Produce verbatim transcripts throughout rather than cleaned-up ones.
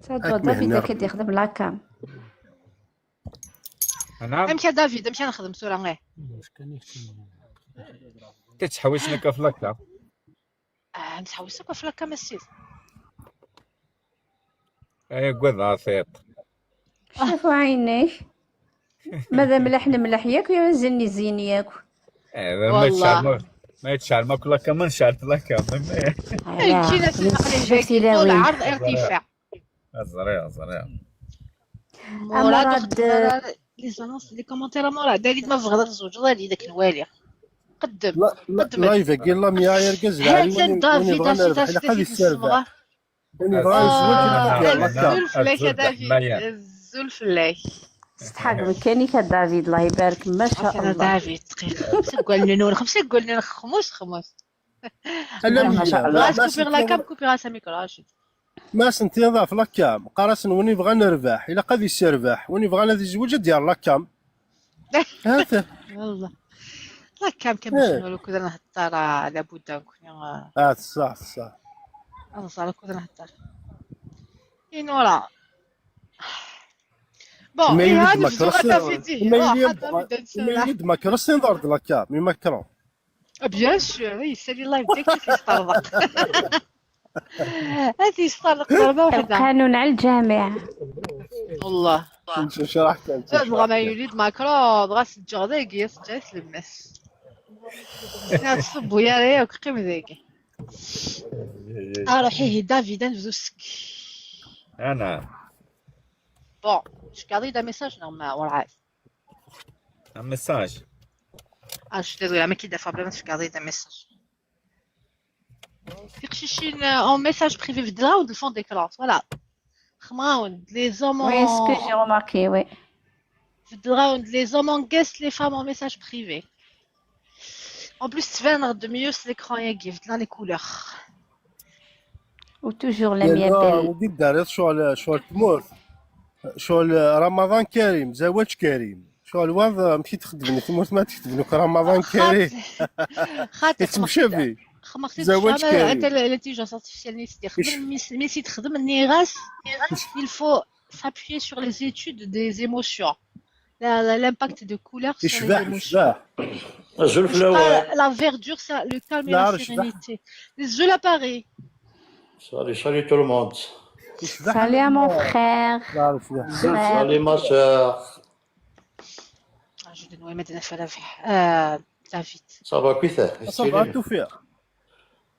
Tadwa David akka d-yexdem la cam. Amek a David, amek a nexdem tura? Ih. Tettḥewwis akka f la cam. Ah, nettḥewwis akka f la cam a ssid. Ay agad a tiṭ. Cafu ɛinek. Ma d amlaḥ nemlaḥ yakk, ya zin izin yakk. Ma yettɛerm akk la cam, necɛel la cam. Ǧǧin-as lɛerḍ irtifaɛ. Ẓriɣ, ẓriɣ. Amurad. Les annonces, les commentaires, Amurad. David, ma tebɣiḍ ad tzewǧeḍ, ad yid-k nwali. Qeddem. Qeddem. Live-agi Lamia, argaz lɛali, win yebɣan ad yerbeḥ ilaq ad yesserbeḥ. Win yebɣan ad yezweǧ ilaq ad yerbeḥ. Azul fell-ak a David. Azul fell-ak. Setḥa deg umkan-ik a David, Allah ibarek, ma sha Allah. David, dqiqa. Xemsa n wallen-nwen, xemsa n wallen-nwen, xmus, xmus. Ala Lamia. Kupiɣ la cam, kupiɣ-as amicro. Ma as-tiniḍ ɣef la cam, qqar-asen win yebɣan rrbeḥ, ilaq ad yesserbeḥ, win yebɣan ad yezweǧ ad yerr la cam. Hata. Wallah. La cam kan bac nura ukud ad nhedder, ah, labuda nekni, ah. Ah, ṣṣeḥ, ṣṣeḥ. Ad nẓer ukud ad nhedder. Inura. Bon, ma yili-d ma yili-d ma kres, tiniḍ-d la cam, mi ma kres. Ah, bien sûr, yessali live direct ad yesṭerḍeq. Ad yesṭerḍeq ḍerba waḥda. Lqanun ɛla lǧamiɛ. Wallah. Dɣa ma yuli-d Macron, dɣa s-ǧǧeɣ dagi, s-ǧǧeɣ i tlemmast. Ur tṣubbu ara yakk, qqim dagi. Aruḥ ihi David, ad nebdu seg. Anɛam. Bon, je garde un message normal, werɛad. Un message. Ah, je suis désolée, mais qui défend bien, je garde un message. Tiqcicin, euh, en message privé, beddleɣ-awen-d le fond d'écran, voilà. Xemɣ-awen-d, les hommes en... Oui, ce que j'ai remarqué, oui. Beddleɣ-awen-d, les hommes en guest, les femmes en message privé. En plus, tettbaneḍ-d mieux s l'écran-agi, beddleɣ les couleurs. Ou toujours la mienne. Wagi d-terriḍ ccɣel, ccɣel tmurt. Ccɣel Ramadan Karim, zawaǧ Karim. Ccɣel waḍ, amek i d-xeddmen i tmurt ma d-ketben akk Ramadan Karim? Xaṭi. Yettemcabi. Zawaǧ Karim. Anta l'intelligence artificielle-nni i s-d-ixdem, mi s-, mi s-d-ixdem, nniɣ-as, il faut s'appuyer sur les études des émotions. La, la, l'impact de couleur sur les émotions. Yecbeḥ, yecbeḥ. Azul fell-awen. La verdure, ça, le calme et la sérénité. Azul à Paris. Salut, salut tout le monde. Salut à mon frère. Salut ma sœur. Ah, je donne, ouais, Madame Falafi. Euh, David. Ça va, كيفاه؟ Ça va, توفيق.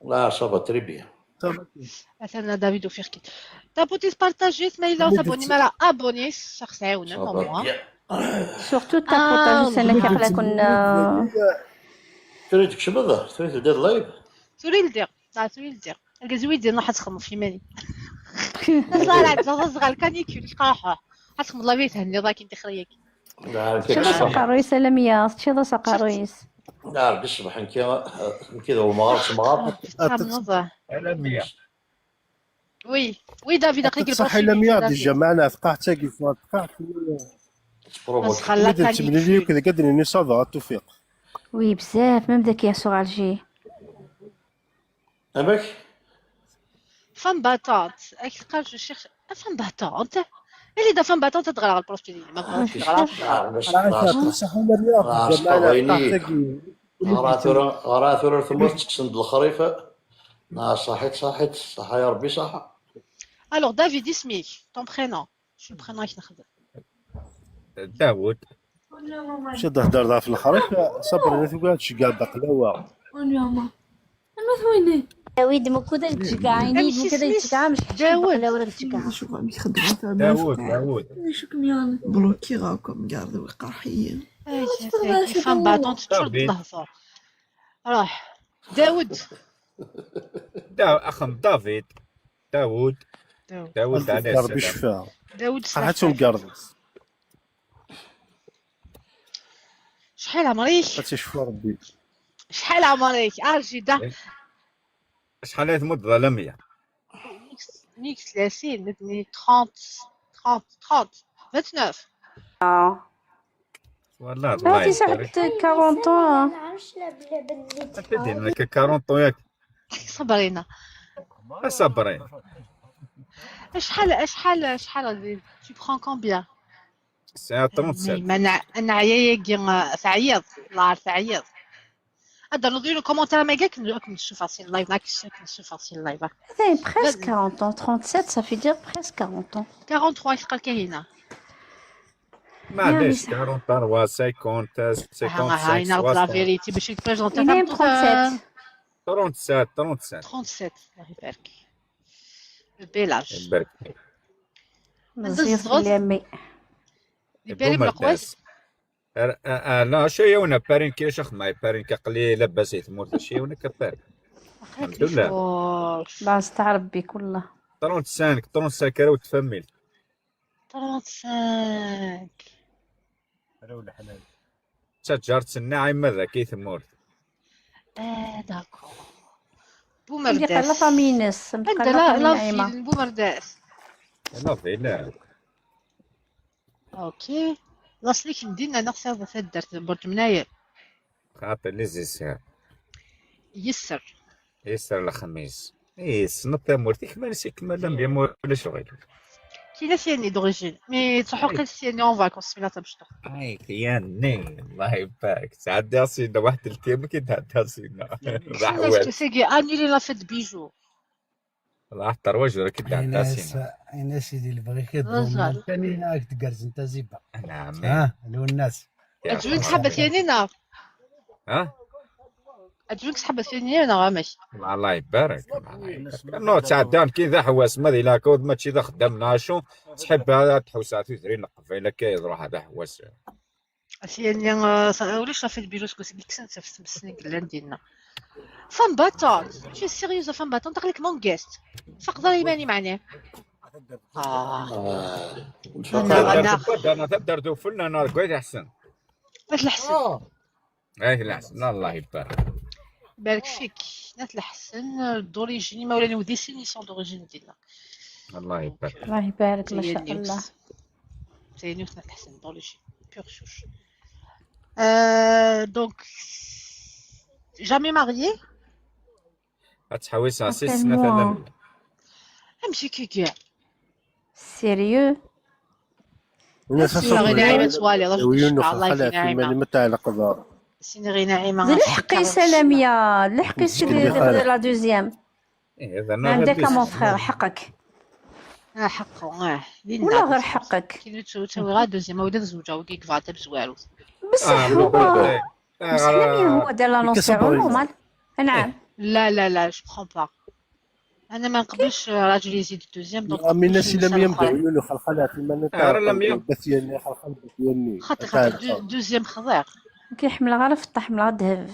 Là, ça va très bien. Attends, David, au fait. T'as pu partager, mais il a s'abonner, mais là, abonné, ça, c'est un pour moi. Surtout, t'as partagé, c'est le cas, là, qu'on a. Turiḍ tkecmeḍ? Turiḍ tebdiḍ live? Turiḍ ldiɣ. Ah, turiḍ ldiɣ. Argaz-iw i d-yenna ḥad xedmeḍ f iman-ik. Ẓẓar ɛedleɣ, ẓẓar lkanikul, iqraḥ. Ḥad xedmeḍ la vie, thenniḍ akin tixri-yagi. Teččiḍ asaqarru-is a Lamia, teččiḍ asaqarru-is. Ah, Rebbi ṣṣbeḥ, nekki, nekki d umɣar, semɣar. Tamneḍ. A Lamia. Oui, oui, David, aql-ik lqaḥ. Lamia, déjà, meɛna tqaɛet-agi, tqaɛet. Asɣal la canicule. Temlili akk deg ad d-nini ça va, Tufiq. Oui, bzaf, même daki sur Alger. Amek? Femme battante. Ak teqqar je cherche. Ah, femme battante. Elle est femme battante, ad ɣreɣ le profil. Ma bɣiɣ ad ɣreɣ. Ɣra tura, ɣra tura tmurt ttekksen-d lexrif. Ah, ṣaḥit, ṣaḥit, ṣaḥa ya Rebbi, ṣaḥa. Alors, David, isem-ik, ton prénom. Acu n lxedma i k-nexdem? Dawed. Maca d-hder ɣef lexrif, Sabrina tugi ad tceggeɛ Dda Qlawa. Anwa-t win-nni? Dawid, mukkud ad tceggeɛ, ini-d mukkud ad tceggeɛ, mec tceggeɛ Dawed. Dawed, Dawed. Acu kem-yeɣlin? Blokiɣ akk amgarḍ-iw, iqerḥ-iyi. Ay, femme battante, teččur d lehdur. Ruḥ. Dawed. Da, axem David. Dawud. Dawud. Dawud, ɛlay Rebbi sslam. Ccfa. Dawud, sslam. Ad tumgardeḍ. Acḥal ɛemṛ-ik? Ad tt-icfu Rebbi. Acḥal ɛemṛ-ik? Ah, jida. Acḥal ay tmuddeḍ a Lamia? Nekk, nekk tlatin, nitni trente, trente, trente, vingt-neuf. Ah. Wallah, ah, ti saḥet quarante ans. Ati din nekk quarante ans yak. Sabrina. A Sabrina. Acḥal, acḥal, acḥal, tu prends combien? C'est à trente-sept. Ma neɛya yagi, teɛyiḍ, la teɛyiḍ. Ad d-rnuḍ yiwen commentaire ma gak, ad kem-ssufeɣ si live, ad kem-ssufeɣ si live. Presque quarante ans, trente-sept, ça fait dire presque quarante ans. Quarante-trois, yeqqar Kahina. Maɛlic, quarante ans, cinquante, cinquante-cinq, la vérité, باش يتبريزونتي. Il est trente-sept. Trente-sept, trente-sept. Trente-sept, الله يبارك. Le bel âge. يبارك. مزيان في اليمي. يبارك لقوات. لا، شي يونا بارين كي شخ ما بارين كقلي لباس يثمور شي يونا كبار. الحمد لله. لا، استعرب بك والله. trente-cinq، trente-cinq راه تفهمي. trente-cinq. راه الحلال. تجارت النعيم ماذا كي ثمور؟ اه، d'accord. بومرداس. لا فامينس. لا فامينس. بومرداس. لا فيلا. اوكي. لاصليك مدينة نغسل في الدرس برج مناير. خاطر لي زيسير. يسر. يسر الخميس. اي سنة تامورتي كما نسيك مادام بيان ولا شغل. كاينه سياني دوريجين مي تروحو قيل سياني اون فاكونس بلا تبشطو. اي كياني الله يبارك تعدي سينا واحد الكيم كي تعدي سينا. سيكي انيلي لا فيت بيجو. الله حتى رواج راك تعدي سينا. انا سيدي اللي بغيك يضرب ثاني راك تقرز انت زيبا. نعم. ها لو الناس. عجبك حبه ثاني نار. ها؟ عجبك صحبة ثانية نغمش. الله يبارك. نو تعدان كي ذا حواس ما ذي لاكود ما تشي ذا خدام ناشو. تحب هذا تحوس على ثري نقف إلا كي يروح هذا حواس. ثاني ولاش صافي البيروس كنت ديك سنة في سنين قلان ديالنا. فان باتون شي سيريوز فان باتون تقلك مون جيست. فقدر يماني معناه. اه. انا انا تبدا دو فلنا انا قاعد احسن. واش الحسن؟ ايه العسل الله يبارك. يبارك فيك. نات الحسن دوريجين ما ولا نودي سينيسيون دوريجين ديالنا. الله يبارك. الله يبارك ما شاء الله. زينوس نات الحسن دوريجين بيغ شوش. آه دونك جامي ماريي. غتحوس على سي سنة مثلا. امشي كي كاع. سيريو. سيني غير نعيمة توالي الله يجزيك الله يجزيك نعيمة. متاع القضاء. سيني غير نعيمة. لحقي سلامية لحقي سيدي لا دوزيام. ايه اذا عندك مون فخير حقك. اه حقه اه. ولا غير حقك. كي نتسوي غا دوزيام ولا زوجة وكي كفاتا بزوارو. بصح هو بصح لم هو دار لانونس تاعو نورمال. نعم. لا لا لا جو كخون با. انا ما نقبلش راجل يزيد الدوزيام دونك. مي ناس لم يمدعوا يقولوا خلخلات ما نتعرف. بثياني خلخل بثياني. خاطر خاطر دوزيام خضير. كيحمل غير في الطحم غا دهب.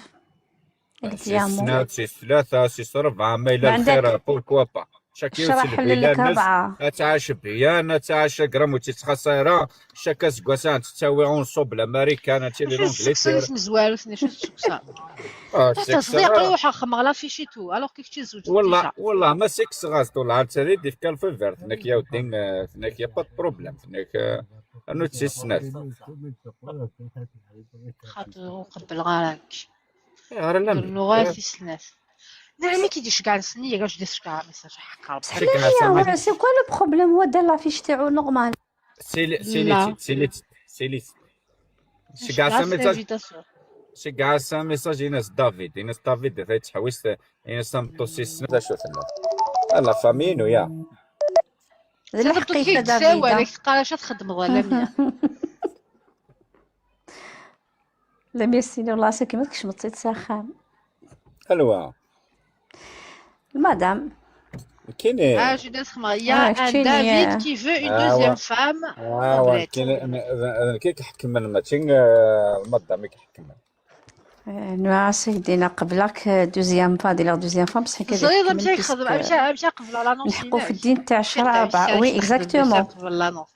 سي سنات سي ثلاثة سي ربعة ما إلا الخير بوركوا با. شاك يوسف بيلانس. اتعاش بيان اتعاش قرام وتتخسر. شاك اسكواسان تتساوي اونصوب الامريكان هادشي اللي لونجليتير. مزوار وثني شو تسكسا. تصديق روحها خمغ لا فيشيتو الوغ كيف تزوج. والله والله ما سكس غاز طول عاد تري ديف كان في فيرت هناك يا ودي. هناك يا با بروبليم هناك. انو تسيسنات. خاطر قبل غارك. غير لا نغاث يسنات. نعم كي ديش كاع السنية كاع جدي سكاع ميساج حق ربي. سي كوا لو بروبليم هو دار لافيش تاعو نورمال. سيليت سيليت سيليت. شي كاع سا ميساج. شي كاع سا ميساج يناس دافيد يناس دافيد ذا تحويس يناس مطوسي السنة شو ثنا. لا فامينو يا. الحقيقة دافيد. قال اش تخدم ظلام. لا ميرسي والله ساكي ما تكش مطيت ساخام. الوا. المدام. كاين. اه جو ديسخ ما يا ان دافيد كي فو اون دوزيام فام. اه كاين. كي كحكم ماشي المدام كحكم. نوا سيدينا قبلك دوزيام فا دير دوزيام فا بصح كذا. زريض مشى يخدم مشى مشى قبل على نص. نحكوا في الدين تاع الشرع ربعة. وي اكزاكتومون. قبل لا نص.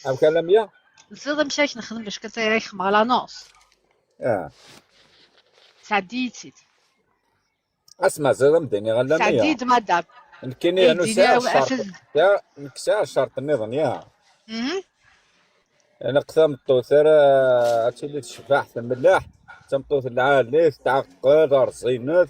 او كلام يا. زريض مشى يخدم باش كنت رايح مع لا نص. اه. سعديتي. اسمع زريض مديني غلا ميا. سعديد مدام. نكيني انو ساعة شرط. يا نكسا شرط النظام يا. انا قثام الطوثر. هاتي اللي تشبح في الملاح. تمطوث العالي تعقل رزينث.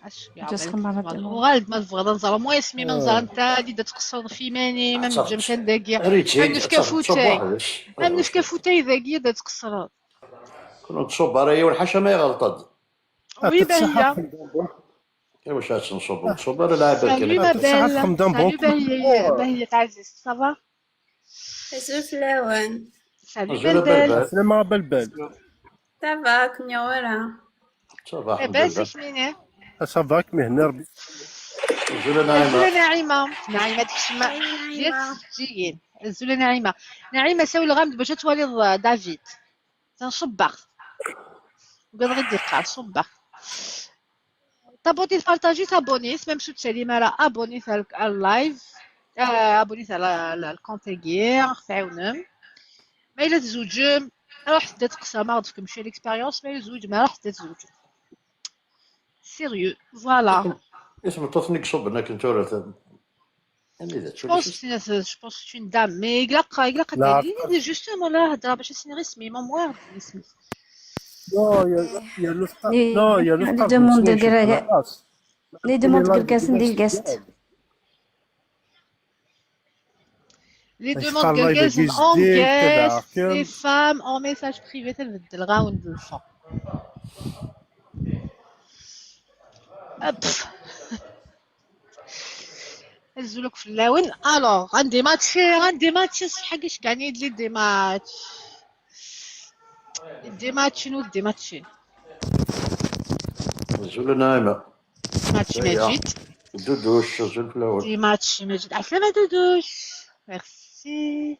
Ǧǧa-s xemma. Uɣal-d ma tebɣiḍ ad nẓer. Moi, asmi ma nẓer netta ad d-tqeṣṣreḍ f yiman-im, am ǧǧam kan dagi. Am nefka futay. Am nefka futay dagi ad tqeṣṣreḍ. Ur nettṣubb ara yiwen, ḥaca ma iɣelṭ-d. Oui, Bahia. Iwacu ad tenṣubb? Ur nettṣubb ara lɛib akken. Salut, ma belle. Salut, Bahia. Bahia Taziz. Ça va? Azul fell-awen. Salut, Belbel. Salam a Belbel. Ça va, kenwi? Ça va, eh ben, c'est fini. Ah, ça va, kem ihenni Rebbi. Azul a Naɛima. Azul a Naɛima. Naɛima tekcem. Azul a Naɛima. Azul a Naɛima. Naɛima, sawleɣ-am-d bac ad twaliḍ, euh, David. Atan ṣubbeɣ. Ugadeɣ i d-iqqar, ṣubbeɣ. Tabonit, partager, abonnez, même si ur tettsalim ara, abonnez ar, ar live, euh, abonnez ar, ar, ar compte-agi, tɛiwnem. Ma yella tzewǧem, ruḥet-d ad teqsam, ad ɣ-d-tefkem cwiya l'expérience, ma yella tzewǧem, ruḥet-d ad tzewǧem. Sérieux, voilà. Isem n tmeṭṭut-nni i iṣubben akken tura ta-, anida, je pense que c'est, je pense que c'est une dame, mais ilaq, ilaq ad d-tili, justement, la hedra bac ad s-iniɣ isem-im, am wayeḍ isem-is. Non, il y a, il y a le frère. Non, il y a le frère de Moundegre. Les demandes de Guergassen des guests. Les demandes de Guergassen en guest, les femmes en message privé, tbeddel ɣawen d lfa. Azul akk fell-awen. Alors, عندي match, عندي match, ṣṣeḥḥa-k, gagné-d les deux matchs. Des matchs, nous, des matchs. Azul a Naɛima. Match Majid. Duduc, azul fell-awen. Des matchs Majid. Ɛeslama Duduc. Merci.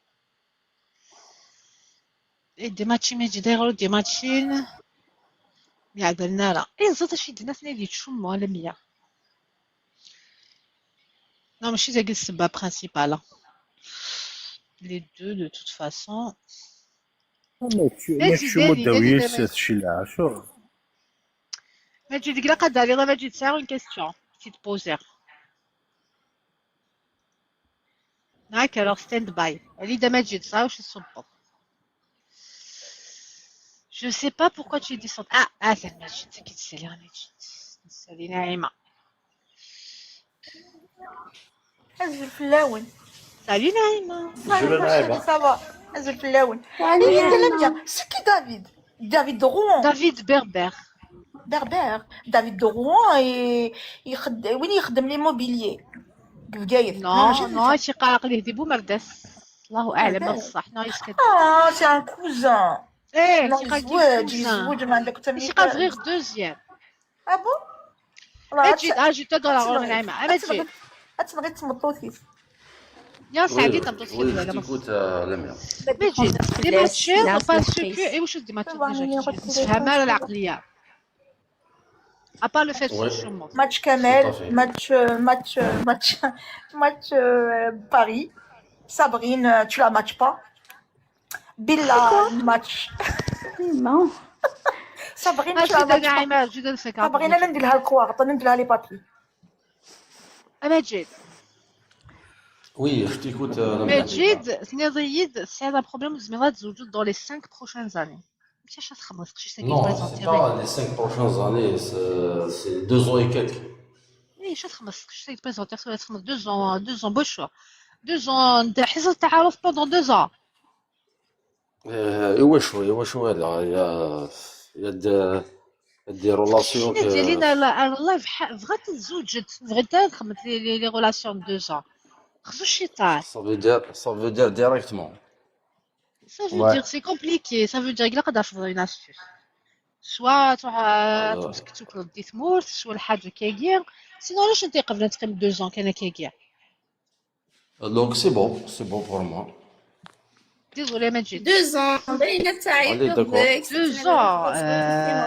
Des matchs Majid, des matchs. Yeɛdalen ara. Eh, ẓid acu i d-nnan ad yettcummu ala meyya. Non, mačči dagi d ssebba principale, hein. Les deux, de toute façon. Mačči, mačči muddaw yis-s tcila, acuɣer? Maǧid, ilaq ad d-taliḍ a Maǧid, sɛiɣ une question. Ti d-poser. D'accord, alors stand by. Lida Maǧid, ça, je suis. Je sais pas pourquoi tu es descendue. Ah, ah, c'est Maǧid, c'est qui c'est là, Maǧid. Salut Naïma. Azul fell-awen. Salut Naïma. Azul a Naïma. Ça va. Azul fell-awen. Salut. Eh, Lamia, c'est qui David? David de Rouen. David Berbère. Berbère. David de Rouen, et il, il, oui, il خدم l'immobilier. Bgayet. Non, non, mačči qqareɣ aql-i di Bumerdas. Allahu aɛlam ma d ṣṣeḥ. Non, yeskaddeb. Ah, c'est un cousin. Eh, non, yezweǧ, yezweǧ, ma عندك تمييز. Mačči qqareɣ bɣiɣ deuxième. Ah bon? Maǧid, ah, je t'adore, ɣur Naɛima. Maǧid. Ad tenɣiḍ tmeṭṭut-is. Ya Saɛdi, tameṭṭut-ik. Oui, je t'écoute, euh, Lamia. Maǧid, des matchs, parce que, et واش des matchs déjà, كي تفهم على العقلية. À part le fait que je suis morte. Match Kamel, match, euh, match, euh, match, match, euh, Paris. Sabrine, euh, tu la matches pas. Billa, match. Non. Sabrine, tu la matches pas. Sabrine, أنا ندير لها الكوارط، أنا ندير لها les papiers. Maǧid. Oui, je t'écoute, euh, Lamia. Maǧid, tenniḍ-iyi-d tesɛiḍ un problème ur tezmireḍ ad tzewǧeḍ dans les cinq prochaines années. Acu ara txedmeḍ teqcict-agi présenter? Non, c'est pas les cinq prochaines années, c'est, c'est deux ans et quelques. Eh, acu ara txedmeḍ teqcict-agi présenter, tura txedmeḍ deux ans, deux ans, bonjour. Deux ans, ḥiẓ taɛaruf pendant deux ans. Eh, iwacu, iwacu ala, il y a, il y a des, des relations que... Ar live, bɣant ad zewǧent, bɣant ad xedment les, les, les relations de deux ans. Xzu cciṭan. Ça veut dire, ça veut dire directement. Ça veut dire, c'est compliqué. Ça veut dire, ilaq ad tafeḍ une astuce. Soit تروح, euh, تمسك تاكل di tmurt, soit lḥaǧa akkagi. Sinon, علاش انت قبل تقيم deux ans كان akkagi? Donc, c'est bon, c'est bon pour moi. Désolé, Maǧid. Deux ans, باينة تعيط. Deux ans, euh,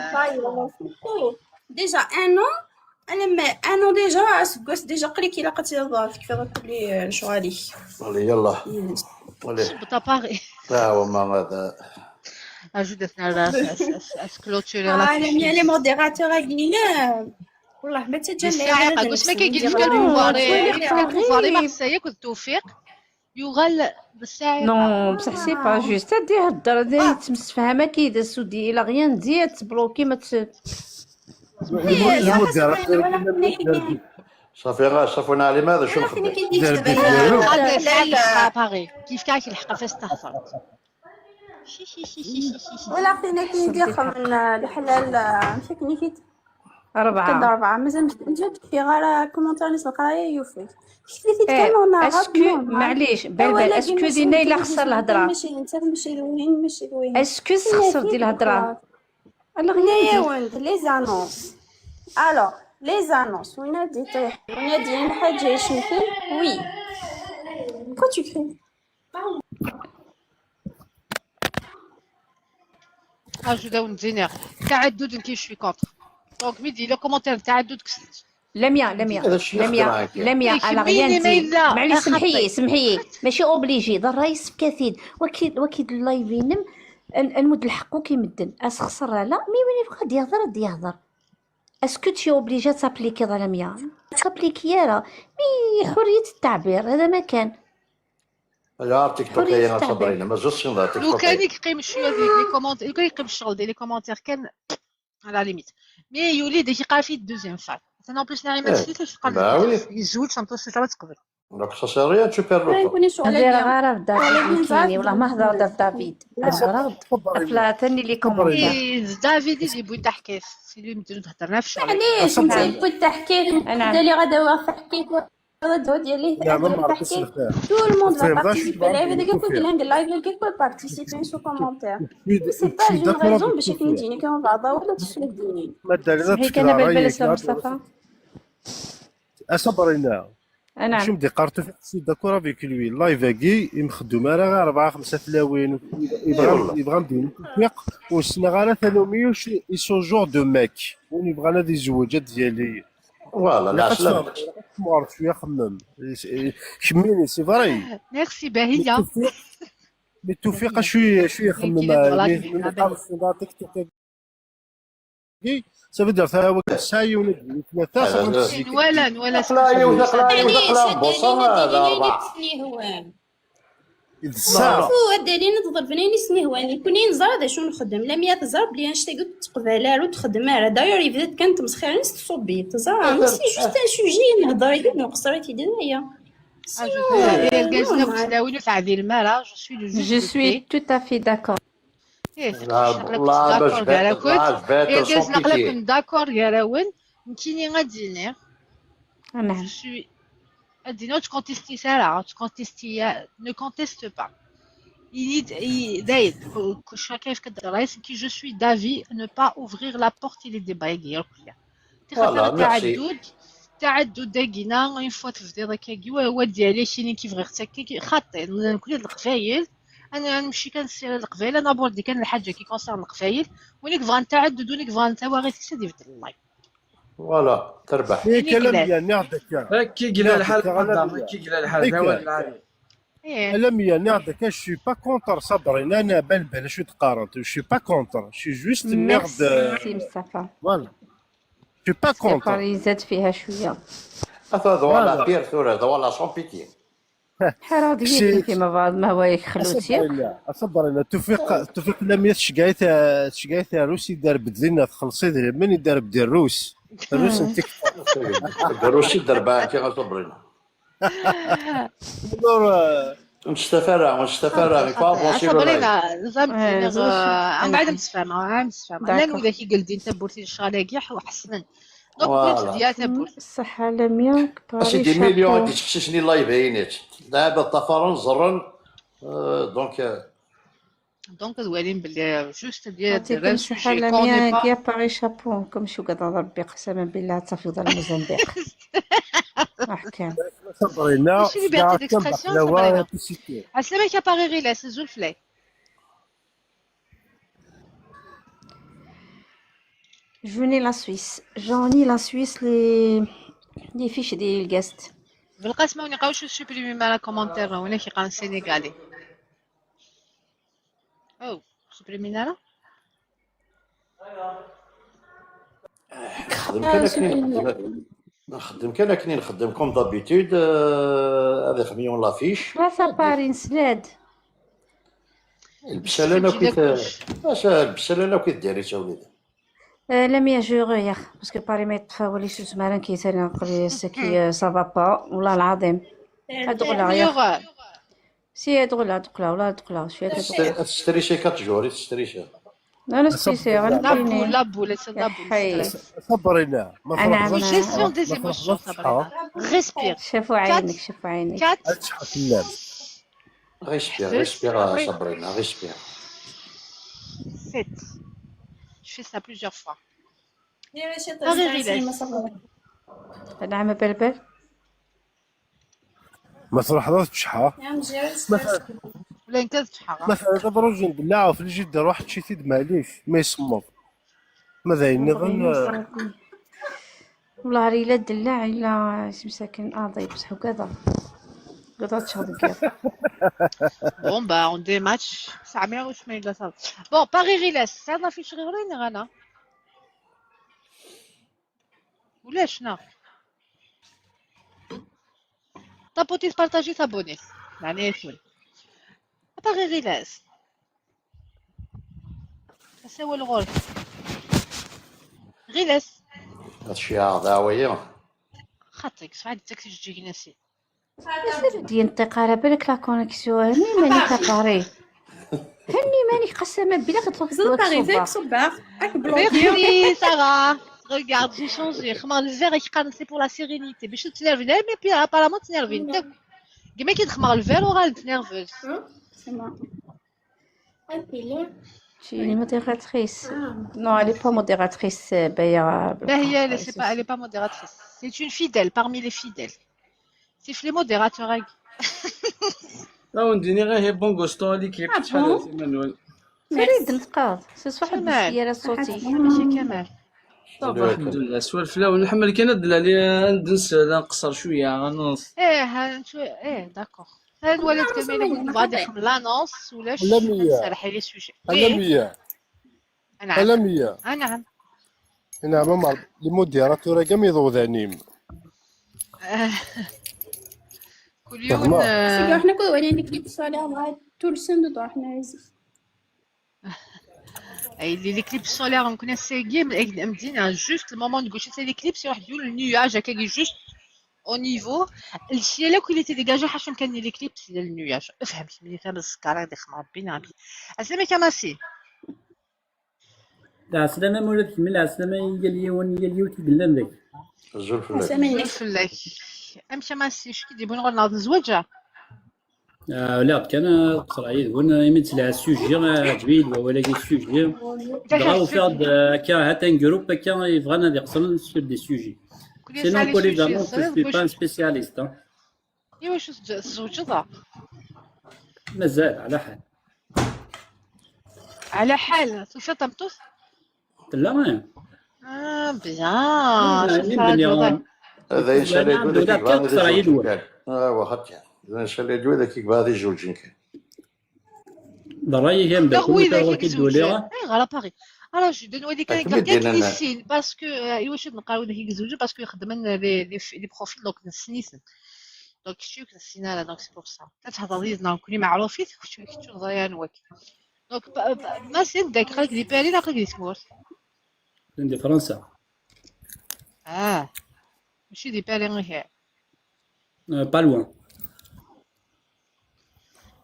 déjà un an. أنا ما، un an déjà، أسقس déjà قليك إلا قتل الله، تكفي غير تقولي، آه، شو عليك. Allez, يلا. Allez. صبت أباري. لا، هو ما هذا. أجدتنا لا، أس-، أس-، أس-، أس-، clôturer la. آه، أنا ميا les modérateurs أقلينا. والله ما تجمع. الساعة قاعد واش ما كاين كيف كان بوفاري، كان بوفاري مارسيليا كنت توفيق. يغال بالساعة. Non, بصح c'est pas juste. هادي هضر، هادي تمسفهمة كي يدس ودي إلا غيان دي تبلوكي ما ت-، Modérateur. صافي، غا صافي، نعلم هذا شنو خدام. Attends, ça, ça, Paris. كيف كان يلحق فاس تهضر؟ ولا عطينا كي ندير من الحلال، ماشي كي نيكي. أربعة. كد أربعة. مازال مش-، مازال تكفي غير كومونتير نسمع قراية يوفيك. كيف كان أنا اسكو، معليش، بلبل، اسكو دينا إلا خسر الهضرة؟ ماشي أنت، ماشي لوين، ماشي لوين. اسكو خسر دي الهضرة؟ لا يا ولد، لي زانونس. الوغ، لي زانونس، وين غادي يطيح؟ وين غادي الحاجة يشمكن؟ وي. كو تو كري؟ اجو داون دينير. تعدد كي شوي كونتر. دونك ميدي لو كومونتير تعدد كسلت. لميا، لميا، لميا، لميا، على غيانتي. معليش، سمحيي، سمحيي. ماشي اوبليجي، ضر رايس كثير. وكيد، وكيد اللايف ينم. نمد الحق كي مدن. اسخسر لا، مي وين يبغى يهضر، يهضر. اسكو تي اوبليجي تابليكي ظلام يا؟ تابليكي يا راه. مي حرية التعبير، هذا ما كان. لا، تيك توك هي صابرينا، ما زوج سنين تيك توك. لو كان يقيم شويه ديال لي كومونت، لو كان يقيم الشغل ديال لي كومونتير كان على ليميت. مي يولي ديك يقرا في الدوزيام فاك. انا بليس نعيم هادشي كيفاش قال لك يزول شنطو شي شرط قبل. دونك سا سير ريان تو بير لو طون. هذه راه غرض دافيد مكيني، والله ما هضر دار دافيد. غرض طفلاتني لي كومونتير. دافيد يجي بوين تاع حكاية. سي لو مدير هضرنا في الشغل. معليش، انت بوين تاع حكاية. انا اللي غدا واقف حكيت. الغدوة ديالي في آخر التحكيم. تو الموند فا بارتيسيبي لايف هذاك، كنت لان لايف هذاك كنت بارتيسيبي سو كومونتير. سي با اون ريزون باش كنجيني كيما بعضها ولا تسوديني. ما داري لا تكرار. هي كان بالبال اسلام مصطفى. اصبرينا. انا شو بدي قرتو في السيد داكور افيك لوي لايف اكي يمخدوم راه غير اربعه خمسه تلاوين. يبغى يبغى ندير التوفيق. وسنا غير ثانومي وش يسو جور دو ماك وين يبغى انا دي زوجات ديالي. فوالا، لا، لا، عسلامة. مغرب شوية خمم. كميني، سي فري. ميرسي، باهية. مي التوفيق شوية، شوية خمم. صافي دير ثلاثة، ثلاثة، ثلاثة، نوالا، نوالا. الدليل نضرب بنين يسني هوان. كوني نزرع ذا شو نخدم، لم يتزرب لي نشتاق تقبل لا تخدم لا. داير يبدا كان تمسخر نس تصوبي تزرع نسي جوست ان سوجي نهضر يدير نقصر تيدير هي. Je suis tout à fait d'accord. ايه، داكور كاع راكم، داكور كاع راكم، نكيني غادي نعم. Je suis. Dis-nous, tu contestes ça là, tu contestes, ne conteste pas. Il est, il, داير، كل شوية كيف كدير رئيس كي je suis d'avis ne pas ouvrir la porte les débats يا كلها. تخاطر التعدد، التعدد داكينا اون فوا تفضي داكي هو ديالي شيني كيف غير تاكي خاطي نكون القبايل. انا نمشي كنسير القبايل، انا بوردي كان الحاجه كي كونسيرن القبايل، وليك بغا نتعدد وليك بغا نتاوى غير تكسد يبدل اللايف. فوالا، تربح. هي كلام ديالنا غدا كان. هكي قلنا الحال قدام، هكي قلنا الحال، داوى العالم. ايه. لا ميا ناغ داك، je suis pas contre صابرين، انا بان بان شو تقارنت، je suis pas contre، je suis juste ناغ. Merci مصطفى. Voilà. Je suis pas contre. يزاد فيها شويه. هذا ولا بير ثورة، هذا ولا سون بيتي. حرام ديالك كيما بعض ما هو يخلوتي. صبرينا، صبرينا. توفيق، توفيق لمية تشقايت، تشقايت روسي دار بدلنا تخلصي ذي من يدار بدي الروس. الروس انت. الروسي دار بان كي غصبرينا. نور. نستفرع، نستفرع، يفا بونسي. صبرينا، زعما من بعد نتفاهموا، ها نتفاهموا. انا نقول لك يقول دين تبورتي الشغل كاع وحسنا. دونك قلت ديال تبورت. الصحة لميا. اسيدي مليون كي تخصصني الله يبينات. لعب الطفران زرن. دونك. دونك دوالين بلي جوست ديال يعطيكم الصحة لميا. كيا باري شابو كم شو قد ربي قسما بالله تصافي ضل موزمبيق. احكام. صبرينا. شنو بيعطي ديكسبرسيون؟ صبرينا. عسلامة كاباري غيلاس زول فلاي. جوني لا سويس، جوني لا سويس لي، لي فيش ديال الكاست. بالقاسمة ونقاوش سوبريمي مالا كومونتير ولا كي قال سينيغالي. او سوبريمي نارا. نخدم كان كني نخدم، نخدم كان كني نخدم كوم دابيتود. آه، هذا خميون لافيش. ما سابارين سلاد. البسالة انا كنت، اش البسالة انا كنت داري تا وليدي. آه، لم يجوغ ياخ، باسكو باري ما يطفى ولي سوس مارن كي ثاني قبل سكي، آه، سافا با والله العظيم. هاد غلا ياخ. سي هاد غلا، هاد غلا، والله هاد غلا، شوية هاد غلا. تشتري شي كاتجوري، تشتري شي. لا، لا، سي، سي، غير لا بول، لا بول، سي لا بول. صبرينا، ما فرحناش. Gestion des émotions، صبرينا. Respire. شافوا عينك، شافوا عينك. Quatre. Respire، respire، صبرينا، respire. Sept. Je fais ça plusieurs fois. Paris Relax. نعم بلبل. ما تروح لا تشحر. ولا انت تشحر. مثلا دابا روجين دلاعه في الجده، روح تشيتي معليش ما يصمم. ما داين نغن. والله راه الا دلاع الا شي مساكن ارضي بصح وكذا. كذا تشهد كيف. Bon bah on des matchs. سامي واش ما الا صافي. Bon Paris Relax، صافي في شغل وين انا؟ ولا شنا؟ طابوتي، تبارطاجي، تابوني. يعني يكون اباغي غيلاس. اسوى الغول. غيلاس. هادشي هذا ويا. خاطيك صعاد تاكسي تجي ناسي. يصير ينطق على بالك لا كونيكسيون، هني ماني كاباري. هني ماني قسما بالله كتفوق زلطة غير فيك صباح. Merci Sarah. Regarde, j'ai changé. خمار الفير كيقال c'est pour la sérénité. باش تنيرفي لا، mais puis apparemment تنيرفي انت. كيما كي تخمار الفير وغا انت نيرفوز. شي modératrice. Non, elle est pas modératrice, بايا. لا هي c'est pas, elle est pas modératrice. C'est une fidèle parmi les fidèles. C'est les modérateurs. راهو نديني غير هي بون غوستو لي كليب شحال هادي منول. فريد نتقاض سي صح كمال. السيارة الصوتية. ماشي كمال. صافي الحمد لله سوالف لا ونحمل كان هاد اللي ندنس نقصر شويه غنص. ايه ها شويه ايه داكوغ. هاد ولد كمال يقول بعض يخم لانونس ولا لا مية. نسرح لي سوجي لا مية. نعم. لا مية. نعم. نعم عمر. لي موديراتور كاع يضوضانيم. كل يوم. سيدي حنا كل وين لي كليب صالح الله طول السنة دوطو حنا عزيز. اي لي لي كليب صالح نكون سيغي من اجل المدينة جوست المومون نقول شي لي كليب سي واحد يقول النياج هكا جوست. او نيفو الشيء لا كولي تي ديجاجي حاشم كان لي كليب سي النياج افهم كيما فاهم السكر هذه خمر بينا بي. اسمي كماسي. العسلامة مولات كمل العسلامة يا اليوم يا اليوم تقلن لك. الزول فلاك. الزول فلاك. امشي مع السي شكي دي بون غناض الزواج. آه لا كان قصر عيد هنا يمد سلع السوجي عجبي ولا كي السوجي. دغا وفي هاد كا هاتان جروب كا يبغانا دي قصرن سور دي سوجي. سينو كولي دامون سو سوي با سبيسياليست. ايوا شو تج- تزوجضها؟ مازال على حال. على حال توفي طمطوس. لا اه بيان. هذا ينسى لي يقول لك يبغى هذا يزوج كان. اه واخا كان. اذا ينسى لي يقول لك يبغى هذا يزوج كان. ضري هي لا مداكم هو اذا كيدولي. اي غلا باغي. راه جو دون ولي كان كاع كيسين باسكو ايوا شد نقراو هذاك يزوج باسكو يخدم لي لي بروفيل دونك نسنيسن. دونك شتي كنسينا لا دونك سي بور سا كتهضر لي نهار كوني معروفين كنتو كنتو ضيان وك. دونك ما سين داك قالك دي باري لا قالك دي سمورت. عندي فرنسا. اه ماشي دي باري غير. آه، با لوان.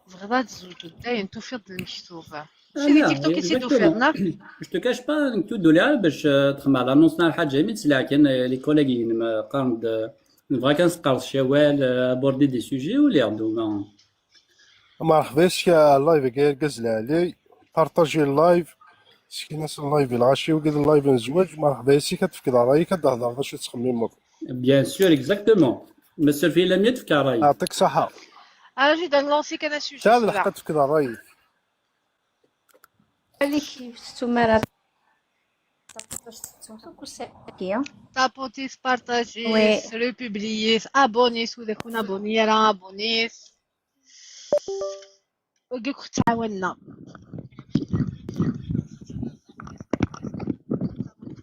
بغضات زوج داين توفيض المكتوبة. شي دي تيك توك يسيدو فيضنا. جو تو كاش با نكتو دولار باش آه، تخمع لانونس نهار حاجة مين تسلع كان آه، لي كوليغ ينم قارن د- نبغى كان سقار الشوال آه، ابوردي دي سوجي ولي عندو ما مرحبا بك اللايف كاع غزل علي. بارطاجي اللايف. سكينة اللايف العشي وقال اللايف نزواج مرحبا بك كتفكر رايك كتهضر باش تخمم. بيان سور اكزاكتومون. مسير في لم يتفكر رايك. يعطيك الصحة. انا جيت نلونسي كان سوجي تاع الحق تفكر رايك. عليك ستو مارا. تابوتيس بارطاجيس وي. ريبوبلييس ابونيس وذاك ابوني راه ابونيس. وكيك تعاوننا.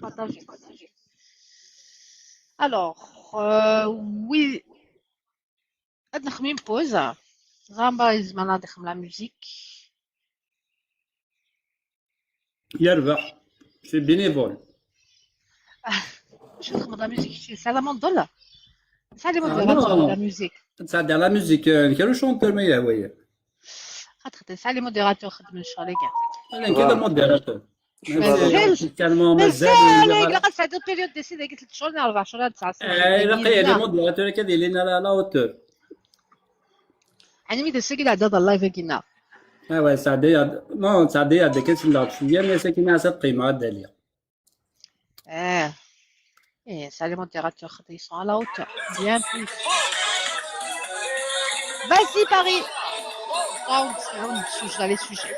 بارطاجي بارطاجي. الوغ وي. هاد نخميم بوزا. زعما زعما ناضي خم لا ميوزيك. يربح. سي بينيفول. Txedmeḍ la musique, c'est ça la mandole. C'est ça les modérateurs de la musique. Tesɛedda la musique, euh, n kra ucunṭur ma yehwa-yi. Xaṭer tesɛa les modérateurs xeddmen ccɣel-agi. Ala nekk d amodérateur. Mazal, mazal, ilaq ad tesɛeddiḍ période d'essai dagi tliet cchur neɣ rebɛa cchur ad tesɛeddiḍ. Eh, ilaq les modérateurs akka ad ilin à la, à la hauteur. Ɛni mi d ass-agi d-ɛeddaḍ ɣer live-agi neɣ? Ah ouais, sɛeddayeɣ-d, non, sɛeddayeɣ-d akka selleɣ-d cwiya, mais ass-agi nniɣ-as ad qqimeɣ ad d-aliɣ. Ah. Eh, ça, les modérateurs, ils sont à la hauteur. Bien plus. Vas-y, Paris. Round, round, sujet, les sujets.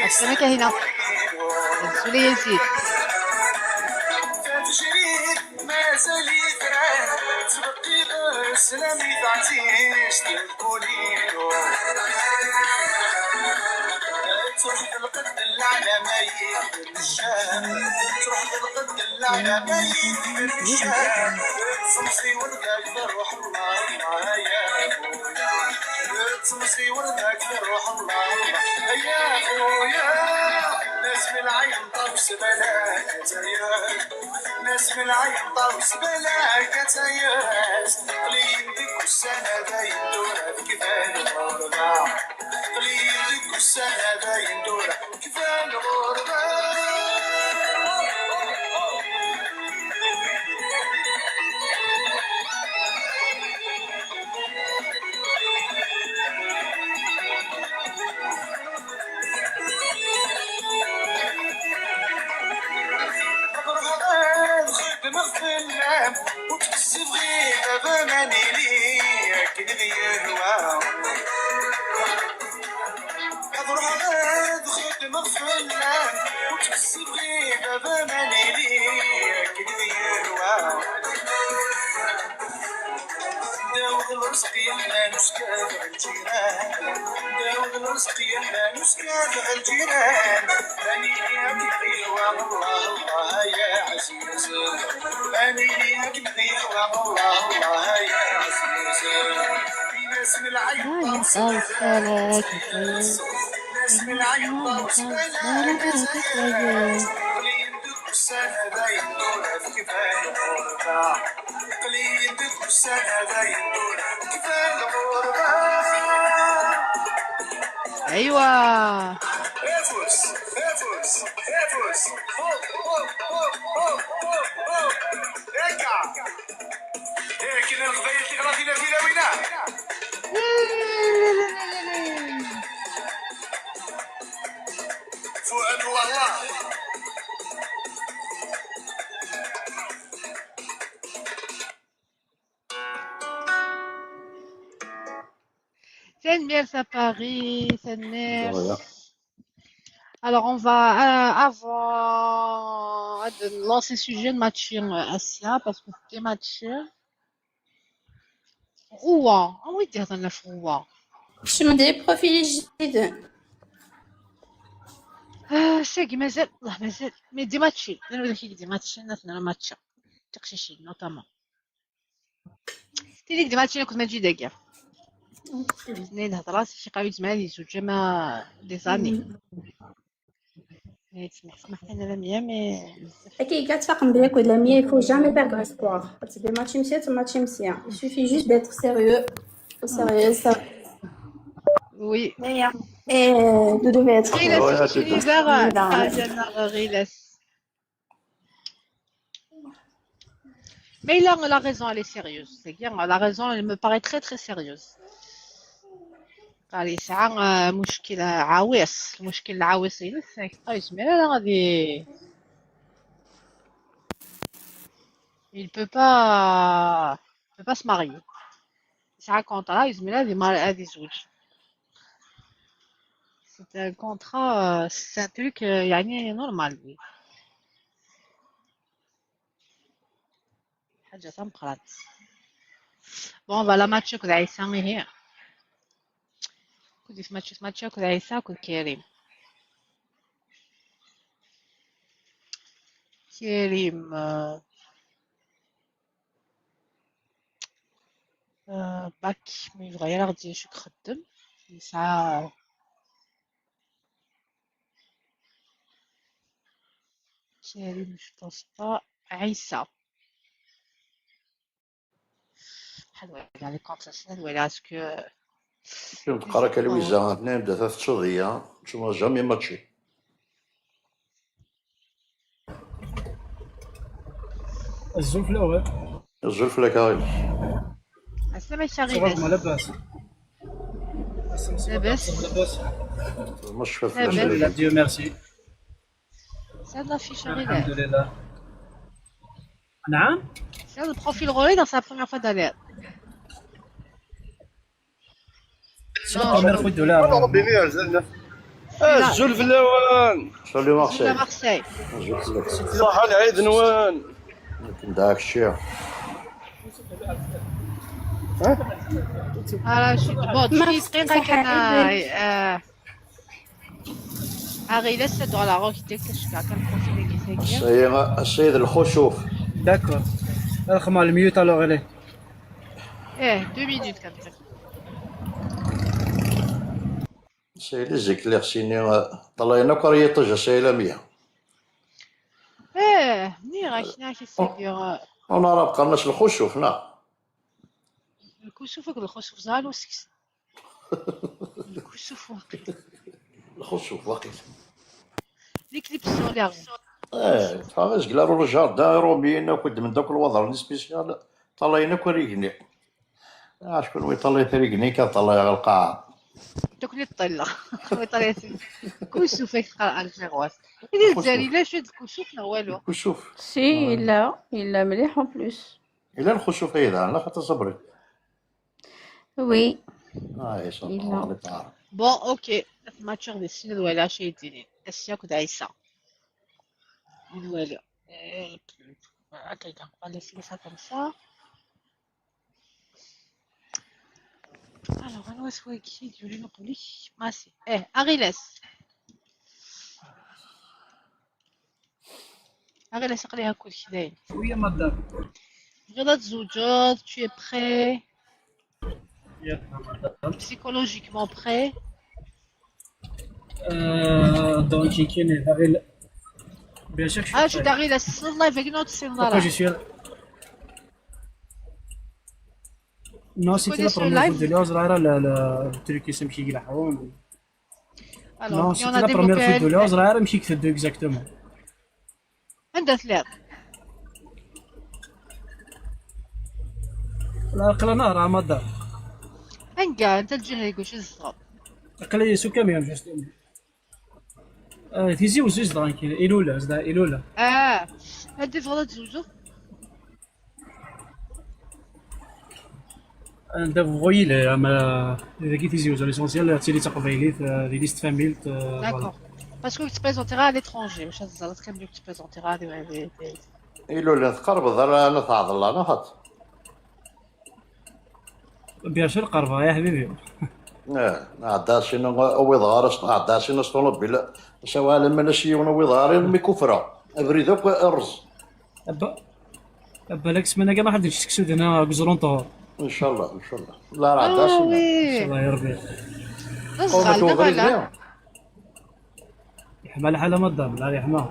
Aslamik a Kahina. Azul a Yazid. ايوا. Tanemmirt à Paris, tanemmirt. De rien. Alors, on va, euh, avant de lancer le sujet de match, euh, Asia, parce que c'était match, euh, Rouen. Ah oui, dire dans la Rouen. Je me débrouille. Ah, c'est que, mais c'est, mais c'est, mais des matchs, des matchs, des matchs, notamment. Tili d match akked Maǧid-agi. Nna yedhedr-as i Ciqawi Ǧemɛel yezweǧ ama des années. Yettmeḥsmeḥ kan Lamia, mais... Akka i yettfaqen belli akked Lamia, il faut jamais perdre espoir. Parce que match M C, match M C, hein. Il suffit juste d'être sérieux. Sérieux, ça. Oui. Et, euh, de devait être... Mais il a, il a raison, elle est sérieuse. C'est bien, elle a raison, elle me paraît très, très sérieuse. Allez, c'est un, euh, مشكل عويص. المشكل العويص, il est, c'est, ah, il se met là, là, des... Il peut pas, il peut pas se marier. C'est un contrat, il se met là, il dit, c'est un contrat, euh, c'est un truc, euh, يعني normal, oui. حاجة تمقرات. Bon, voilà, match كود عيسى هي. كود في match، match كود عيسى كود كريم. كريم، آه، آه، باك ما يبغى يراه غادي شي خدم يسعى. كريم، مش بوسطة. عيسى. حلوة على كونتر، حلوة على اسكو. شنو تقرا كلويزة؟ اثنين بدا ثلاث شهور هي، نتوما جامي ماتشي. الزول في الاول. الزول في الاول. السلام عليكم. صباح ما لاباس. السلام عليكم. لاباس؟ لاباس. ما شفت لاباس. الحمد لله، ديو ميرسي. ساد لافيش غير. الحمد لله. نعم. ساد البروفيل غوري، دونك سي لا بروميير فوا دالير. سي لا بروميير فوا دولار. ربي ما يعزلنا. آه، الزول في الاوان. سالو مارسيل. مارسيل. الزول في الاوان. صح العيد نوان. يمكن داك الشيء. ها؟ راه شي، بون، شي دقيقة كان، آه. اغي لا سدو على روك ديك كشكا كان بروفيل كي ساكي. السيد، السيد الخشوف. داكور. الخمار الميوت الوغ ليه. ايه، دو مينوت كنتك. سيلي زيك اللي خصيني طلعينا كوريا طجا سيلامية. ايه، ني غاك ناكي سيدي. انا راه بقى الناس الخشوف، نا. الكسوف، الخشوف زالو سكس. الكسوف واقيلا. الخشوف واقيلا. لي كليب سولار. اه، فاغيس كلا رو الجاردان روميين كنت من داك الوضع سبيسيال. طلعينا كوريغني. آه، شكون ويطلع فريقني كطلع على القاعة. دوك اللي طلع. ويطلع كوسو فيك قرا الجيغواس. إذا الزاري لا شد كوسو لا والو. كوسوف. سي، آه. إلا، إلا مليح أون بلوس. إلا الخشوف هيدا، أنا خاطر صبري. وي. آه، إيش إلا. الله تعالى. بون، أوكي. ما تشغل السنة ولا شيء ديني. السياق دايسة. ولا. إيه، هكا يقول لي سي سا كوم سا. الوغ، انا واش هو كي يديروا لي نقول لك ماشي. ايه، اغيلاس. اغيلاس، قليها كلشي داين. شويه مدام. غير تزوجات، tu es prêt؟ يا مدام. Psychologiquement prêt؟ آه، دونك كاين غير، بيان سور. اه، شو داغي لا سي لايف، كي نوت سي لا. جو سوي. نو، سيتي لا بروميير فوا دو لوز، راه، لا، لا، التريك يسمى شي يلحقون. نو، سيتي لا بروميير فوا دو لوز، راه، راه مشي كتبدو اكزاكتومون. عندها ثلاث. لا، قلا نهر، راه ما دار. انكا، انت الجهة يقول شو الزغب. قلا يسو كاميون، جوستومون. آه، تيزي وزو زدغا كاين، إيلولا، زدغا إيلولا. آه، هادي فغلا تزوجو. آه، دا فغويلة، أما إذا كي تيزي وزو، ليسونسيال، تيلي تقبايليت، آه، دي ليست فاميلت، آه، فوالا. داكور. باسكو كنت بريزونتيغا ا ليترونجي، واش هاد الزلط كان دوك تبريزونتيغا دي، دي، دي. إيلولا، تقرب، ضر، أنا تعضل، أنا خاطر. بيان سور قربها يا حبيبي. اه، عداسين، ويض غارس، عداسين الطوموبيل. سواء من شي ويض غارين مي كفرة. ابريد اكو الرز. أبا، أبا لك سمعنا كاع ما حدش تكسو دينا قزرون طهور. ان شاء الله، ان شاء الله. لا، راه آه، عداسين. وي. ان شاء الله يا ربي. الصغار قومت دابا وبريد لا. ليها. يحمى الحالة مدام، لا يحمى.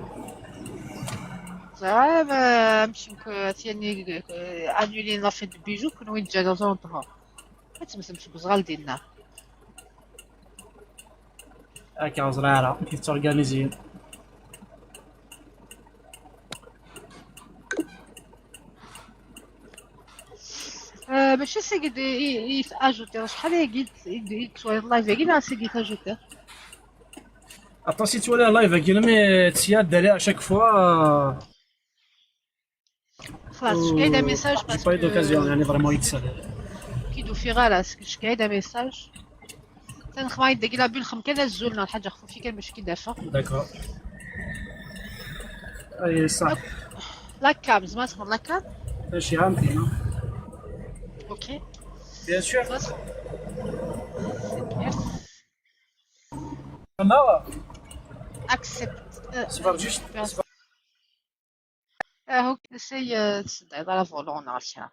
زعما مش مك-، ثاني، آه، انولي لافيت دو بيجو، كون وين جا لازون طهور. ما تمسمش بزغال ديالنا. هاكا زرارة، كيف تورغانيزي. آه، ماشي سي قد ي-، ي-، يتاجوتي، شحال هي قلت، قلت شوية اللايف، قلنا سي قد تاجوتي. اطاسي توالي لايف، قلنا مي تسياد دالي اشاك فوا. خلاص، شكاين دا ميساج؟ J'ai pas eu d'occasion, يعني، vraiment يتسال. كي دو في غاراس، شكاين دا ميساج؟ تنخماي داك لا بين خم كذا الزول نهار حاجه خفوفي كان باش كي دافع. D'accord. اي صح. لا كام، زعما تكون لا كام. ماشي عام كاينه. اوكي. Bien sûr. انا اكسبت. صبر جوج. آه، هو سي، آه، تسد على فولون ولا شي حاجة.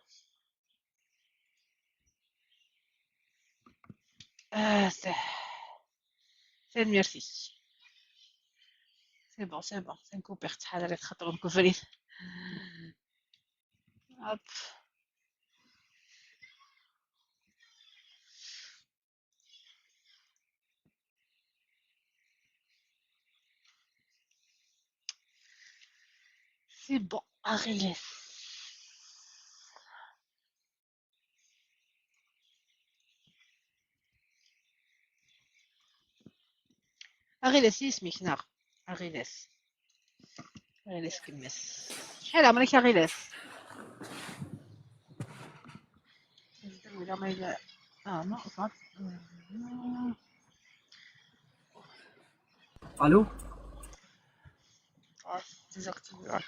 آه، سه. سير ميرسي. سي بون، سي بون، سي نكوبي، حتى حاجة اللي تخطروا مكفرين. هوب. سي بون، اغيليس. اغيليس يسميك ناغ؟ اغيليس. اغيليس كمس. شحال عمرك يا غيليس؟ ولا ما يلا. اه، نو، صافي. الو. آه، ديزاكتيفي.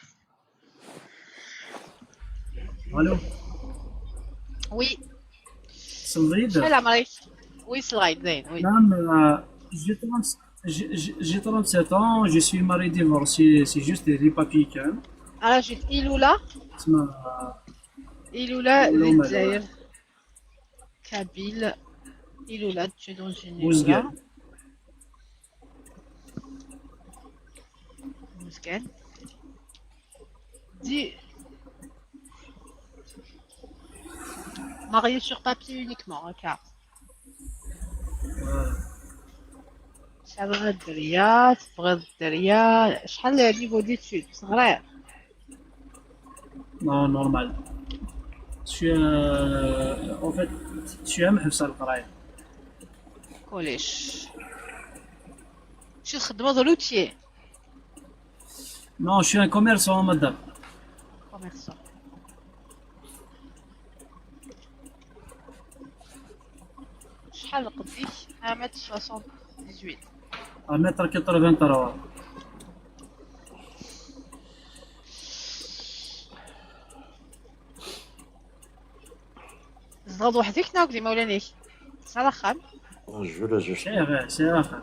الو. وي. سلغيد. شحال عمرك؟ وي، سلغيد زين، وي. نعم، آه، j'ai trente, j'ai, j'ai, j'ai trente-sept ans, je suis marié, divorcé, c'est juste des papiers كان. انا جيت ايلولا. تسمى، آه، ايلولا، ايلولا من مالها؟ الجزائر. Kabyle, Iloula, tu es d'origine Iloula. Ouzguel. Ouzguel. Dis, marié sur papier uniquement, ok. Tesɛiḍ ddreɛ, tebɣiḍ ddreɛ, acḥal niveau d'études, teɣriḍ? Non, normal. Je suis, euh, en fait, je suis un محبس القراية. Collège. شو تخدموا؟ Routier. Non, je suis un commerçant, madame. Commerçant. شحال قديك؟ un mètre soixante-dix-huit. un mètre quatre-vingt-trois. تزغد وحدك ناك ديما ولا نيك؟ صراحة. Je le juge. C'est vrai, c'est vrai.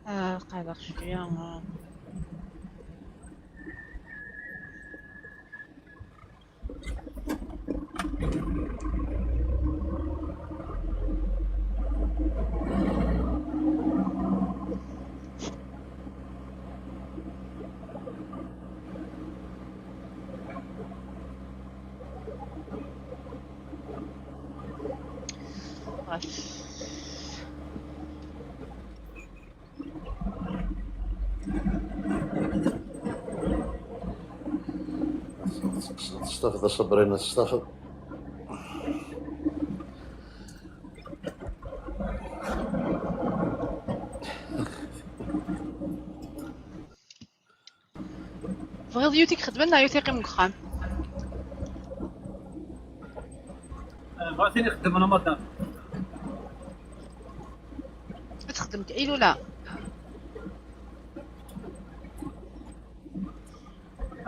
آه، قاعدة شوية، آه. Testaxed a Sabrina, testaxed. Tebɣiḍ yiwet i ixedmen neɣ yiwet i yeqqimen deg uxxam? Bɣiɣ tin ixedmen a madam. Ad txeddem deg Ilula?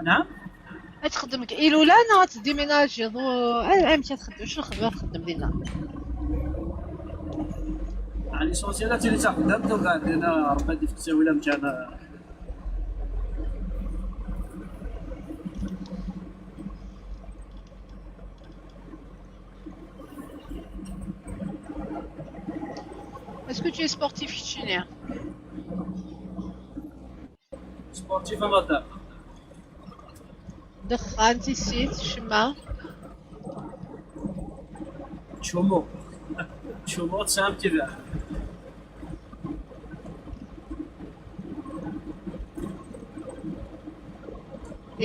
Naɛam? Ad txeddem deg Ilula neɣ ad tdiminajiḍ? Amek ad txeddem? Acu lxedma ad txeddem dinna? L'essentiel ad tili d taxeddamt, ubeɛd dinna Rebbi ad ifk ttawil amkan. Est-ce que tu es sportif, keččini? Sportif a madam. Dexxan, tissit, ccemma. Ččumuɣ. Ččumuɣ tesɛam tibɛa.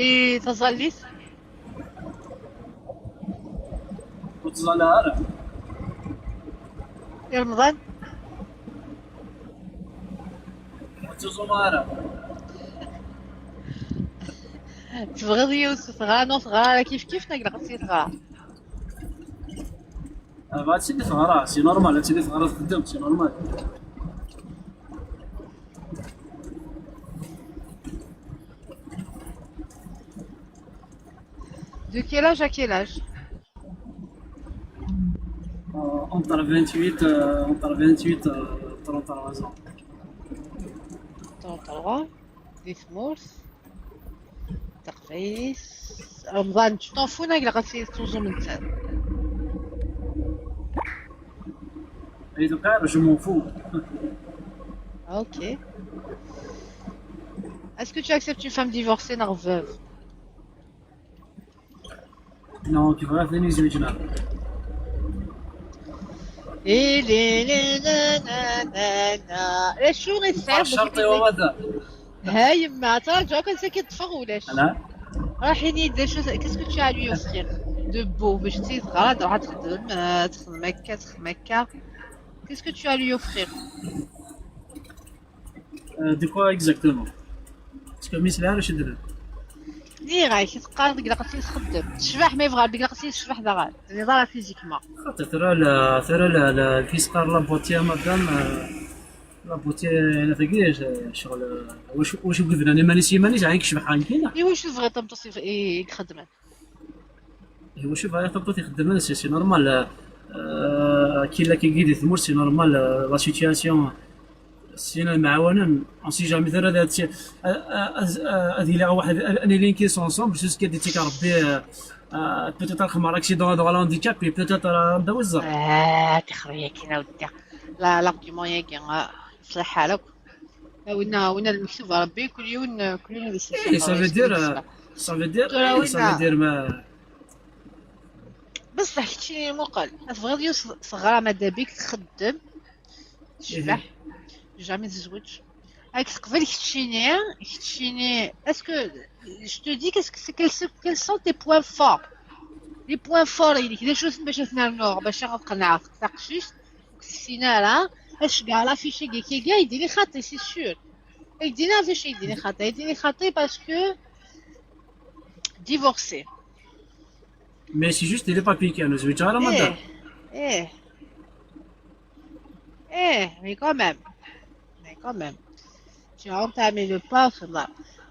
I taẓallit? Ur ttẓalla ara. I Remḍan? Ur ttuẓuma ara. Tebɣiḍ yiwet teɣra neɣ teɣra ara kif kif neɣ ilaq ad tt-teɣra? Ah, bah, ad tili teɣra, c'est normal, ad tili teɣra txeddem, c'est normal. De quel âge à quel âge? Euh, entre vingt-huit, euh, entre vingt-huit, euh, trente-trois ans. Trente-trois, di tmurt taqbaylit. Remḍan, tu t'en fous neɣ ilaq ad tuẓum netta? Et donc, ah, je m'en fous. Ok. Est-ce que tu acceptes une femme divorcée neɣ veuve? Non, كيف غير ثاني زوجنا. إي لي لي لا لا لا لا. ايش شو غير الساعة؟ شرطي وماذا؟ ها يما، ترى جوك نسيت يطفغ ولا شي؟ أنا؟ رايحين يدير شو، qu'est-ce que tu as à lui offrir de beau باش تزغر، تروح تخدم، آه، تخدم هكا، تخدم هكا. Qu'est-ce que tu as à lui offrir? Euh, de quoi exactement? Parce que Miss Lara, je suis de... Ni ɣa-k tqal deg laqas i txeddem. Tecbeḥ, ma yebɣa deg laqas i tecbeḥ daɣen. Nniḍ ara physiquement. خاطر ترى لا، ترى لا، لا، كي صار la beauté يا madame، آه، la beauté هنا تقي، آه، شغل، آه، واش، واش يقول لنا؟ أنا مانيش، مانيش عايك شبحان كينا. إي، واش تبغي طمطوس يخ-، يخدمن؟ إيوا، شوف، هاي طبطة يخدم، c'est, c'est normal. آه، كي لا كي قيدي ثمور، c'est normal. آه، la situation سينا معاونا، on sait jamais ترى ذات شي. آه، آه، آه، آه، هذه لي واحد، آه، أنا لين كيس ensemble، juste كي ديتيك ربي، آه، آه، peut-être الخمار accident هذا ولا handicapé، peut-être راه هذا وزر. آه، تخريا كينا ودي. لا، l'argument ياكي، آه، صحيح لك. وين، وين المكتوب ربي كل يوم، كل يوم يسلك إيه، ça veut dire, ça veut dire, ça veut dire ما. بصح كتشيني مقل، تبغيض يوسف صغرى ماذا بيك تخدم، تشبح، jamais تزوج. هاك تقبل كتشيني، كتشيني، est-ce que, je te dis, qu'est-ce que c'est, quels sont, quels sont tes points forts؟ Les points forts هذيك، لا شو باش تنرنوغ، باش نقنعك تقشيش، سينارا، اش كاع لا فيشي كي كي كاع يديني خاطي، c'est sûr. يديني فيش يديني خاطي، يديني خاطي parce que divorcé. Mais c'est juste les papiers كانوا زوج على ما ايه، ايه، ايه، mais quand même, mais quand même. Tu as entamé le pas في النار.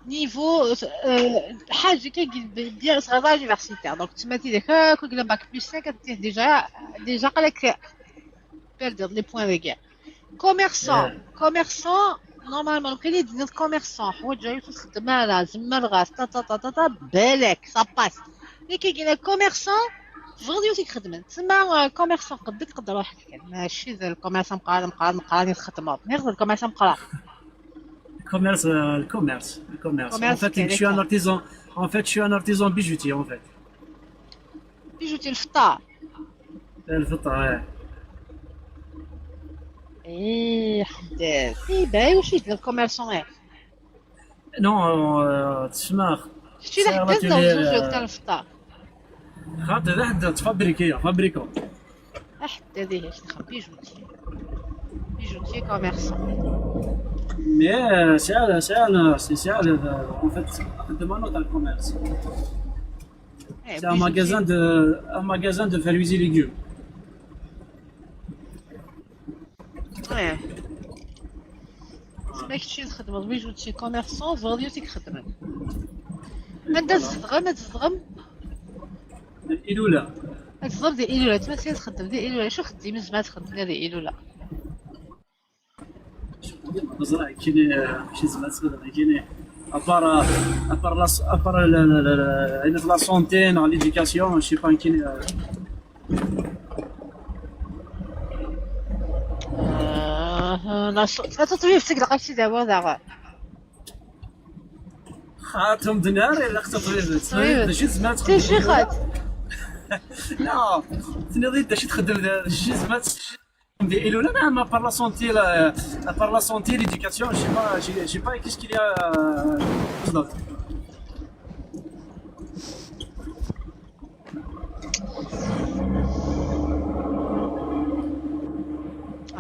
Niveau, euh, حاجة كي bien صغار universitaire. Donc تما تي داك كو قلنا bac plus cinq déjà, déjà قال لك perdre les points de guerre. Commerçant, commerçant, normalement كاين اللي يدير commerçant، حوايج جاي تخدم على زعما الغاز، تا، تا، تا، تا، تا، بالك، ça passe. Mais كي يقول لك commerçant، فغديو تيخدم. تسمى، آه، commerçant قدك قد روحك. ماشي زي ال commerçant مقران، مقران، مقران يخدم. غير زي ال commerçant مقران. Commerce, euh, le commerce, le commerce. En fait, je suis un artisan. En fait, je suis un artisan bijoutier, en fait. Bijoutier الفطار. الفطار، ايه. ايه، حداد. ايه، باي، واش يدير ال commerçant، ايه؟ Non, euh, تسمى. شتي لحد زوج وقت الفطار؟ خاطر واحد تفابريكي، فابريكون. حتى هذه اش دخل bijoutier. Bijoutier commerçant. Mais, euh, c'est un, c'est un, c'est, c'est un, euh, en fait, c'est un mono dans le commerce. C'est un magasin de, un magasin de fruits et légumes. ايه. تسمى كتشي تخدم bijoutier commerçant، فاليو تيك خدمة. anda tzedɣem, ad tzedɣem? الإيلولا. Ad tzedɣem di Ilula, tma txeddem di Ilula, acu xeddim zma txeddem di Ilula? Neẓra kini, kini, à part, à part la, à part la, la, la, la, la santé, non, l'éducation, je sais pas, kini, euh, آه، لا ش-، لا تطوير سيك دقيقة شي دابا دابا. Xaṭum dnar, ilaq teṭbibt. Teṭbibt. D acu tezmer ad txedem? Tixixat. Non, tenniḍ-iyi-d d acu txeddem da, d acu tezmer ad txeddem di Ilula, neɣ ma par la santé, la, par la santé, l'éducation, je sais pas, j'ai, j'ai pas, qu'est-ce qu'il y a, euh, d'autre?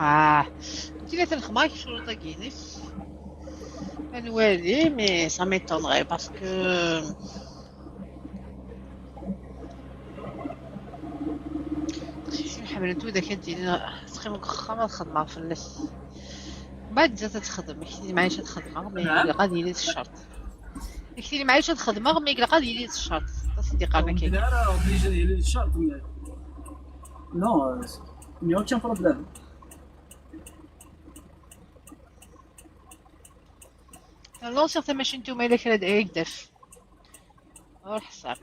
Ah, tu l'as fait le remarque sur le taguinis. Anwali, mais ça m'étonnerait parce que Tiqcicin ḥemmlent widak ad d-yinin teqqim deg uxxam ad xedmeɣ fell-ak. Mbeɛd zdat ad texdem, kti di mɛic ad xedmeɣ, mais ilaq ad yili d ccerṭ. Kti di mɛic ad xedmeɣ, mais ilaq ad yili d ccerṭ. Ad s-d-iqqaren akka. Ara obligé ad yili d ccerṭ, mais non, euh, il n'y a aucun problème. Lansiɣ tamacint-iw ma yella kra d-, ay d-af. Ur ḥṣan.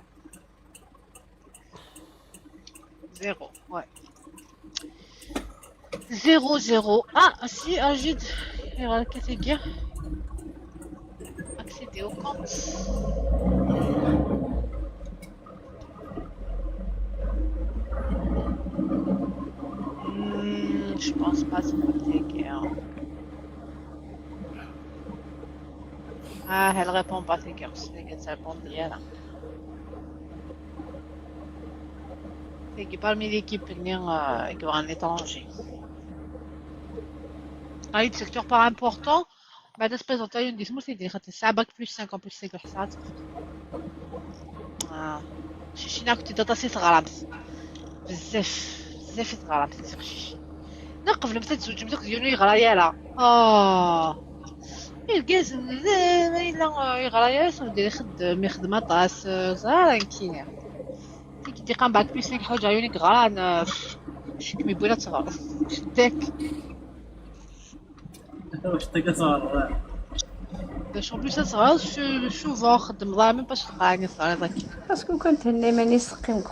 Zéro, ouais. Zéro, zéro. Ah, si, agit. Iɣer akka tagi. Accéder au compte. Hmm, je pense pas que c'est tagi. Ah, elle répond pas, tagi, ur telli tettṛebbi ara. Tagi, parmi l'équipe-nni, euh, i yebɣan l'étranger. Ay, d secteur pas important, mais d spécialité di tmurt-nni, xaṭer tesɛa bac plus cinq en plus, tagi ḥṣaɣ. Ah, cicina, kti d aṭas i teɣramt. Bezzaf, bezzaf i teɣramt, a tiqcicin. Neɣ qeblemt ad tzewǧemt akked yiwen ur yeɣra ara. Ah. Irgazen, d, ma yella, uh, yeɣra yas, ur diri ixeddem, ixeddem aṭas, uh, ẓer ankini. Tigi d-iqqan bac plus cinq ḥwaǧeɣ yiwen i yeɣran, uh, cekkem yewwi ad teɣreḍ. Ceddak. Ceddak ad teɣreḍ, ah. Bac en plus ad teɣreḍ, su-, souvent xeddmeḍ ara, même pas teɣra, teɣriḍ akken. Parce que kan thenna iman-is teqqim deg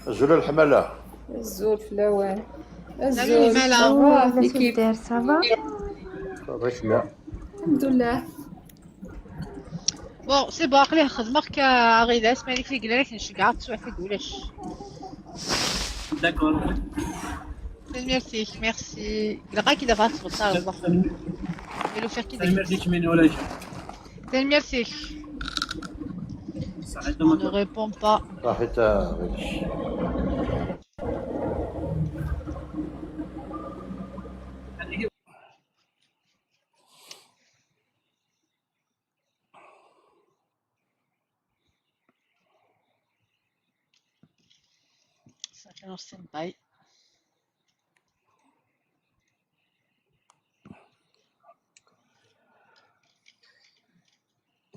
Azul a leḥmala. Azul fell-awen. Azul. Azul. Ça va, l'équipe. Ça va? Ça va, ça va. Alḥemdullah. Bon, c'est bon, aql-i xedmeɣ-k aɣilas, ma yella kra yellan ad k-nceggeɛ, ad teswiɛt-id ulac. D'accord. Tanemmirt-ik, merci. Ilaq ad k-id-afeɣ ad tbeṭṭareḍ. Tanemmirt-ik, min ulac. Tanemmirt-ik. On ne répond pas. Saḥit a Ɣilac. Saḥit en stand-by.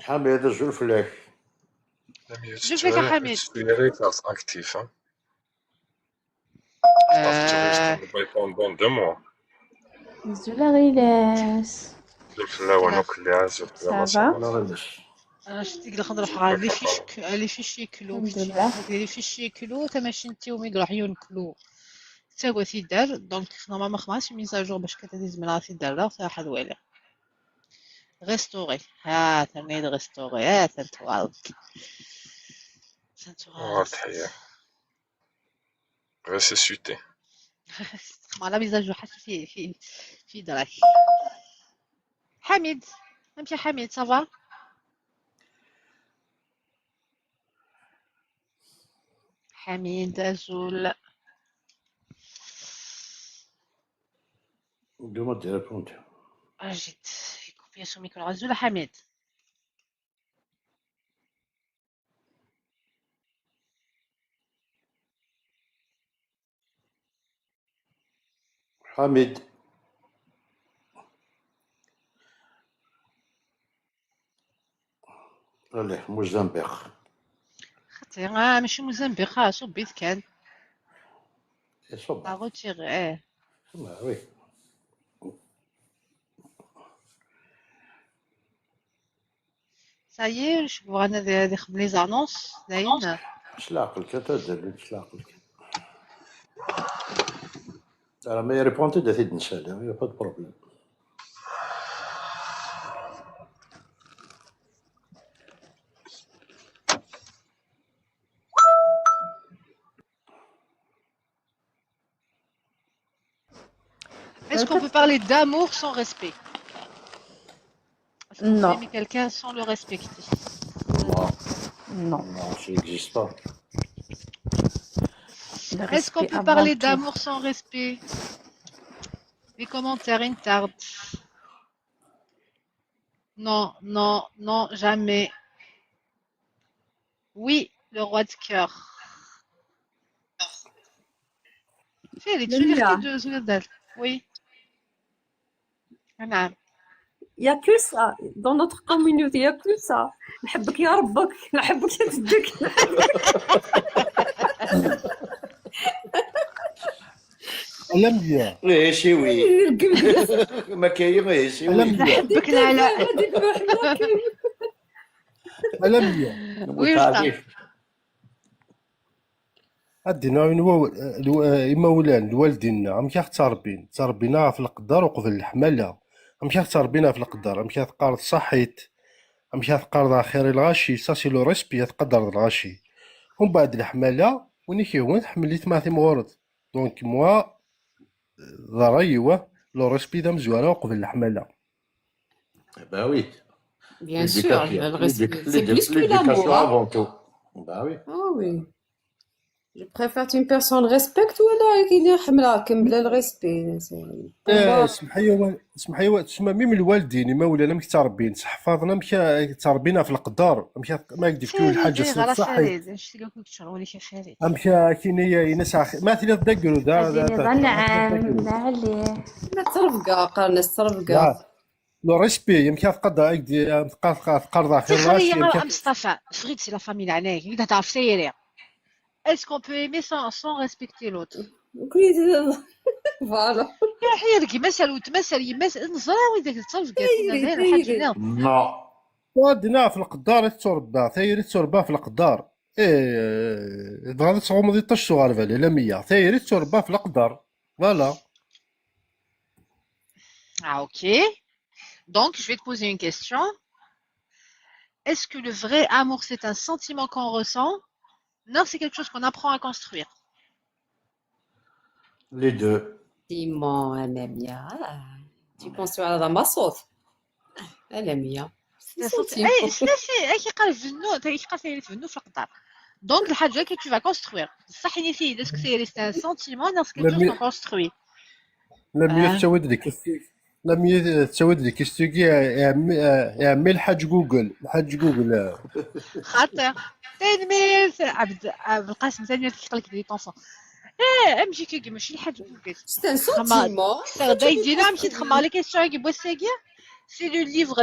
Ḥamid, azul fell-ak. Azul fell-ak a Ḥamid. Actif, hein. Pendant deux mois. Azul a Ɣilas. Azul fell-awen akk, azul fell-awen. Ça va? Racid, deg lxedma ruḥeɣ ɣer les fiches, les fichiers clos. Alḥemdulillah. Deg les fichiers clos, tamacint-iw mi iruḥ yiwen clos. Tettagad ad t-id-terr, donc normalement xedmeɣ-as mise à jour bac kan ad zemreɣ ad t-id-rreɣ, tura ad waliɣ. Restaurer. Ha, terna-yi-d restaurer. Ha, atan twaleḍ. Atan twaleḍ. Ressuscité. Voilà, mise à jour, حتى في، في، في دراك. حميد، امشي حميد، ça va؟ حميد، أزول. دوما دير بونت. أجد، يكون فيها سو ميكرو. أزول حميد. حميد. Allez, Mozambique. خطي، آه، ماشي موزمبيق، آه، صوبيت كان. إيه، صوب. آه، غوتشي، آه. آه، oui. Ça y est, je vois, أنا دي، دي خدم les annonces، داين. شلا عقلك، أنت دير لي، شلا عقلك. راه ما يريبونتي، دا تيد نسالي، y a pas de problème. Est-ce qu'on peut parler d'amour sans respect? Est-ce qu'on peut Non. Aimer quelqu'un sans le respecter? Non, Non. non, ça n'existe pas. Le Est-ce qu'on respect peut avant parler tout. D'amour sans respect? Les commentaires, ils tardent. Non, non, non, jamais. Oui, le roi de cœur. C'est les Lamia. De Zouladal. Oui. نعم. Il y a que ça. Dans notre communauté, il y a que ça. نحبك يا ربك، نحبك يا جدك. Lamia. ايه شي وي. القلب. ما كاين ايه شي وي. Lamia. نحبك لا لا. هذيك الوحدة كاين. Lamia. Oui, أستاذ. Ad d-iniɣ ayen wa-, lw-, imawlan, lwaldin-nneɣ, amek i ɣ-ttrebbin? Ttrebbin ɣef leqder uqbel leḥmala. Amek i ɣ-ttrebbin ɣef leqder? Amek i teqqareḍ ṣaḥit? Amek i teqqareḍ axir i lɣaci? Ça, c'est le respect, ad tqadreḍ lɣaci. Umbeɛd leḥmala, win i k-ihwan, tḥemmel-it ma timɣureḍ. Donc, moi, d ṛṛay-iw, le respect d amezwaru uqbel leḥmala. Bah oui. Bien sûr, le respect, c'est plus que L'éducation l'amour, hein. Avant tout. Bah oui. Ah oui. Je préfère une personne respecte ولا كاين اللي يحملها كامل بلا le respect. Eh, اسمحي wa-, اسمحي wa-, تسمى même الوالدين، imawlan amek ttrebbin, seḥfaḍen amek ttrebbin ɣef leqder, amek ma يديك تقول الحاجة صحيح. Amek كاين ينسى ما تلي تدقروا دا نعم علي. الترفقة، قالنا الترفقة. Le respect، يمكن تقدر، تقدر، تقدر داخل تخيل يمكن مصطفى، فريد c'est la famille العناية، كي تهضر في سيريا. Est-ce qu'on peut aimer sans, sans respecter l'autre? Voilà. يا حير كي مسأل وتمسل يمس نزرا ويدك تصرف كاتينا داير الحاجة. Non. وادنا في القدار تتربى، ثيري تتربى في القدار. ايه، بغا تغمضي طش صغار بالي لا مية، ثيري تتربى في القدار. Voilà. Ah, ok. Donc, je vais te poser une question. Est-ce que le vrai amour, c'est un sentiment qu'on ressent? Non, c'est quelque chose qu'on apprend à construire. Les deux. Sentiment, أنا مية. Tu construis على ضمصوت. أنا مية. اي سلاسي اي كيقال في النو، اي كيقال في النو في القدر. Donc الحاجه كي tu vas construire. صح، ني في ديسك سيري c'est un sentiment, non, c'est quelque chose qu'on construit. لا مية تسوي لي كيستيك. لا مية تسوي لي كيستيك يا عمي، يا عمي الحاج جوجل، الحاج جوجل. خاطر تنمير عبد، عبد القاسم ثاني كيقول لك des enfants. ايه، ام جي كيجي ماشي الحاج جوجل. C'est un sentiment. دايدينا مشي تخمم les questions كي بوساكي. C'est le livre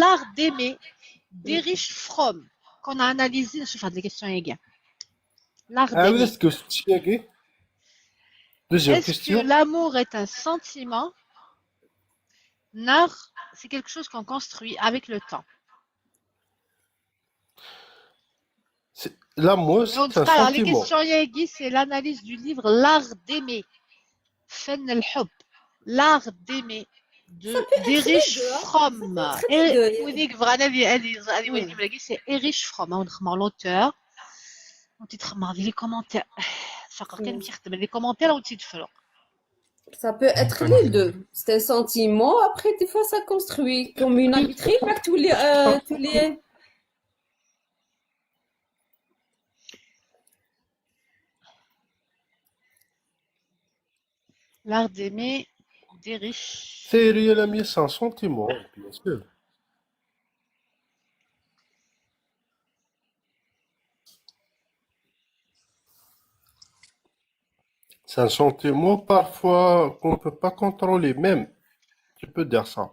L'art d'aimer d'Erich Fromm qu'on a analysé. نشوف هاد les questions ياكي. L'art عاود d'aimer. اسكو سكسياكي. Deuxième Est-ce que question. L'amour est un sentiment? Non, c'est quelque chose qu'on construit avec le temps. L'amour, Et on c'est un parle, les sentiment. Questions ياكي, c'est l'analyse du livre L'art d'aimer. فن الحب. L'art d'aimer de d'Erich Fromm. Et وين يبغى انا اللي اللي اللي وين يبغى c'est Erich Fromm, on خمم l'auteur. وانت تخمم هذه les commentaires. فقط كان مشي يخدم les commentaires وانت تفرق. Ça peut être les deux. C'est un sentiment. Après, des fois, ça construit comme une habitude. راك تولي، آه، تولي. L'art d'aimer d'Erich. Théorie, la mienne, c'est un sentiment, bien sûr. C'est un sentiment parfois qu'on ne peut pas contrôler même. Tu peux dire ça.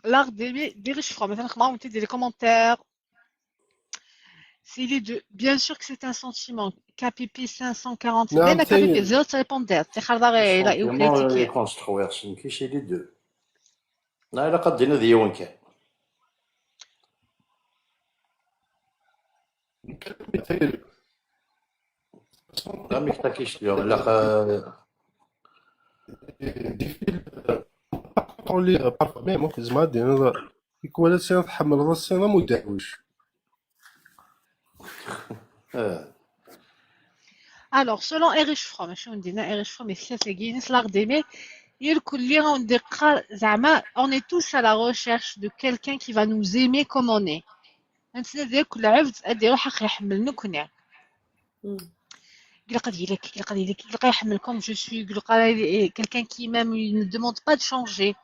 L'art d'aimer d'Erich Fromm. مثلا خمم انت دير les commentaires. C'est les deux. Bien sûr que c'est un sentiment. K P P cinq cent quarante. نعم، دايما K P P سيد. زيرو تريبوندير. تخرج غير لا Sentiment, يوكليتيكي. يكون ستروير سمكي، c'est les deux. لا، لا، قد دينا ذي وين كان. لا، ميك تاكيش اليوم، لا، خ-، Contrôler, euh, parfois même, hein, زعما دينا Tikwal ass-a tḥemmleḍ ass-a am udeɛwic. Alors, selon Erich Fromm, acu n dinna Erich Fromm, iskasagi-ines, l'art d'aimer, irkelli awen-d-iqqar, zeɛma, on est tous à la recherche de quelqu'un qui va nous aimer comme on est. Ad nettnadi akk lɛebd ad iruḥ ad ɣ-iḥemmel nekkni. Ilaq ad yili akka, ilaq ad yili akka, ilaq ad iḥemmel comme je suis, ilaq ad yili quelqu'un qui m'aime, il ne demande pas de changer.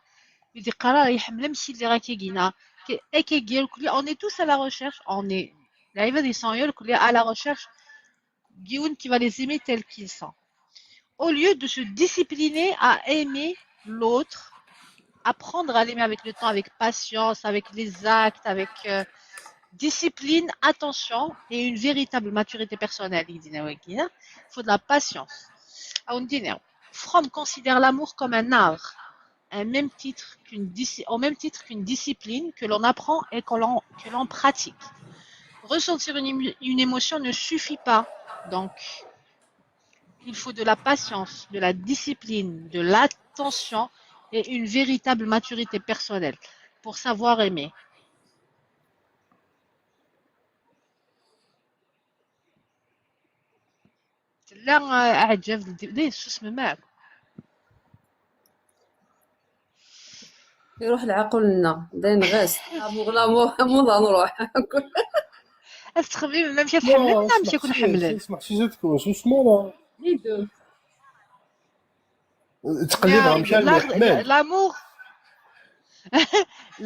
Ur d-iqqar ara iḥemmel amek i lliɣ akkagi neɣ akkagi, irkelli, on est tous à la recherche, on est, lɛibad yessen irkelli à la recherche n yiwen qui va les aimer tels qu'ils sont. Au lieu de se discipliner à aimer l'autre, apprendre à l'aimer avec le temps, avec patience, avec les actes, avec euh, discipline, attention et une véritable maturité personnelle. Il faut de la patience. Fromm considère l'amour comme un art, un même titre qu'une au même titre qu'une discipline que l'on apprend et que l'on pratique. Ressentir une, une émotion ne suffit pas. Donc, il faut de la patience, de la discipline, de l'attention et une véritable maturité personnelle pour savoir aimer. Tella aɛǧab d susmem akk. Iruḥ lɛaqul-nneɣ d ayen ɣas. Amuɣ lamuɣ amuḍ ad nruḥ. Ad tettxemmimem amek ad tḥemmlem neɣ amek ad ken-ḥemmlen. Smeḥ si zdat-ken, susem ara. Les deux. Ttqellib ɣer mkal leḥmal. L'amour.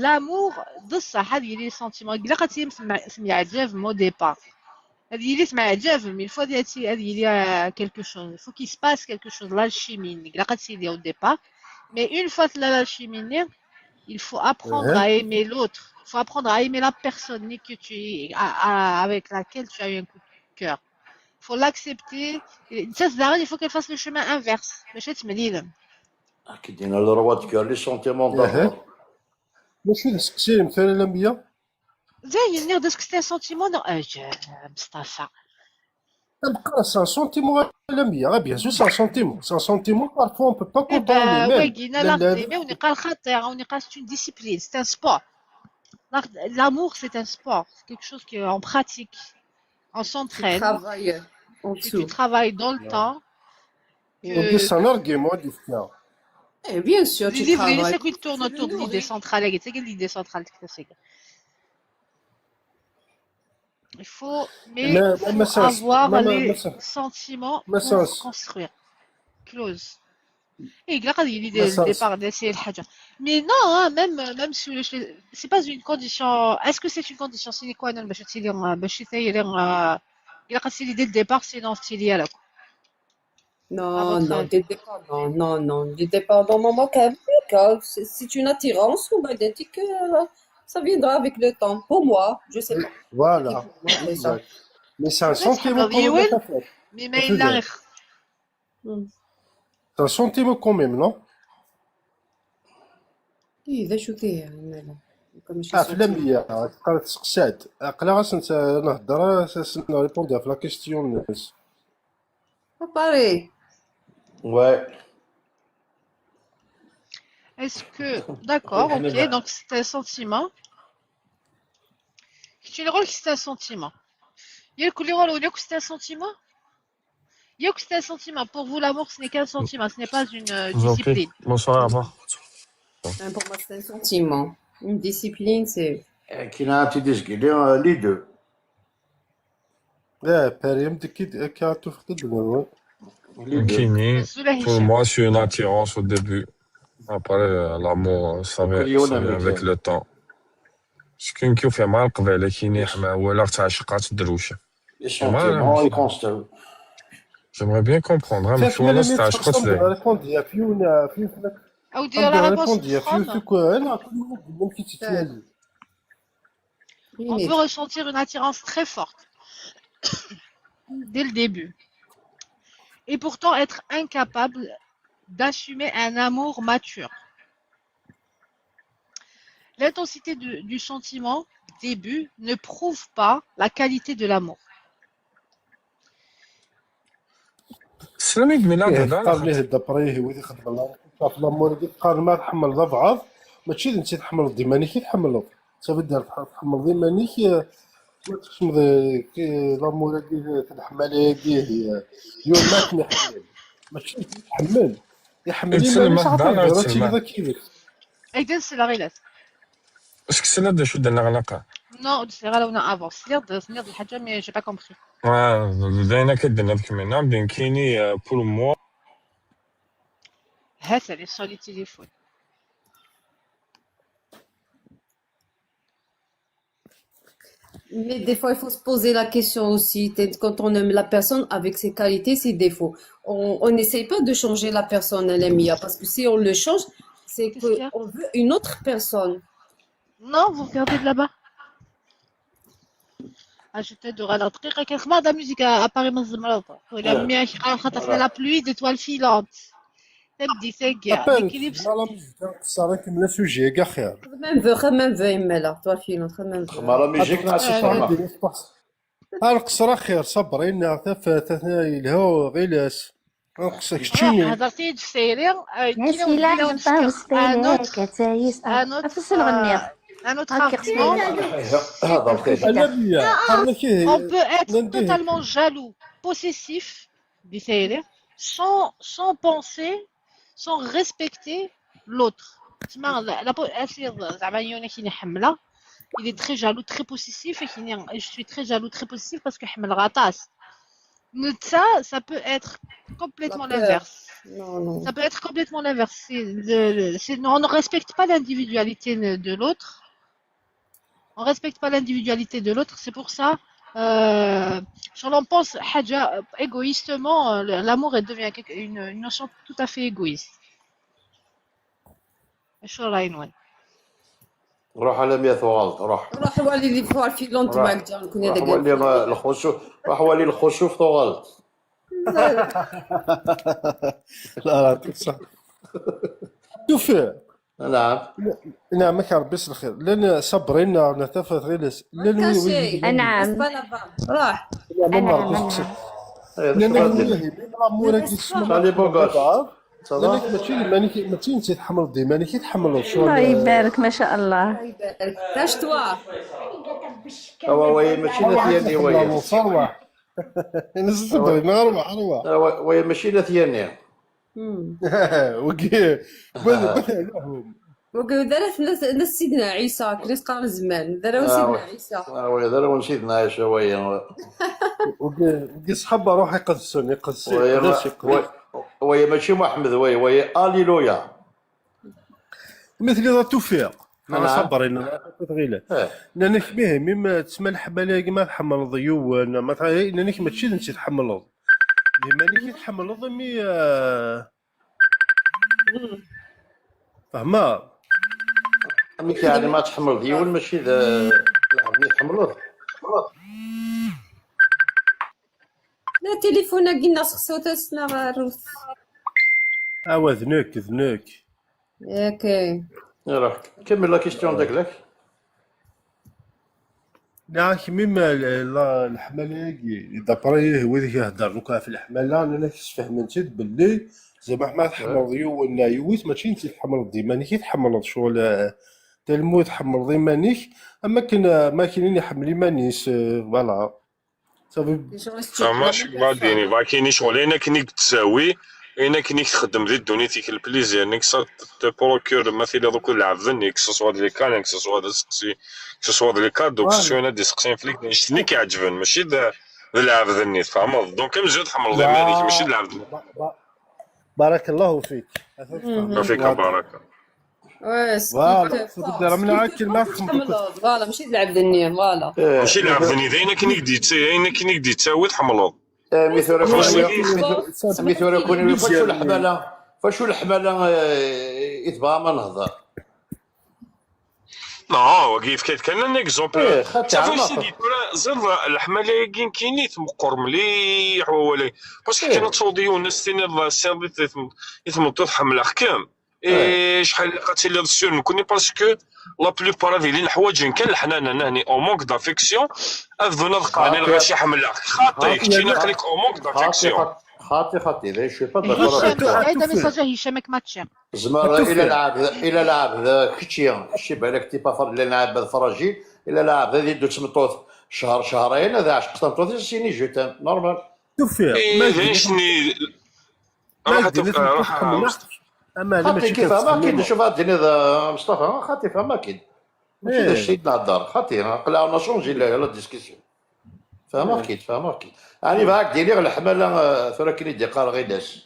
L'amour d ṣṣeḥ ad yili sentiment, ilaq ad tilim temyeɛǧabem au départ. Ad yili temyeɛǧabem, il faut ad yili quelque chose, il faut qu'il se passe quelque chose, l'alchimie, ilaq ad tili au départ. Mais une fois tella l'alchimie-nni, il faut apprendre à aimer l'autre, il faut apprendre à aimer la personne que tu es, avec laquelle tu as eu un coup de cœur. Faut l'accepter. Nettat daɣen, il faut qu'elle fasse le chemin inverse. Mačči ad temlilem. Akken d-yenna le roi de cœur, les sentiments d'abord. Mačči d aseqsi, Lamia? Dayen, nniɣ-d, est-ce que c'est un sentiment? Non, euh, je, Mustapha. C'est un sentiment, Lamia. Ah, bien sûr, c'est un sentiment. C'est un sentiment, parfois, on peut pas contrôler. Wagi, l'art d'aimer, on est pas le khater, on est pas, c'est une discipline, c'est un sport. L'amour, c'est un sport, c'est quelque chose qu'on pratique. On s'entraîne, tu travailles dans le temps. C'est un argument, eh, bien sûr, tu travailles. C'est qui tourne autour de l'idée centrale, l'idée centrale. Il faut mais avoir les sentiments pour construire. Close. Et il y a des départs d'essayer le haja. Mais non, hein, même, même si c'est pas une condition, est-ce que c'est une condition sine qua non? Bah, je te dis, bah, je te dis, il y a dès le départ, sinon, c'est lié à la Non, non, dès le départ, non, non, non. Dès le départ, dans mon cas, c'est une attirance, on va dire que ça viendra avec le temps. Pour moi, je sais pas. Voilà. Mais c'est un sentiment quand même. Mais, mais il arrive. C'est un sentiment quand même, non? اي ذا شو فيه مالا. اه في لمية تقرا تسقسات. عقلها غاس نهضر، نريبوندي في la question. Pareil. Ouais. Est-ce que, d'accord, ok, donc c'est un sentiment. Tu le rôle, c'est un sentiment. Il y a le c'est un sentiment. Youk, c'est un sentiment. Pour vous, l'amour, ce n'est qu'un sentiment, ce n'est pas une euh, discipline. Bonsoir, au revoir. Pour moi, c'est un sentiment. Une discipline, c'est. Qui a les deux. لا، باريم ديكي كاتو في الدنيا. Kini, pour moi, c'est une attirance au début. Après, euh, l'amour, ça vient, ça vient avec le temps. شكون كيف مع القبيلة كيني حما ولا تعشقات الدروشة. J'aimerais bien comprendre. Hein, mais tu vois, là, c'est un choix. أو دير la réponse. On peut ressentir une attirance très forte dès le début et pourtant être incapable d'assumer un amour mature. L'intensité du sentiment début ne prouve pas la qualité de l'amour. Slamik, mais là, d'après, il y a des gens qui disent que l'amour, il y a des gens qui Mačči d netta i tḥemmleḍ, d iman-ik i tḥemmleḍ. Ça veut dire tḥ-, tḥemmleḍ iman-ik, eh, ma txeddmeḍ, eh, ki-, l'amour-agi, eh, leḥmala-agi, eh, yumak iḥemmel. Mačči d netta i tḥemmel. Iḥemmel iman-is, xaṭer ad tiliḍ akka yid-s. Ayda nsel aɣilas. Est-ce que c'est là de chute de la... Non, ur d-sliɣ ara wina avant. Sliɣ-d, sliɣ-d lḥaǧa, mais j'ai pas compris. Ah, d ayen akka d-tenniḍ kemmini, nekkini, euh, pour moi. Ha-t-an, iṣali téléphone. Mais des fois, il faut se poser la question aussi. Quand on aime la personne avec ses qualités, ses défauts, on on n'essaye pas de changer la personne, elle aime, parce que si on le change, c'est qu'on veut une autre personne. Non, vous regardez de là-bas. Ah, je t'aide, la musique à Paris, mais la pluie, des toiles filantes. Tabdit-agi. Appel, la musique, ça, le sujet, axir. Même veut, même veut, mais là, toi, filant, même veut. Xdem la musique, neɣ ad tt-tfehmeḍ. Ah, lqesra axir, ṣabrin, neɣ tafat, atna yelha, ɣilas. Lqesra, keččini. Hḍeṛ-iyi-d f tayri, euh, kini ur d-, un autre, un autre, euh, un autre argument. On peut être totalement jaloux, possessif, di tayri, sans, sans penser, sans respecter l'autre. Tma, la, la, asiḍ, zeɛma yiwen akin iḥemmel, il est très jaloux, très possessif, akin, je suis très jaloux, très possessif parce que ḥemmleɣ aṭas. Netta, ça peut être complètement l'inverse. Non, non. Ça peut être complètement l'inverse. C'est le, le, c'est, on ne respecte pas l'individualité de l'autre. On respecte pas l'individualité de l'autre. C'est pour ça, euh, si on pense حاجة, euh, égoïstement, euh, le- l'amour, elle devient quelque- une, une notion tout à fait égoïste. Acu ṛṛay-nwen? Ruḥ alammi ad tuɣaleḍ, ruḥ. Ruḥ wali les toiles filantes, ruḥ. Ma ǧǧan-ken ad wali, euh, lxusuf, ruḥ wali lxusuf tuɣaleḍ. La, la, صح. Tufiḍ. Naɛam. Naɛam, ak Ṛebbi s lxir. Llan ṣabrin neɣ tafat ɣilas. Llan wi, wi, naɛam. Ruḥ. Llan wi, même l'amour-agi, les beaux gosses. Llan-ak mačči d iman-ik, mačči netta i tḥemmleḍ, d iman-ik i tḥemmleḍ, ccɣel. Allah ibarek, ma sha Allah. Awa, waya mačči d at Yanni, waya. Awa. Awa, waya mačči d at Yanni. Wagi, wagi d arraw n Sidna Ɛisa, akken i s-qqaren zman, d arraw n Sidna Ɛisa. Ah, waya d arraw n Sidna Ɛisa, waya. Wagi, wagi ṣṣḥaba ruḥ iqedsen, iqedsen, waya, waya mačči Muḥemmed, waya, waya, Alléluia. Mi tiliḍ a Tufiq, neɣ a Ṣabrin, neɣ a Tufiq tɣilat. Nnan-ak mihi, mi ma tesma leḥmala-agi ma tḥemmleḍ yiwen, ma tḥ-, nnan-ak mačči d netta i tḥemmleḍ. D iman-ik i tḥemmleḍ imi, eh, fehmeḍ? Amek yeɛni ma tḥemmleḍ yiwen mačči d, eh, lɛebd i tḥemmleḍ? La, tilifun-agi neɣ sexsut-as neɣ arut. Awa, d nekk, d nekk. Ok. Iruḥ, kemmel la question d agla-k. Neɣ kemmi ma l-, la, leḥmala-agi, d'après wid i iheddren akk ɣef leḥmala, nnan-ak sfehmen-tt-id belli zeɛma ma tḥemmleḍ yiwen neɣ yiwet, mačči netta i tḥemmleḍ d iman-ik i tḥemmleḍ, ccɣel, eh, talmu tḥemmleḍ iman-ik, am akken, eh, ma kinin iḥemmel iman-is, eh, voilà. Zeɛma acu ma d-yini, bakin ccɣel, ayen akken i yettawi, ayen akken i txeddem di ddunit-ik, le plaisir-nnek, ça te procure, ma tiliḍ akked lɛebd-nni, que ce soit d les câlins, que ce soit d aseqsi, que ce soit d les cadeaux, que ce soit d iseqsiyen fell-ak, d annect-nni i k-iɛeǧben, mačči d, d lɛebd-nni, tfehmeḍ? Donc, amzun tḥemmleḍ iman-ik, mačči d lɛebd-nni. Ba-, ba-, barakallahu fik. Fik baraka. Voilà, mačči d lɛebd-nni, d ayen akken i k-d-yettawi, ayen akken i k-d-yettawi tḥemmleḍ. Eh, mi tura, mi tura, mi tura, mi tura, acu leḥmala, acu leḥmala, eh, i tebɣam ad nehder? Non, wagi yefka-d kan un exemple. Eh, xaṭi, tura, ẓer, leḥmala-agi nekkini tmeqqer mliḥ wawal-agi. Parce que kan ad tawḍ yiwen ad s-tiniḍ, "Sɛiḍ i tm-, i tmeṭṭut ḥemmleɣ-kem." Eh, acḥal ilaq ad tiliḍ sûr nekkni, parce que la plupart ad ilin ḥwaǧen kan leḥnana, nahni, on manque d'affection, ad bdun ad qqaren i lɣaci ḥemmleɣ-k. Xaṭi, keččini aql-ik on manque d'affection. خاطي خاطي ذا شوي با داكور. هشام، هذا ميساج هشام ماتشي. زمر الا لعب الا لعب ذا كتشي كتشي بالك تي با فر الا لعب ذا فراجيل. الا لعب ذا يدو تمطوط شهر شهرين هذا عشق تمطوط سيني جو تان نورمال. شوف فيها. إيه، ما يدير ليش ني- ما راح يدير تبقى لازم راح تحمل. اما اللي خاطي ماشي كيف ما كتحمل. كاين شوف هاد الدنيا ذا مصطفى خاطي فما كاين. ماشي إيه. ذا الشيء تاع الدار خاطي قلعنا شونجي لا لا ديسكسيون. فهموك كي تفهموك كي. يعني معاك ديني غير الحمالة آه، ثورة كني دي قار غير ناس.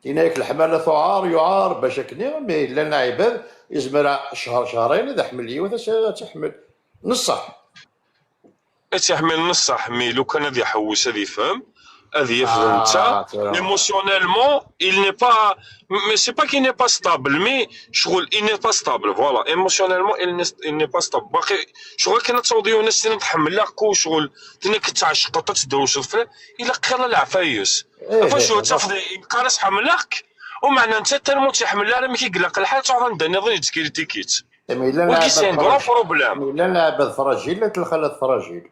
ديناك الحمالة ثعار يعار باش كني مي لا عباد يزمر شهر شهرين إذا حمل يوث تحمل نصح. تحمل نصح مي لو كان هذا يحوس هذا يفهم هذا يفهم آه، نتا. Émotionnellement il n'est pas mais c'est pas qu'il n'est pas stable mais شغل il n'est pas stable voilà émotionnellement il n'est il n'est pas stable باقي شغل كنا تصاوديو ناس تنحمل لا كو شغل تنك تعشق تدوش الفلان الا قيل العفايس. فاش هو تفضي يقارس حملك ومعنى انت تالمو تيحمل لا راه مي كيقلق الحال تعرف عندنا نظن يتكريتيكيت. ولكن سي ان غرو بروبليم. لا لا بذ فراجيل لا تلخلت فراجيل.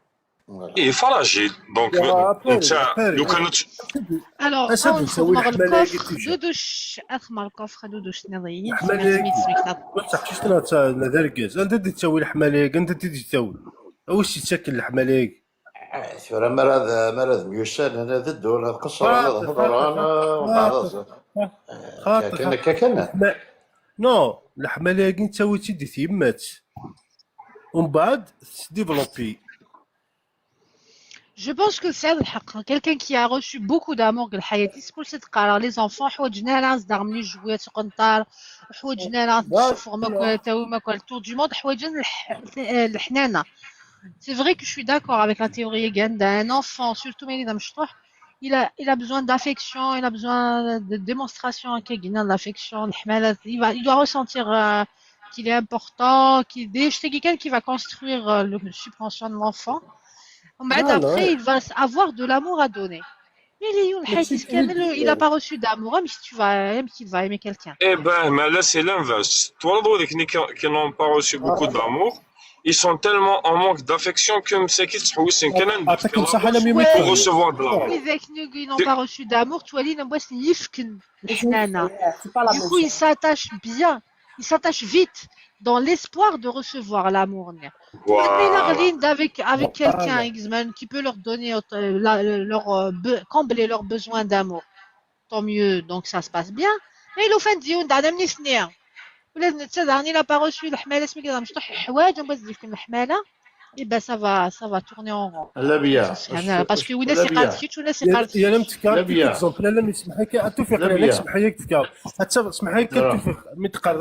ايه فراجيل دونك انت لو كانت Alors, on s'ouvre le coffre, Doudouche, Akhmar le coffre, Doudouche, Nadine, merci, merci. ما تحكيش لا لا داركاز انت دي تسوي الحماليك انت دي تسوي. واش يتاكل الحماليك؟ ثورة مرة مرة ميوسان انا ضده انا قصر انا هضر انا وبعض خاطر كان كان نو الحماليك انت ويتي دي تيمات. ومن بعد تديفلوبي. Je pense que c'est le حق. Quelqu'un qui a reçu beaucoup d'amour de الحياة, c'est pour cette قرار. Les enfants, حوايجنا راه صدر من الجوات وقنطار, حوايجنا راه السفر ما كان تاو ما كان tour du monde, حوايجنا الحنانة. C'est vrai que je suis d'accord avec la théorie كان un enfant, surtout ملي مشطوح, il a, il a besoin d'affection, il a besoin de démonstration, كي قلنا, l'affection, الحمالة, il va, il doit ressentir euh, qu'il est important, qu'il est quelqu'un qui va construire euh, le subconscient de l'enfant. ومن بعد, après, il va avoir de l'amour à donner. Mais il n'a pas reçu d'amour, même si tu vas, même s'il va aimer quelqu'un. Eh ben, mais là, c'est l'inverse. Toi, les gens qui, qui n'ont pas reçu beaucoup d'amour, ils sont tellement en manque d'affection que c'est qu'ils se كان pour recevoir de l'amour. Ils n'ont pas reçu d'amour, tu vois, ils n'ont pas الحنانة. Du coup, il s'attache bien, il s'attache vite dans l'espoir de recevoir l'amour. Avec, avec quelqu'un, qui peut leur donner, euh, la, leur, euh, combler leurs besoins d'amour. Tant mieux, donc ça se passe bien. Mais لو فان ديون دعنا من اثنين. ولا نتا دعني لا با روسو الحمالة سميك مشطوح حوايج ومن بعد تجيكم الحمالة. Et ben ça va, ça va tourner en rond. لا بيا. Parce que ولا سي قالت كيت ولا سي قالت. يا لم تكار اكزومبل لا لم يسمح لك اتوفيق لا يسمح لك تكار. حتى سمح لك اتوفيق متقر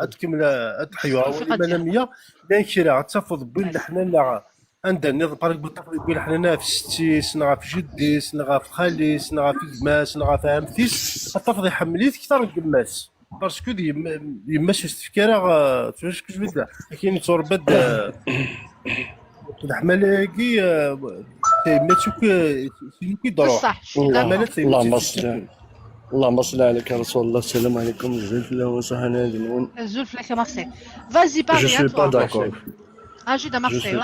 اتكمل اتحيوا ولا مية. بان كيرا تفض بين الحنان لا عندها نظام قالك بالطفل يقول حنا في ستيس نغا في جديس نغا في خاليس نغا في كماس نغا في عمتيس الطفل يحمليت اكثر من كماس. Parce que يماش تفكر كاين تربد الحمالة كي تيماتك سينو كي دروح. بصح اللهم صل اللهم صل عليك يا رسول الله. السلام عليكم. زلت له وصحنا يدنون. زلت لك مارسيل. Vas-y, Paris. Je suis pas d'accord. Ah, je suis d'accord. Je suis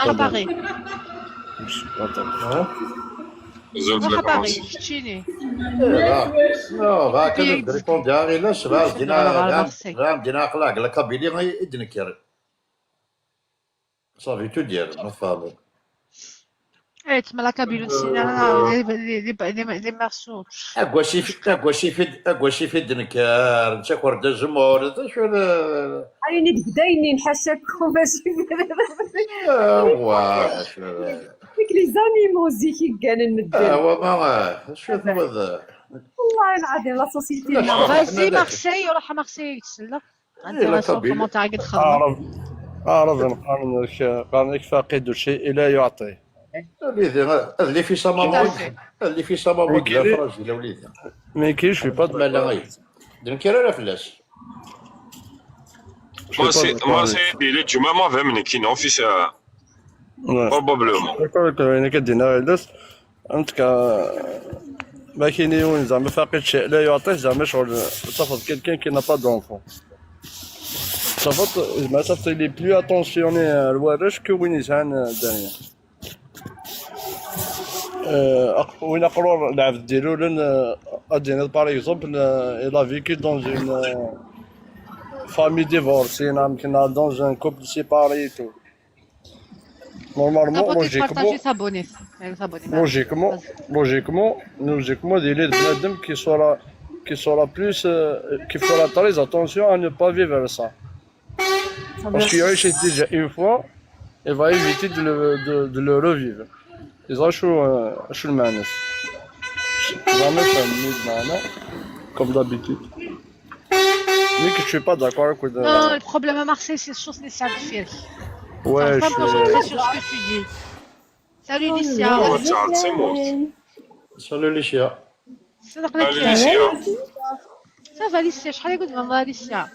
pas d'accord. مرحبا بك. شتيني؟ لا لا كنت ريبوندي غير لا شباب دينا غير دينا قلاق لا كابيلي غير يدنكر. صافي تو دير ما فاضل. ايه تما لا كابيلو سينا لي مارسو. اكوا شي في اكوا شي في اكوا شي في دنكار نتا كور دا زمور شو. عيني بدايني نحسك باش. اوا شو. ديك لي زانيمو زيكي كان المدن. اوا ما شو هذا. والله العظيم لا سوسيتي. Vas-y Marseille, روح Marseille تسلى. Intéressant comment t'as dit. اعرف اعرف نقارن لك قارن لك فاقد الشيء لا يعطي. وليدي اللي في سما موك اللي في سما موك فراجيل وليدي. ما كاينش في با مالا غير دنكر راه فلاش. مارسي مارسي دي لي جمعة ما فهمني كاين اوفيس. بروبابلومون. كاين كدينا غير فهمتك. ما كاين يون زعما فاقد شيء لا يعطيه زعما شغل تفض كيلكان كي نابا دونفون. تفض زعما تفض لي بلو اتونسيوني الوارش كو وين يسعان دانيا. وين اقرور العبد ديالو لن Adine, par exemple, euh, il a vécu dans une euh, famille divorcée, dans un couple séparé et tout. Normalement, logiquement, logiquement, logiquement, il est de qui sera, qui sera plus, euh, qui fera très attention à ne pas vivre ça. Parce qu'il a déjà une fois, il va éviter de le, de, de le revivre. Et ça, je suis, euh, je suis le manif. Jamais fait un mille, comme d'habitude. Mais que je suis pas d'accord avec... Non, le problème à Marseille, c'est sur les services. Ouais, je suis concentré sur ce que tu dis. Salut, Licia. Salut, Licia. Salut, Licia. Ça va, Licia ? شحال يقول ماما Licia ?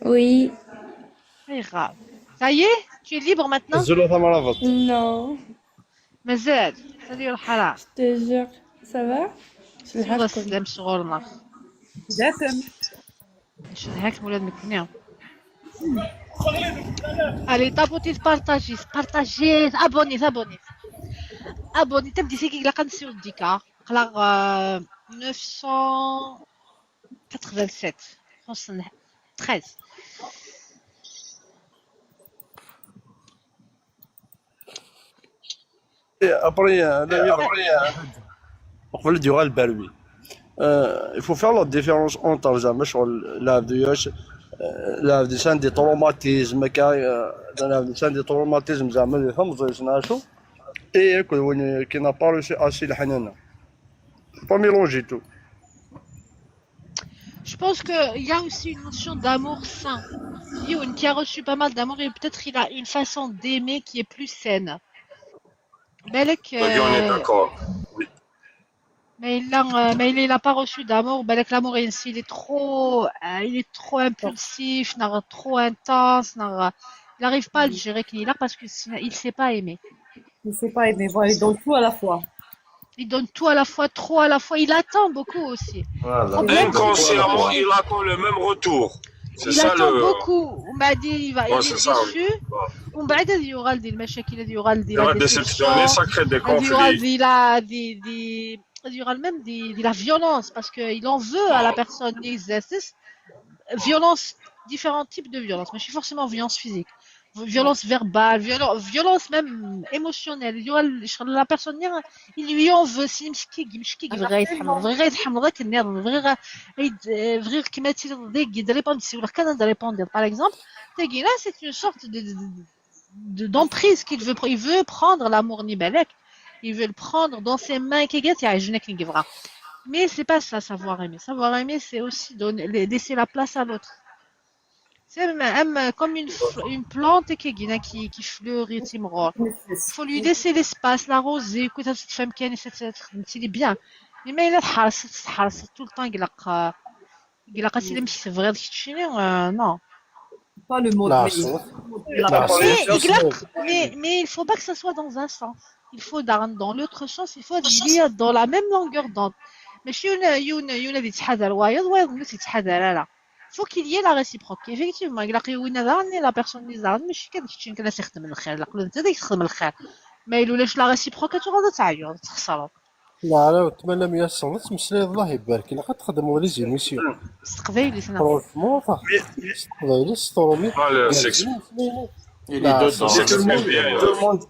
Oui. Pas grave. Ça y est, tu es libre maintenant ? Non. مازال. Salut, الحرام. Je te jure. Ça va ? السلام شغلنا. D'accord. شد هاك ولاد مكنية. Allez, tapotez, partagez, partagez, abonnez, abonnez. Abonnez, تبدي سيكي لا قنسيو ديكا. قلا neuf cent quatre-vingt-sept. خصنا treize. Et après, euh, là, il y a- après, euh, on va le dire à le Berwi. Euh, il faut faire la différence entre زعما شغل لاعب ديال، euh, لاعب ديال des traumatismes, كاع، euh, لاعب ديال des traumatismes زعما اللي فهم زي شنو، et كل وين qui n'a pas réussi à s'y الحنانة. Faut pas mélanger tout. Je pense qu'il y a aussi une notion d'amour sain. Youn qui a reçu pas mal d'amour et peut-être il a une façon d'aimer qui est plus saine. بالك, euh, mais il a, euh, mais il n'a pas reçu d'amour. بالك l'amour, il, il est trop, euh, il est trop impulsif, ناغ trop intense, ناغ, il n'arrive pas à le gérer, كاين لا, parce que sinon, il sait pas aimer. Il sait pas aimer, voilà, il donne tout à la fois. Il donne tout à la fois, trop à la fois. Il attend beaucoup aussi. Voilà. Problème, c'est que inconsciemment, il attend le même retour. C'est ça le... Il attend beaucoup. ومن بعد, il va, il est déçu. ومن بعد, غادي يوقع دي المشاكل, غادي يوقع دي la déception, ça crée des conflits. غادي يوقع دي la, دي, دي, غادي يوقع même دي, دي la violence, parce que il en veut à la personne اللي زاسس. Violence, différents types de violence, ماشي forcément violence physique. Violence verbale, violen-, violence même émotionnelle. Il y aura le, la personne, il lui en veut, c'est مشكيك, مشكيك, بغا يتحمل, بغا يتحمل, غير كنيض, بغا غا-, يد-, بغا كيما تي ديك يد répondre, c'est ولا كان يد répondre, par exemple, تاكي là, c'est une sorte de, de, de, de, d'emprise qu'il veut, il veut prendre l'amour ني بالك, il veut le prendre dans ses mains, كي قالت يعجنك ني كيفغا. Mais c'est pas ça, savoir aimer. Savoir aimer, c'est aussi donner, la-, laisser la place à l'autre. C'est même, même comme une, fl-, une plante qui, qui, qui, qui fleurit, تيمغور. Il faut lui laisser l'espace, l'arroser, كي تفهم كان c'est bien. Mais ما إلا تحرس, تحرس tout le temps, يقلق, يقلق سيدي مش تبغي كتشيني, euh, non. Pas le mode, mais il faut la... Mais, يقلق, mais, mais il faut pas que ça soit dans un sens. Il faut dans, dans l'autre sens, il faut aller dans la même longueur d'onde. ماشي يون, يون, يون هذه تحذر وايض, وايض الناس يتحذر, لا. Faut qu'il y ait la réciproque. Effectivement, يقلق يوين هذا, la personne اللي زعما ماشي كان كتشين كان تخدم الخير, لا قلت انت تخدم الخير. ما يلولاش la réciproque, غادي تعيو, تخسروا. لا، لا، نتمنى ما يصلت مسلي, الله يبارك, لا قد تخدم ولي زيميسيون. استقبايلي سنة. Franchement, صح. استقبايلي, سترومي. Tout le monde,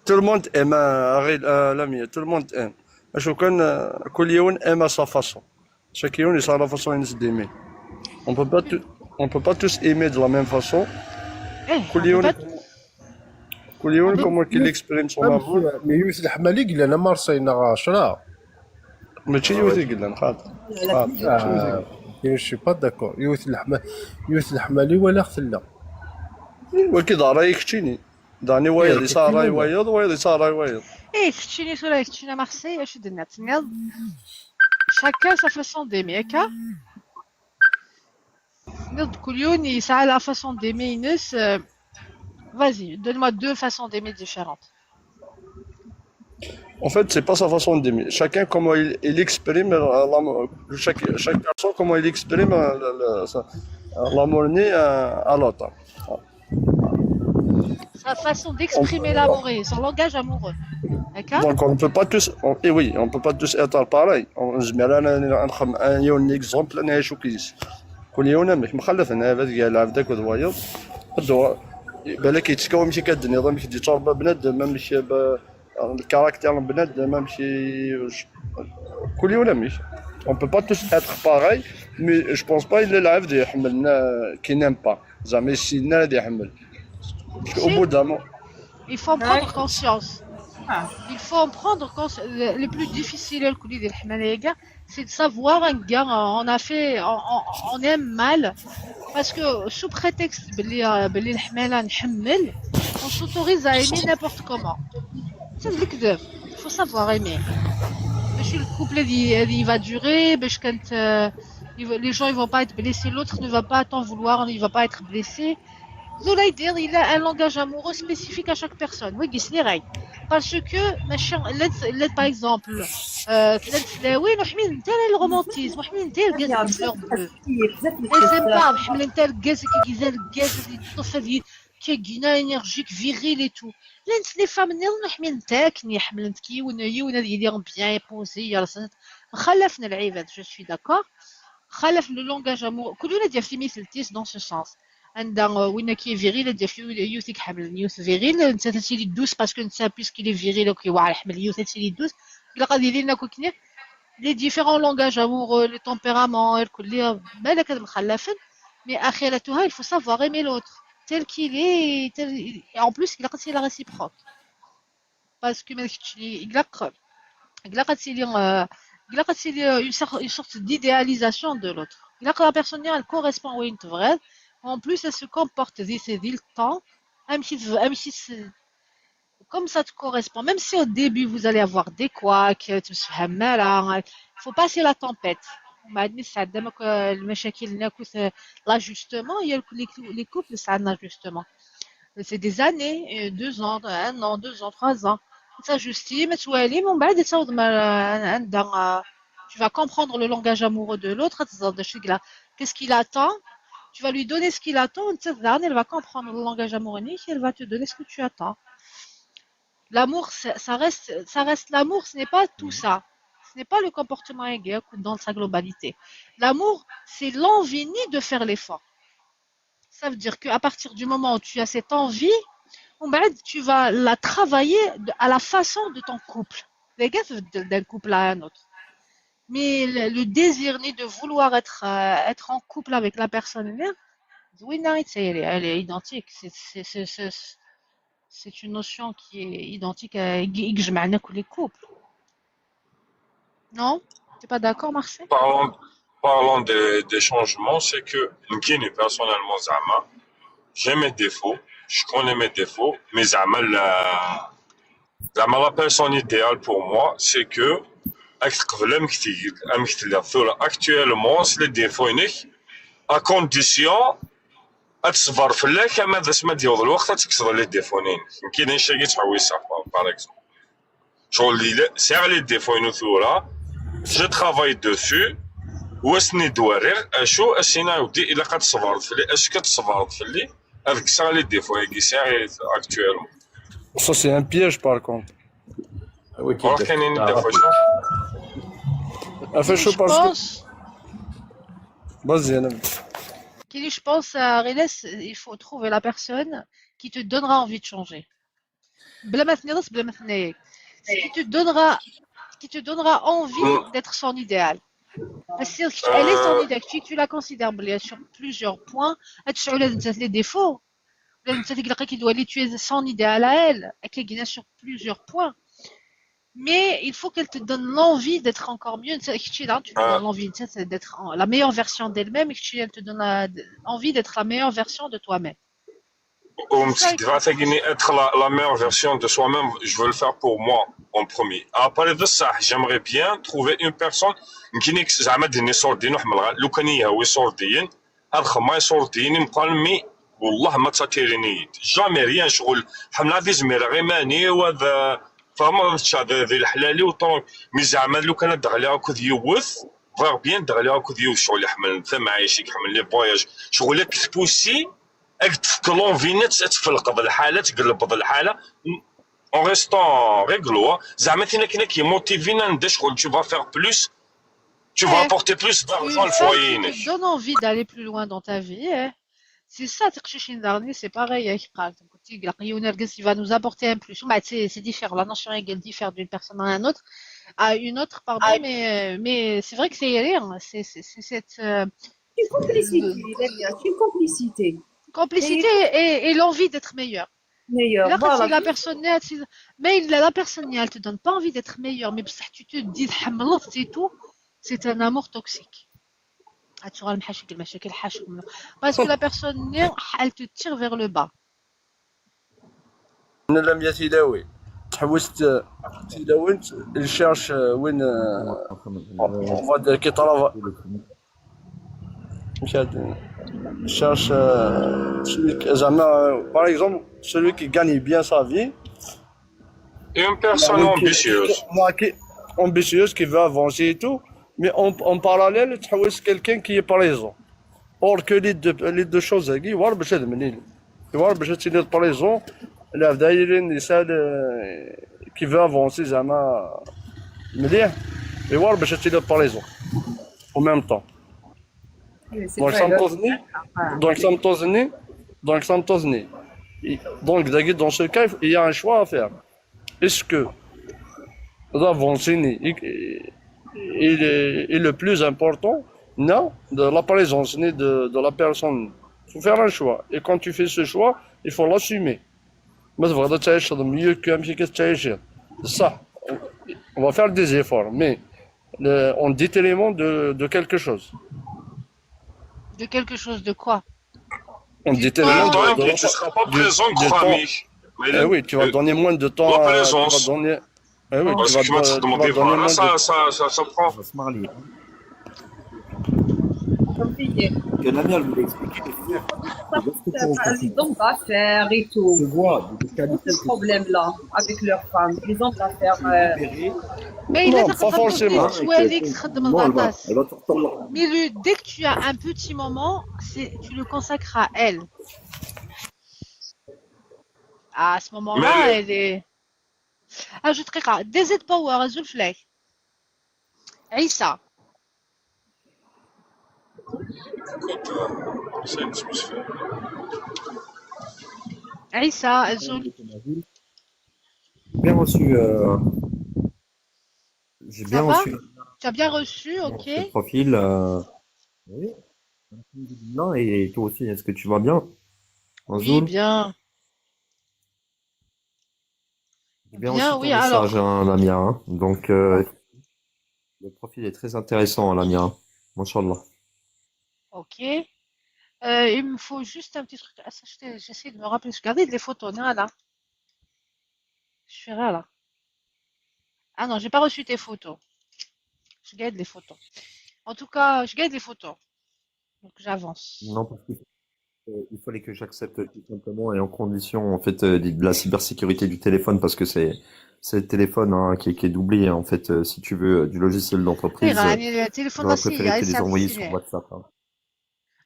tout le monde aime, euh, غير, euh, لمية, tout le monde aime. شو كان, euh, كل يوم aime à sa façon. Chacun a sa façon d'aimer. On peut pas tout, on peut pas tous aimer de la même façon. كل يوم, كل يوم comment qu'il exprime son amour. Mais يوث الحمالي قلنا مارسينا عشرة. ماشي يوث قلنا خاطر. Je suis pas d'accord. يوث الحما-, يوث الحمالي ولا خلا. وكي دارا يكتشيني. داني وايض يسعى راي وايض, وايض يسعى راي وايض. ايه, كتشيني ثورة, كتشيني مارسي, اش درنا تنيض؟ Chacun sa façon d'aimer, هكا. نض كل يوم يسعى la façon d'aimer ينس, euh, vas-y, donne-moi deux façons d'aimer différentes. En fait, c'est pas sa façon d'aimer. Chacun, comment il, il exprime, euh, l'amour, chaque, chaque personne, comment il exprime, euh, le, le, sa, euh, l'amour né, euh, à l'autre. Voilà. Sa façon d'exprimer l'amour, son langage amoureux. D'accord ? Donc on ne peut pas tous, on, et oui, on peut pas tous être pareil. On, نزمر انا نخدم un exemple كل يوم مش مخلف انا هذا ديال العبد هكا وايض. بالك يتسكاو مشي كدني ضم مشي دي تربه بنادم مشي الكاركتير بنادم مشي كل يوم مش. On peut pas tous être pareil, mais je pense pas il العبد يحملنا كي نيم با زعما يسينا هذا يحمل. Au bout d'un moment. Il faut en prendre conscience. Il faut en prendre conscience. Le plus difficile, c'est de savoir un gars, on a fait, on, on aime mal. Parce que sous prétexte بلي بلي الحماله نحمل, on s'autorise à aimer n'importe comment. C'est le كذب. Il faut savoir aimer. باش le couple هذه هذه va durer, باش كانت, euh, les gens ils vont pas être blessés, l'autre ne va pas t'en vouloir, il va pas être blessé. Zolaïdir, il a un langage amoureux spécifique à chaque personne. Oui, Gisliray. Parce que, machin, par exemple, euh, تلات سلاوين وحميل انت le romantisme, وحميل انت le gaz de fleurs bleues. C'est sympa, وحميل انت le gaz كي كيزال le gaz اللي يطفى, كي كينا énergique, viril et tout. لانت les femmes نيضن وحميل انت كني حملنت كي ون يون هذه اللي bien posé يا رسنت. خلفنا العباد, je suis d'accord. خلف le langage amoureux كلنا ديال في مثل تيس dans ce sens. عندها وين كي viril ديال في يوث يحمل يوث viril, انت تسيري دوس parce que انت puisqu'il est viril وكي واعر حمل يوث تسيري دوس. لا غادي لينا كوكني les différents langages amoureux, les tempéraments, الكل بالك هاد مخلفين. Mais اخرتها, il faut savoir aimer l'autre tel qu'il est, tel, et en plus il a la réciproque. Parce que ما داكشي يقلق يقلق تسيلي يقلق تسيلي une sorte, une sorte d'idéalisation de l'autre. يقلق la personne اللي correspond وين تبغيض, en plus elle se comporte ذي سي ذي le temps, امشي امشي comme ça te correspond, même si au début vous allez avoir des couacs, تمسفهم مالا, faut passer la tempête. ومن بعد مي سعد دامك المشاكل ناكوث l'ajustement, il y a les couples سعدنا justement. C'est des années, euh, deux ans, un an, deux ans, trois ans. تاجوستي ما توالي, من بعد تصاوض ما عندها, tu vas comprendre le langage amoureux de l'autre, تزاد شكلها, qu'est-ce qu'il attend, tu vas lui donner ce qu'il attend, تزاد elle va comprendre le langage amoureux نيك, elle va te donner ce que tu attends. L'amour, ça reste, ça reste l'amour, ce n'est pas tout ça. Ce n'est pas le comportement égal dans sa globalité. L'amour, c'est l'envie ni de faire l'effort. Ça veut dire qu'à partir du moment où tu as cette envie, tu vas la travailler à la façon de ton couple. Les gars, d'un couple à un autre. Mais le, le désir ni de vouloir être, euh, être en couple avec la personne, elle est identique. C'est une notion qui est identique à les couples. Non ? T'es pas d'accord, Marseille ? Parlons, parlons des, des changements, c'est que نكيني personnellement زعما, j'ai mes défauts, je connais mes défauts, mais زعما la, زعما la personne idéale pour moi, c'est que راك تقبل امك تيجي امك تلي ثورة actuellement les défauts ينك, à condition ad تصبر فلاك, اما ذا ما ديوض الوقت تكسر les défauts ينك. يمكن شي تحويسه, par exemple. شغل اللي سعر les défauts ينو ثورة, je travaille dessus, واسني دوارير اشو اسينا ودي الا قد صبرت فلي, اش كتصبرت فلي, هذاك سعر les défauts يجي سعر actuellement. Ça, c'est un piège, par contre. Oui, كاينين des défauts. Enfin, je pense que. Vas-y, Anna. Je pense, euh, il faut trouver la personne qui te donnera envie de changer. بلا ما تنيض, بلا ما تنيض. Ce qui te donnera, qui te donnera envie d'être son idéal. Parce que elle est son idéal. Tu, tu la considères sur plusieurs points. Tu as les défauts. Tu es son idéal à elle. Sur plusieurs points. Mais il faut qu'elle te donne l'envie d'être encore mieux. Tu lui donnes l'envie d'être la meilleure version d'elle-même. Et elle te donne envie d'être la meilleure version de toi-même. ومتقدرات كيني être la, la meilleure version de soi-même, je veux le faire pour moi en premier. Après بصح, j'aimerais bien trouver une personne كينيك زعما ديني صور دين وحمل, لو كان يهوي صور دين, هاد خماي صور دين مقال مي والله ما تاتيريني jamais rien شغل حمل هذه زميرة غير ماني وهذا فاهم هذا الشيء هذا ذي الحلالي وطونك مي زعما لو كان دغلي هاكو ذيوث فاغ بيان دغلي هاكو ذيوث شغل يحمل ثم عايشك يحمل les voyages شغل كتبوسي ad tefk l'envie-nni ad tfelqeḍ lḥala, ad tgelbeḍ lḥala, en restant réglo. Zeɛma tin akken ad k-yemmotivi-n anda ccɣel, tu vas faire plus, tu vas apporter plus d'argent à le foyer-inek. Donne envie d'aller plus loin dans ta vie, eh. C'est ça, tiqcicin daɣen, c'est pareil, eh, yak qqar. Donc, ti-, ilaq yiwen argaz, il va nous apporter un plus. Umbeɛd, c'est, c'est différent. La notion égale diffère d'une personne à une autre, à une autre, pardon, mais, euh, mais c'est vrai que c'est, c'est, c'est, c'est cette, euh, Une complicité, Lamia, une complicité. Complicité et, et l'envie d'être meilleur. Meilleur. Là, Voilà. La personne, mais la, la personne, elle te donne pas envie d'être meilleur, mais ça, tu te dis, c'est tout, c'est un amour toxique. Ah, tu vois, le machine, le machine, le machine. Parce que la personne, elle te tire vers le bas. Lamia tilawin, tḥewwes tilawin, il cherche, euh, win, euh, on va dire, qui travaille. Cherche, euh, celui qui, زعما, euh, par exemple, celui qui gagne bien sa vie. Et une personne ambitieuse. Ambitieuse, qui veut avancer et tout, mais en, en parallèle, تحوس quelqu'un qui est présent. Or que les deux, les deux choses, il y a باش تمليل. Il y a باش تمليل présent. Là, d'ailleurs, il y a ça, qui veut avancer, زعما, مليح. Il y a باش تمليل présent. En même temps. Donc, ça me tourne. Donc, ça me tourne. Donc, ça me tourne. Donc, dans ce cas, il y a un choix à faire. Est-ce que d'avancer, il, il est, est le plus important? Non, de la présence, ni de, de la personne. Il faut faire un choix. Et quand tu fais ce choix, il faut l'assumer. Mais voilà, ça, c'est mieux que un petit ça. On va faire des efforts, mais, euh, en détriment de, de quelque chose. De quelque chose, de quoi? En détriment de, de, tu seras pas présent, crois-moi. Eh oui, tu vas donner moins de temps à, tu vas donner, eh oui, tu vas, tu vas donner moins de temps. Ça, ça, ça, ça prend. Que Lamia voulait expliquer. Les hommes d'affaires et tout. Je vois, donc, ce problème-là avec leurs femmes. Les hommes d'affaires. Euh... Mais il Non, pas forcément. Tu es Alex, Non, elle va, elle va te retomber. Mais le, dès que tu as un petit moment, c'est, tu le consacres à elle. À ce moment-là, Mais- elle est. Ah, je te دقيقة. D Z Power, azul fell-ak. Aïssa. Aïssa, azul. Bien reçu. Euh... J'ai Ça bien va? Reçu. Tu as bien reçu, Dans ok. Ce profil. Euh... Oui. Alhamdulillah, et toi aussi, est-ce que tu vas bien? Oui, Azul? Bien. J'ai bien Bien, reçu oui, ton message, alors. Hein, Lamia. Hein. Donc, euh, le profil est très intéressant, hein, Lamia. Hein. Mashallah. Ok. Euh, il me faut juste un petit truc. Ah, ça, je t'ai- j'essaie de me rappeler. Je gardais les photos, non, là. Je suis là, là. Ah non, j'ai pas reçu tes photos. Je garde les photos. En tout cas, je garde les photos. Donc, j'avance. Non, parce que, euh, il fallait que j'accepte tout simplement et en condition, en fait, euh, de la cybersécurité du téléphone, parce que c'est, c'est le téléphone, hein, qui, est- qui est doublé, hein, en fait, euh, si tu veux, euh, du logiciel d'entreprise. يعني التليفون J'aurais لا سي préféré te les envoyer sur سي WhatsApp. Hein.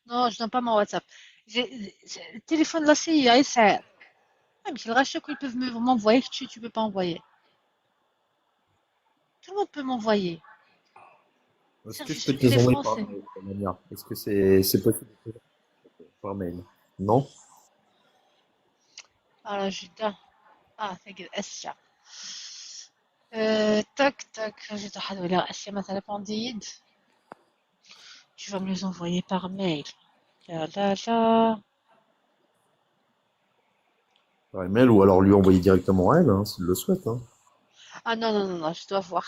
Non, je donne pas mon WhatsApp. J'ai- j'ai- التليفون لا سي يا يسعى. ممكن الغاشة كل peuvent me m'envoyer que tu, tu peux pas envoyer. Tout le monde peut m'envoyer. Est-ce Tiens, que je je peux suis te les très envoyer par français. Mail, Lamia? Est-ce que c'est c'est possible de faire par mail? Non? Alors, je dois. Ah, c'est que Asia. Euh, tac, tac, je dois حد ولا Asia مثلا بونديد. Tu vas me les envoyer par mail. La, la, la. Par email ou alors lui envoyer directement à elle, hein, s'il le souhaite. Hein. Ah non, non, non, non, je dois voir.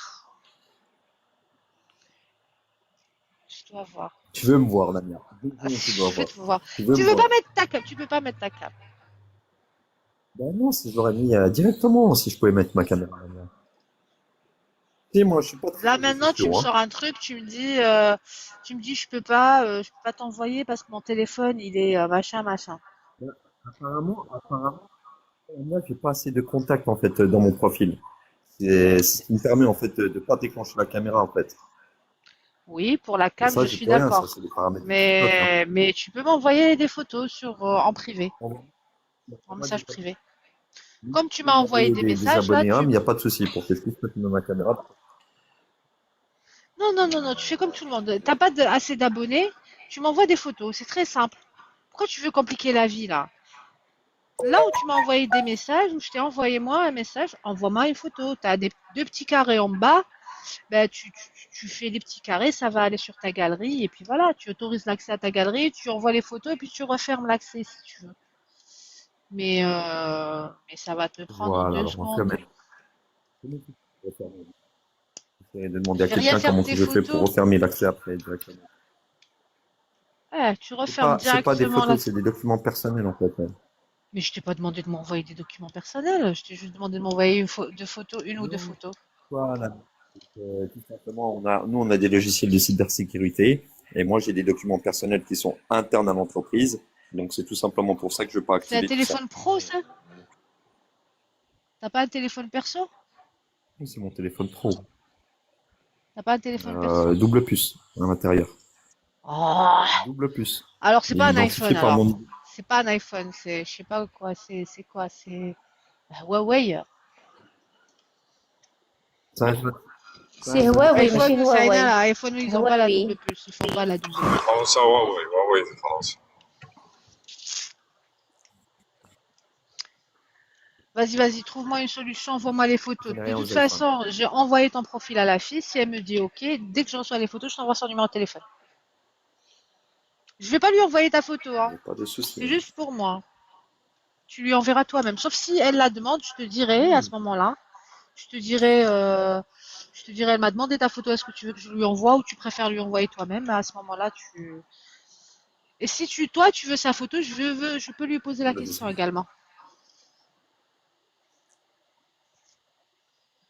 Je dois voir. Tu veux me voir, Lamia. Ah, Tu dois je vais voir. te voir. Tu veux Tu me veux voir. Pas mettre ta cam, tu peux pas mettre ta cam. Ben non, si j'aurais mis euh, directement, si je pouvais mettre ma caméra. Lamia. Si, moi, je suis pas très Là réseaux maintenant, tu sociaux, me Hein. sors un truc, tu me dis, euh, tu me dis, je peux pas, euh, je peux pas t'envoyer parce que mon téléphone, il est euh, machin, machin. Apparemment, apparemment, Lamia, j'ai pas assez de contacts en fait euh, dans mon profil. C'est ce qui me permet en fait de, de pas déclencher la caméra en fait. Oui, pour la cam, je suis d'accord. Mais, mais tu peux m'envoyer des photos sur, euh, en privé, en message privé. Comme tu m'as envoyé des, des messages, là, tu... Il n'y a pas de souci pour que je puisse mettre ma caméra. Non, non, non, non, tu fais comme tout le monde. T'as pas de, assez d'abonnés, tu m'envoies des photos, c'est très simple. Pourquoi tu veux compliquer la vie, là ? Là où tu m'as envoyé des messages, où je t'ai envoyé moi un message, envoie-moi une photo. Tu as des, deux petits carrés en bas, ben, tu, tu, tu fais les petits carrés, ça va aller sur ta galerie, et puis voilà, tu autorises l'accès à ta galerie, tu envoies les photos, et puis tu refermes l'accès si tu veux. Mais, euh, mais ça va te prendre deux secondes. Essayer de demander à quelqu'un comment tu veux faire pour refermer l'accès après directement. Ouais, tu refermes directement. C'est pas des photos, c'est des documents personnels en fait. Mais je t'ai pas demandé de m'envoyer des documents personnels, je t'ai juste demandé de m'envoyer une, pho- deux photos, une ou deux photos. Voilà. Euh, tout simplement, on a, nous, on a des logiciels de cybersécurité et moi, j'ai des documents personnels qui sont internes à l'entreprise. Donc, c'est tout simplement pour ça que je veux pas C'est un activer tout ça. téléphone pro, ça ? T'as pas un téléphone perso ? Oui, c'est mon téléphone pro. T'as pas un téléphone perso ? Euh, double puce à l'intérieur. Oh. Double puce. Alors, c'est Il pas est un identifié iPhone, par alors. mon. C'est pas un iPhone, c'est, je sais pas quoi, c'est, c'est quoi, c'est euh, Huawei. Ça, je- C'est Huawei, iPhone, ماشي c'est Huawei. un iPhone, ils ont pas la Huawei. Double puce, ils font pas la double puce. فرنسا هواوي، هواوي في فرنسا. Vas-y, vas-y, trouve-moi une solution, envoie-moi les photos. Je connais De rien aux toute façon, j'ai envoyé ton profil à la fille. Si elle me dit OK, dès que je reçois les photos, je t'envoie son numéro de téléphone. Je vais pas lui envoyer ta photo, Il hein. n'y a pas de souci. C'est juste pour moi. Tu lui enverras toi-même. Sauf si elle la demande, je te dirai à ce moment-là. Je te dirai, euh, je te dirai, elle m'a demandé ta photo, est-ce que tu veux que je lui envoie ou tu préfères lui envoyer toi-même ? À ce moment-là, tu... Et si tu, toi, tu veux sa photo, je veux, je peux lui poser la question également.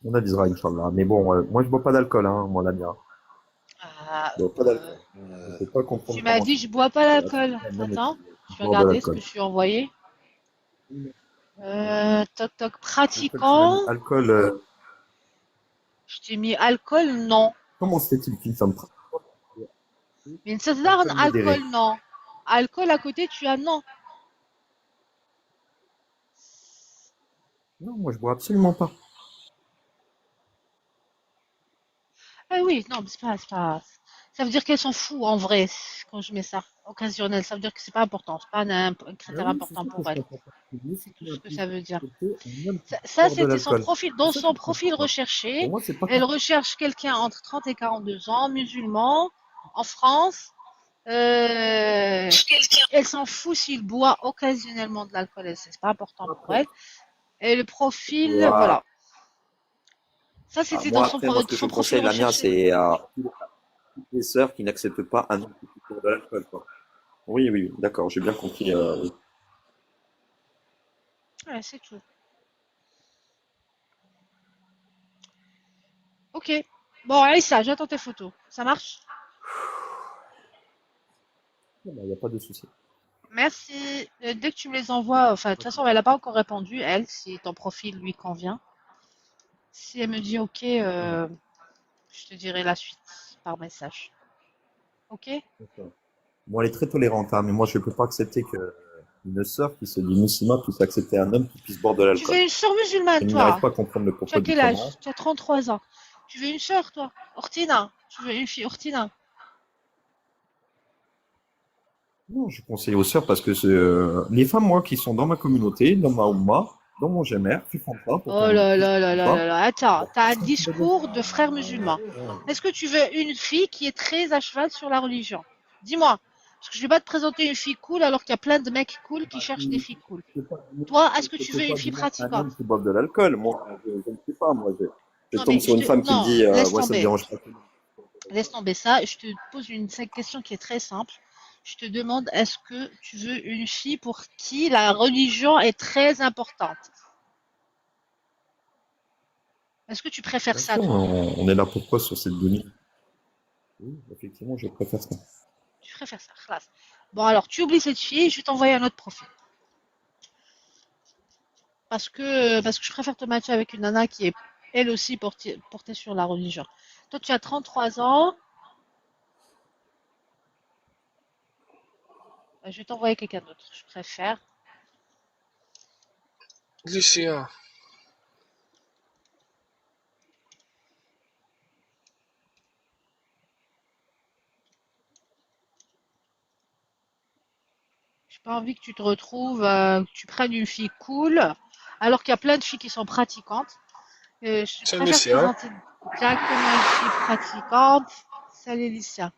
On avisera, Inch'Allah. Mais bon, euh, moi, je bois pas d'alcool, hein, moi, Lamia. Ah, Je bois pas d'alcool. Je peux pas comprendre Tu m'as comment dit, je bois pas l'alcool. Non, mais Attends, je je vais bois regarder de ce que l'alcool. tu as envoyé. Euh, toc toc, Alcool, pratiquant. alcool, euh, Je t'ai mis alcool, non. Comment se fait-il qu'une femme pratique Mais c'est ça, Alcool modéré. alcool, non. Alcool à côté, tu as non. Non, moi, je bois absolument pas. Ah oui, non, mais c'est pas, c'est pas... Ça veut dire qu'elle s'en fout en vrai quand je mets ça, occasionnel. Ça veut dire que c'est pas important, c'est pas un, un critère Ah oui, important c'est ça, pour c'est elle. important. Lui, c'est Tout ce que ça veut dire. accepter un homme qui Ça, ça, boit de c'était son l'alcool. Profil. Dans C'est ça son que je profil comprends pas. recherché, Pour moi, c'est pas elle recherche quelqu'un entre trente et quarante-deux ans, musulman, en France. Euh, elle s'en fout s'il boit occasionnellement de l'alcool, elle, c'est pas important pour elle. Et le profil, Voilà. Voilà. Ça, Ah, c'était moi, dans son, après, moi, ce que je son profil conseille, Lamia, recherché. C'est à toutes les sœurs qui n'acceptent pas un homme qui boit de l'alcool, quoi. Oui, oui, d'accord, j'ai bien compris. Euh, oui. Ouais, c'est tout. Ok. Bon, Aïssa, j'attends tes photos. Ça marche ? Il n'y a pas de souci. Merci. Euh, dès que tu me les envoies, enfin, de toute façon, elle n'a pas encore répondu, elle, si ton profil lui convient. Si elle me dit OK, euh, je te dirai la suite par message. OK ? Bon, elle est très tolérante, hein, mais moi, je ne peux pas accepter qu'une sœur qui se dit musulmane puisse accepter un homme qui puisse boire de l'alcool. Tu veux une sœur musulmane, Je toi ? N'arrive pas à comprendre le propos. Tu as quel âge ? Tu as trente-trois ans. Tu veux une sœur, toi ? Ortina ? Tu veux une fille, Ortina ? Non, je conseille aux sœurs parce que euh, les femmes, moi, qui sont dans ma communauté, dans ma Oumma, dans mon G M R, qui font ça. Oh là là là là là. Attends, t'as un discours de frère musulman. Est-ce que tu veux une fille qui est très à cheval sur la religion ? Dis-moi. Parce que je vais pas te présenter une fille cool alors qu'il y a plein de mecs cool qui cherchent des filles cool. Toi, est-ce que tu veux une fille pratiquante ? Qui boit de l'alcool, moi, je ne sais pas, moi, je, je tombe sur une femme qui me dit, euh, ouais, ça me dérange pas. Laisse tomber ça. Je te pose une question qui est très simple. Je te demande, est-ce que tu veux une fille pour qui la religion est très importante ? Est-ce que tu préfères ça ? On, on est là pourquoi sur cette donnée ? Oui, effectivement, je préfère ça. Tu préfères ça, خلاص. Bon, alors, tu oublies cette fille, je vais t'envoyer un autre profil. Parce que, parce que je préfère te matcher avec une nana qui est, elle aussi, portée, portée sur la religion. Toi, tu as trente-trois ans. Je vais t'envoyer quelqu'un d'autre, je préfère. Lucia. J'ai pas envie que tu te retrouves, euh, que tu prennes une fille cool, alors qu'il y a plein de filles qui sont pratiquantes. Euh, je C'est préfère Lucia. Présenter directement une fille pratiquante. Salut Lucia.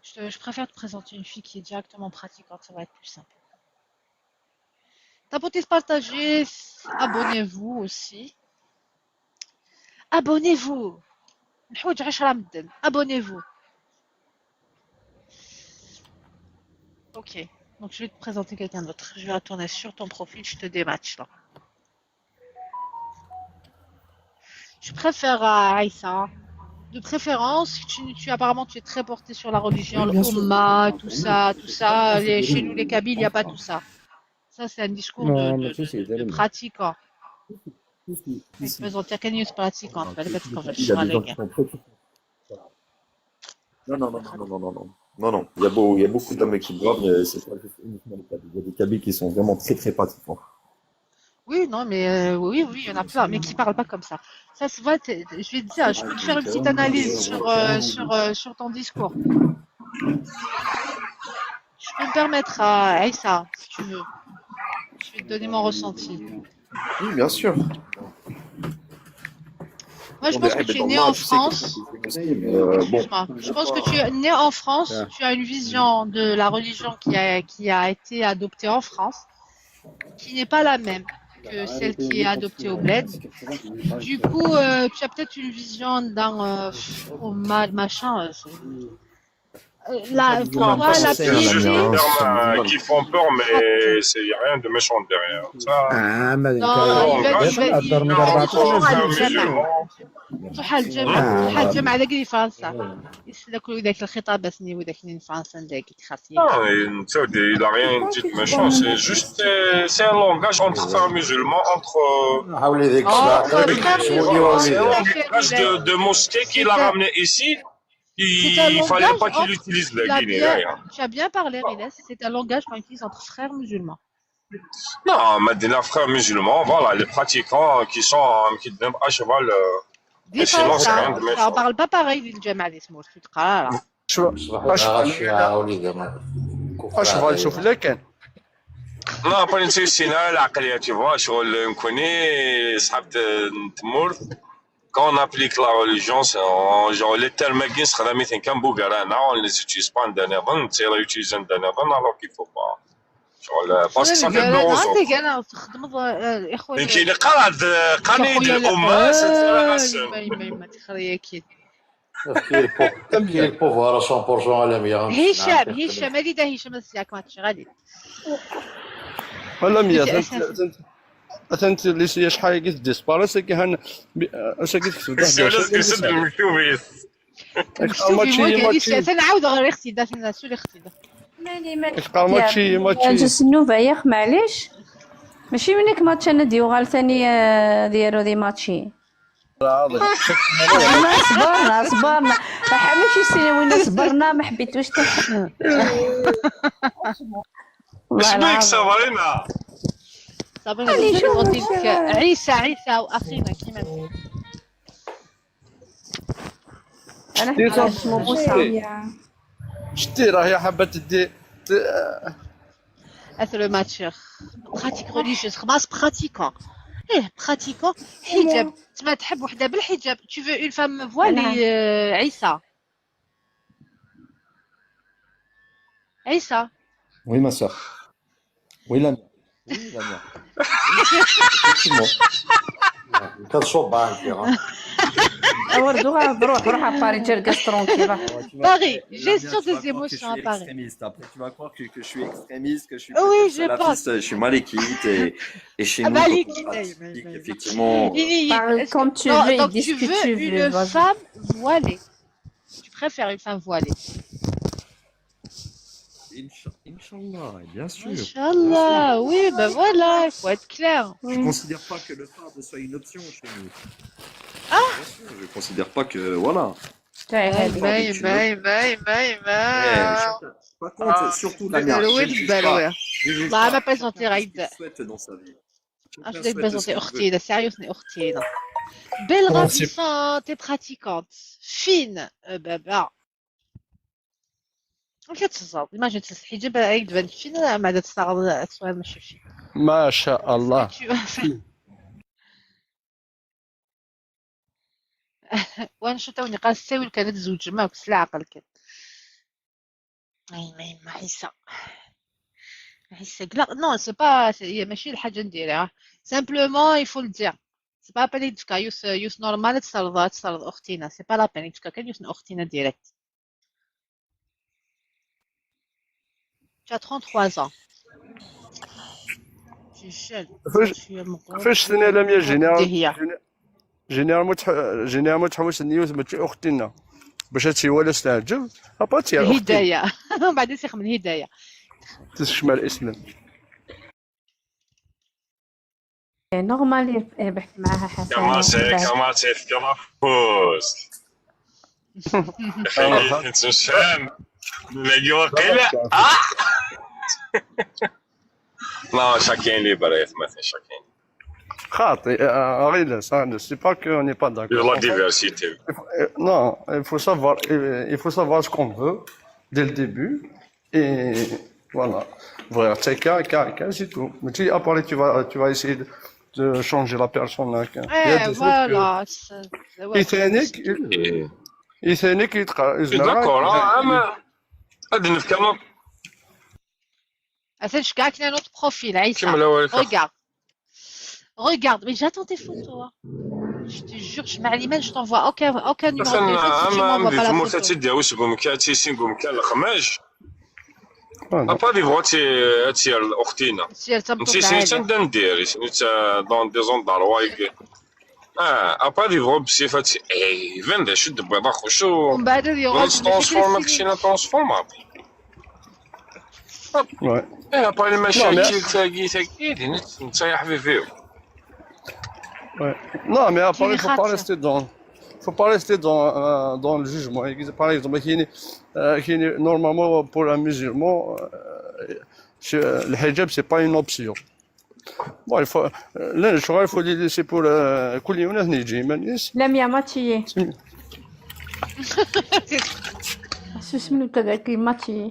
Je, te- je préfère te présenter une fille qui est directement pratiquante, ça va être plus simple. Tapotez, partagez, abonnez-vous aussi. Abonnez-vous. نحوج عشرة مدن. Abonnez-vous. Ok. Donc je vais te présenter quelqu'un d'autre. Je vais retourner sur ton profil, je te dématch là. Je préfère à Aïssa. De préférence, tu, tu- apparemment tu es très porté sur la religion, Oui, bien sûr. l'Oumma, tout ça, tout ça. Ah, Les- c'est chez nous les Kabyles, il n'y a pas tout ça. Ça, c'est un discours de, Non, de, mais de- tu sais, de- de Dalim. pratiquant. Si, si, Ils si. peuvent dire qu'il y a une pratiquante. Il y a des gens qui sont très... Non, non, non, non, non, non, non. Non, non, il y a, beau, il y a beaucoup d'hommes qui bravent, mais c'est pas juste uniquement les Kabyles. Il y a des Kabyles qui sont vraiment très, très pratiquants. Oui, non, mais euh, oui, oui, il y en a plein, mais qui parlent pas comme ça. Ça se voit, t'es- je vais te dire, je peux te faire une petite analyse sur, euh, sur, euh, sur ton discours. Je peux me permettre à Aïssa, si tu veux. Je vais te donner mon ressenti. Oui, bien sûr. Moi, je pense que tu es né en France. Excuse-moi. Je pense que tu es né en France, tu as une vision de la religion qui a, qui a été adoptée en France, qui n'est pas la même que celle qui est adoptée au Bled. Du coup, euh, tu as peut-être une vision dans euh, Oumma, machin. Euh, c'est- euh, la, pour moi, la C'est juste des piété. Termes euh, qui font peur, mais il n'y a rien de méchant derrière. Ça, Ah, mais Non, il va, il va, il va, il va toujours musulman. تروح الجامع، تروح الجامع داك اللي فرنسا. يسلك ذاك الخطاب سني وذاك اللي فرنسا داك خاص Non, il il n'a rien dit de méchant, c'est juste, euh, c'est un langage entre frères musulmans, entre. Euh, حاولي ديك Oh, الساعة frère, شوية c'est un وليدي. langage de, de mosquée qu'il a ramené ici. C'est un Il fallait langage pas qu'il entre- utilise Tu la l'as Guinée. bien, Là, hein. Tu as bien parlé, Rilès. C'est un langage qu'on utilise entre frères musulmans. Non, Madina, frères musulmans, voilà, les pratiquants qui sont euh, à cheval. Euh, Dis sinon, pas c'est ça. rien de Ça méchant. On parle pas pareil, il dit Jamal Ismour, tu te crois, là. صباح الخير الشيعة وليدي. اش بغا نشوف لكن Non, pas une solution, la tu vois, شغل نكوني صحاب تمورت. Quand on applique la religion, c'est en- genre les termes qui sont راه كان بوغارانا, on les utilise pas عندنا نظن, c'est réutilisé عندنا نظن, alors qu'il faut pas. شغل parce que ça fait peur aux autres. عندك انا تخدم يا خويا. كاين قاعد قاني خويا، لا. الامه آه، سنتي. يما يما يما تخري اكيد. تفكير بو تفكير بو فوارا مية بالمية. هشام هشام هذه دا هشام السياك ما تشغالي. ولا مية أنت ثانت ثانت ثانت اللي سي شحال قلت ديسباري ساكي هان. ساكي تكتب السؤال كيسد المكتوبين. ماتشي ماتشي تنعاود غير اختي دا تنعاود اختي دا. مالي مالي اش قال ماتشي ماتشي. جوج النوبة ياخ معليش. ماشي منك ماتش انا ديوغال ثاني آه، ديالو دي ماتشي. ما صبرنا صبرنا. حميت يسيني وين صبرنا ما حبيتوش تح- والله اش بيك العظيم. صابرينا؟ صابرينا غوتيك عيسى عيسى واخينا كيما انت. انا شتي حبيت صافي. موسى. شتي راهي حابه تدي ت- اثر ماتش براتيك ريليجيوز خماس براتيكون. ايه براتيكون حجاب. تما تحب وحده بالحجاب, tu veux une femme voilée, عيسى. عيسى. Oui, ma soeur. Oui, la mienne. Oui, la mienne. Effectivement. كتصوب عنك يا. وردو غا بروح روح اباري جرقس ترونكيل. Paris, gestion des émotions à Paris. Après, tu vas croire que, que je suis extrémiste, que je suis Oui, peut-être je salafiste, je suis malikite et, et chez nous, Malikite, quand on pratique, oui, oui, oui. Effectivement. Parle comme tu veux et dis ce que tu veux, Une vas-y. Femme voilée. Tu préfères une femme voilée? Inch- Inch'Allah, bien sûr. Inch'Allah, oui, ben voilà, il faut être clair. Je considère pas que le farde soit une option chez nous. Ah. Bien sûr, je considère pas que, voilà. تاعي هذه. ما ما ما ما Eh, chacun- par contre, surtout Lamia, Belwe je ne juge Belwe. pas. Je ne juge لا، pas. ما بيزونتي Chacun fait ce غيد. qu'il souhaite dans sa vie. Chacun اش ديك souhaite ce بيزونتي qu'il veut. اختينا، سيريوس اختينا. بيل رافيسون تي براتيكونت. فين؟ أه، بابا. كتهزر، ايماجين تلبس الحجاب عيد بان فين، ما عاد تستعرض السؤال، ما شفتش. ما شاء الله. وانا شتا وني قال الساوي كانت زوج ما كسلا عقل كان. اي ما ما عيسى. عيسى لا، نو، سي با، هي ماشي الحاجه نديرها. سامبلومون يفو الدير. سي با باني دوكا يوس يوس نورمال تصرض تصرض اختينا، سي با لا باني دوكا كان يوس اختينا ديريكت. Tu as trente-trois ans. Tu es jeune. فاش- Tu es مقبول. فاش سنة لم يجيني هي. جينيرالمون تح- جينيرالمون تحوس النيوز ماشي اختنا، باش هادشي ولا استعجب. ابا تي اختي هدايا. بعدين سيخ من هدايا. تسمع الاسلام. نورمال يربح معاها حسنة كما سي وبعد. كما سي في كرافوس. خليك نتمشان. نلاقي واقيلا. آه! لا، شاكين ليبر يا ثماثة، شاكين. خاطي آه، غير لا سا سي با كو اوني با لا داكور. ديفيرسيتي. Non, il faut savoir, il faut savoir ce qu'on veut dès le début. Et voilà. Voilà, c'est qu'un, qu'un, qu'un, c'est tout. Mais tu, après, tu vas, tu vas essayer de, de changer la personne. Hein. Il y a ايه des choses que... فوالا. يثانيك يثانيك يتقرا داكور، اه، اما هاد نفكر. اثنش كاع كنا نوت بروفيل عيسى. كمل اولك. Regarde. Regarde, mais j'attends tes photos. Hein. Je te jure, je m'alimente, je t'envoie aucun, aucun numéro de مثلا téléphone si tu اما m'envoies pas la ديفمو photo. تدعو سقوم كاتي سينقوم كان الخماج. Voilà. ابا ديفو تي تي اختينا. سير تم نتي سيسن دندير نتا دون دي زونداروا. اه، ابا ديفو بصفه اي فين ذا شد بيضا خشو. ومن بعد اليوم ترانسفورما كشينا ترانسفورما. Ouais. ايه، ابا Non, mais- المشاكل تاكي تاكي نتا يا حبيبي. Ouais. Non, mais après, il faut pas خاطر. Rester dans. Faut pas rester dans, euh, dans le jugement. Par exemple, كاين آه، كاين normalement pour un musulman, euh, c'est- le hijab, c'est pas une option. Bon, il faut, euh, là, je crois qu'il faut les laisser pour euh, كل يوم نيجي مانيس. لميا ماتشي. شو اسمه تاعك ماتشي؟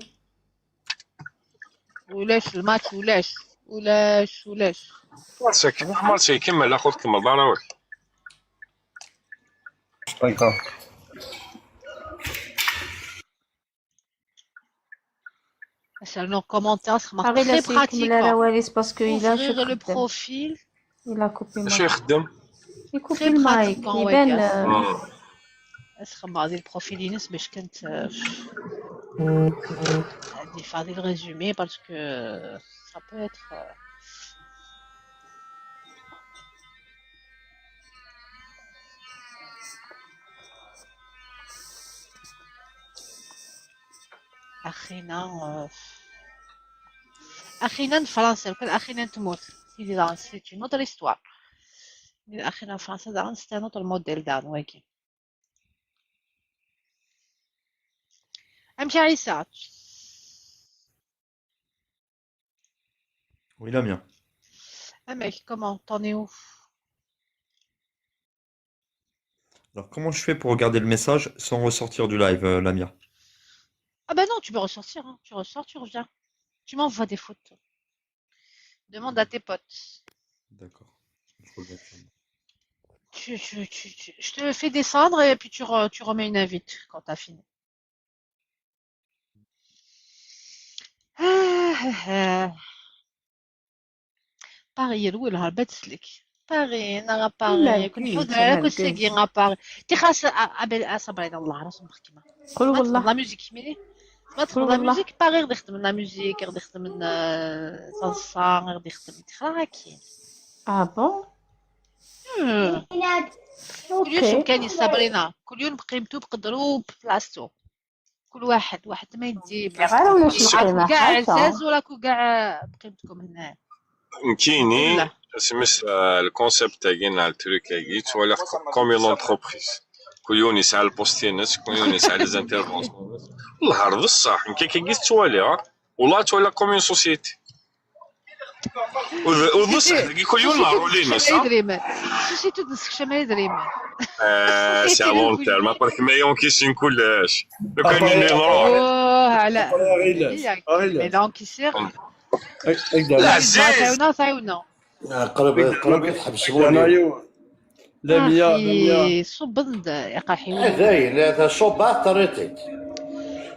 ولاش الماتش، ولاش ولاش ولاش. مارسيك مارسيك كمل اخذ كمل ضروري. D'accord. C'est un commentaire, c'est باغي très لا سي يكمل على pratique. واليس باسكو الا Ouvrir le شوف profil. الا كوبي اش مايك. يخدم؟ يكوبي Très المايك pratiquant, يبان ouais. آه، مم. اسخم هذه البروفيل ينس باش كنت آه، هذه فهذه الريزومي parce que ça peut être آه، اخينا آه، اخينا فرنسا، وكان اخينا تموت. سيدي لا، c'est une autre histoire. اخينا فرنسا داغن c'est un autre modèle داغن واكي. امشي عيسى. Oui, Lamia. امك comment t'en es où? Alors, comment je fais pour regarder le message sans ressortir du live, euh, Lamia? Ah ben non, tu peux ressortir, hein. Tu ressors, tu reviens. Tu m'envoies des photos. Demande à tes potes. D'accord. Je regarde ça. Tu, tu, tu, tu- je te fais descendre et puis tu, re- tu remets une invite quand t'as fini. آه، آه، آه. باغي يروي لها الباب تسلك. باغي انا باغي كل حوت على كل ساقي غا باغي. تي خاص ابل اصبر على الله راسهم بخكمه. قول والله. لا ميوزيك ميني. ما تخدم لا ميوزيك، باغي غادي يخدم لا ميوزيك، غادي يخدم صالصا، غادي يخدم تخرا كاين. اه بون. كل يوم شوف كاين صابرينا، كل يوم بقيمتو بقدرو ببلاصتو. كل واحد واحد ما يدي بلاصتو. كاع عزاز وراكو كاع بقيمتكم هنا. كيني سميت الكونسيبت تاعي على التروك تاعي توالي كوم اون انتربريز. Kul yiwen yesɛa lpost-ines, kul yiwen yesɛa les interventions-ines. Lhar d ṣṣeḥ, nekk akka i tettwaliɣ. Ula ttwaliɣ comme une société. U d u d ṣṣeḥ dagi, kul yiwen neɣ roli-ines. Idrimen. Société d nsekcam idrimen. C'est à long terme, après kma yawen kisin kullec. Lukan yini nruḥ. Oh, ala. Mais là, on qui sert. Leɛziz. Tawna, tawna. Qrib, qrib i tḥebsem ul-iw. Lamia, Lamia. Ṣubben-d iqerḥiwen. Dayen, la, la, ṣubbeɣ, terriḍ-t-id.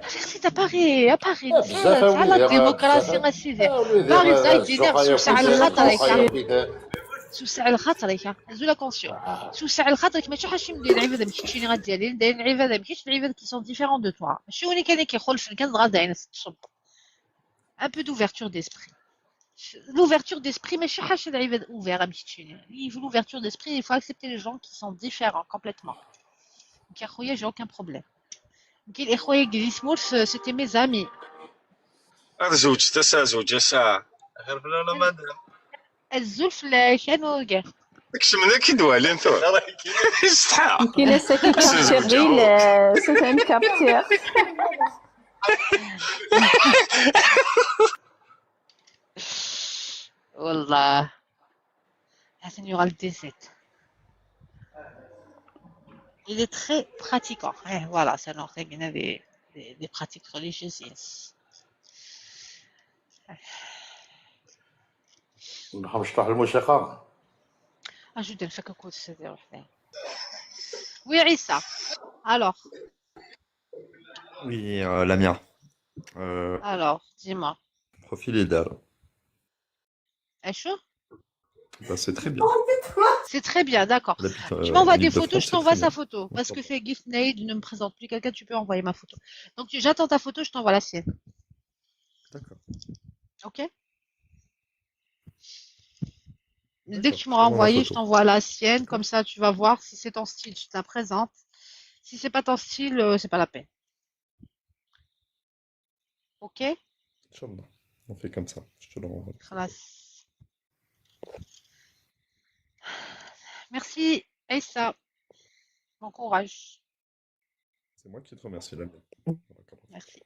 C'est à Paris, à Paris. Bzaf a wid, la démocratie, a sidi. Paris, ay d-iniɣ, sewseɛ lxaṭer-ik. Sewseɛ lxaṭer-ik. Azul a conscient. Sewseɛ lxaṭer-ik, mačči ḥaca d lɛibad am keččini ad d-yalin, d lɛibad am kečč, d lɛibad qui sont différents de toi. Mačči win kan i k-ixulfen kan dɣa d ayen tettṣubb. Un peu d'ouverture d'esprit. L'ouverture d'esprit, mačči ḥaca d lɛibad ouvert am keččini. Il faut l'ouverture d'esprit, il faut accepter les gens qui sont différents complètement. Donc, a xuya, j'ai aucun problème. Donc, les xuya di tmurt, c'était mes amis. Ad zewǧet ass-a, zewǧ ass-a. Xir fell-awen a madam. Azul fell-ak, a Nurga. Kecmen akk i d-walin tura. Isetḥa. Nekkin ass-agi kaptiɣ di les, c'est une capture. Wallah. Atan yuɣal-d di zzit. Il est très pratiquant. Eh, voilà, c'est alors des, des, des pratiques religieuses. Nruḥ mecṭuḥ lmusiqa. Acu d nfak akud sidi ruḥ dayen. Oui, Issa. Alors. Oui, euh, Lamia. Euh, Alors, dis-moi. Profil idéal. Achu? Bah, c'est très bien. C'est très bien, d'accord. Tu m'envoies des photos, je t'envoie sa photo. Parce que fait Gift Naid ne me présente plus quelqu'un, tu peux envoyer ma photo. Donc, j'attends ta photo, je t'envoie la sienne. D'accord. Ok? Dès que tu m'auras envoyé, je t'envoie la sienne. Comme ça, tu vas voir si c'est ton style, je te la présente. Si c'est pas ton style, euh, c'est pas la peine. Ok? Inch'Allah. On fait comme ça. Je te l'envoie. Merci, Aïssa. Bon courage. C'est moi qui te remercie, Lamia. Merci.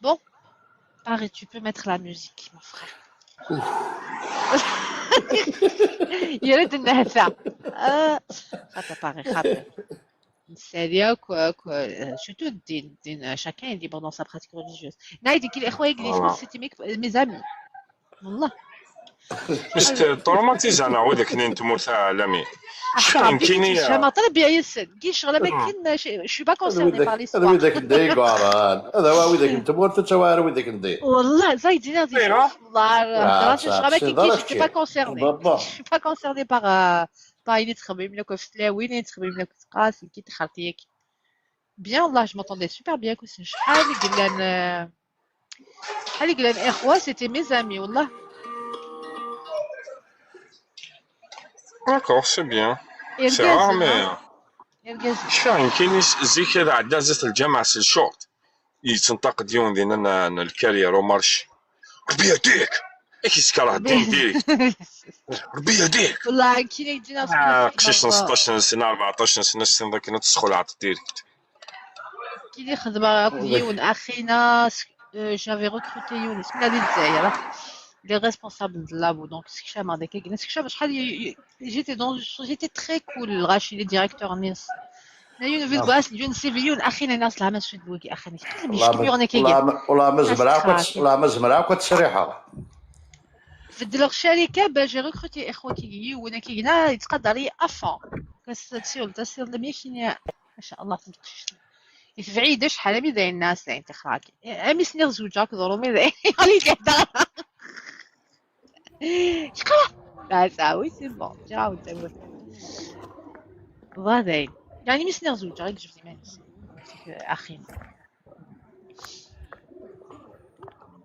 Bon, Paris, tu peux mettre la musique, mon frère. يا ريت انها ساعة. آه، خاطر باغي خاطر. نسالي اكو اكو، آه، شو تو الدين، الدين، آه، chacun est libre dans sa pratique religieuse. نايدي كي الاخوة يقلي، c'était mes amis. والله. Traumatisé انا وذاك نين تموت عالمي. شحال كيني يا شماطر بيا يسن كي شغله ما كاين. Je suis pas concernée par l'histoire. هذا ويدك ندي قاران، هذا هو ويدك انت مورت تشوار ويدك ندي. والله زايدين هذيك. والله شغله ما كاين. Je suis pas concernée. Je suis pas concernée par، آه، par اللي تخمم لك في تلاوين، اللي تخمم لك في قاسي كي تخرتيك. Bien, là, je m'entendais super bien كنت شحال قلنا، شحال قلنا اخوة، c'était mes amis والله. D'accord, c'est bien. C'est rare, mais شفاين كاين ز-، زيك هذا عدا زيت الجامعة سي الشورت. يتنطق ديون دينا ن-، ن-، الكارير ومارش. ربي يهديك. ايش يسكر الدين ديريكت. ربي يهديك. والله كي يجينا آه، قشيش ستطاش سنة، أربعطاش سنة، سنة كنا تسخل عط ديريكت. كي اللي خدمة كنت يون أخينا، س-، آه، j'avais recruté يون، اسمه هذه الجزائر، les responsables de labo، donc سكشام هذاك، كنا سكشام شحال ي-، ي-، j'étais dans, j'étais très cool، الغاشي les directeurs نيس. لا يون فيد باس، يون سي في، يون أخينا ناس لها ما سود بوكي أخينا. كي مش كيورنا كي والله ما، والله ما زمرا كنت، والله ما زمرا كنت شريحة. بدلوا الشركة باش recruté إخوة كي يجيو، وأنا كي هنا يتقدر لي أفا. بس تسير، تسير لم يكن يا، ما شاء الله، تبقى شي. يتبعي ده شحال من داين الناس، داين تخراكي. أمي سنير زوجك، ضروري داين. علي كده. شقرا. لا، ساوي، سي بون. جاو، تقول. الله داين. يعني، مي سنير زوجك، جبتي مانيس. أخي.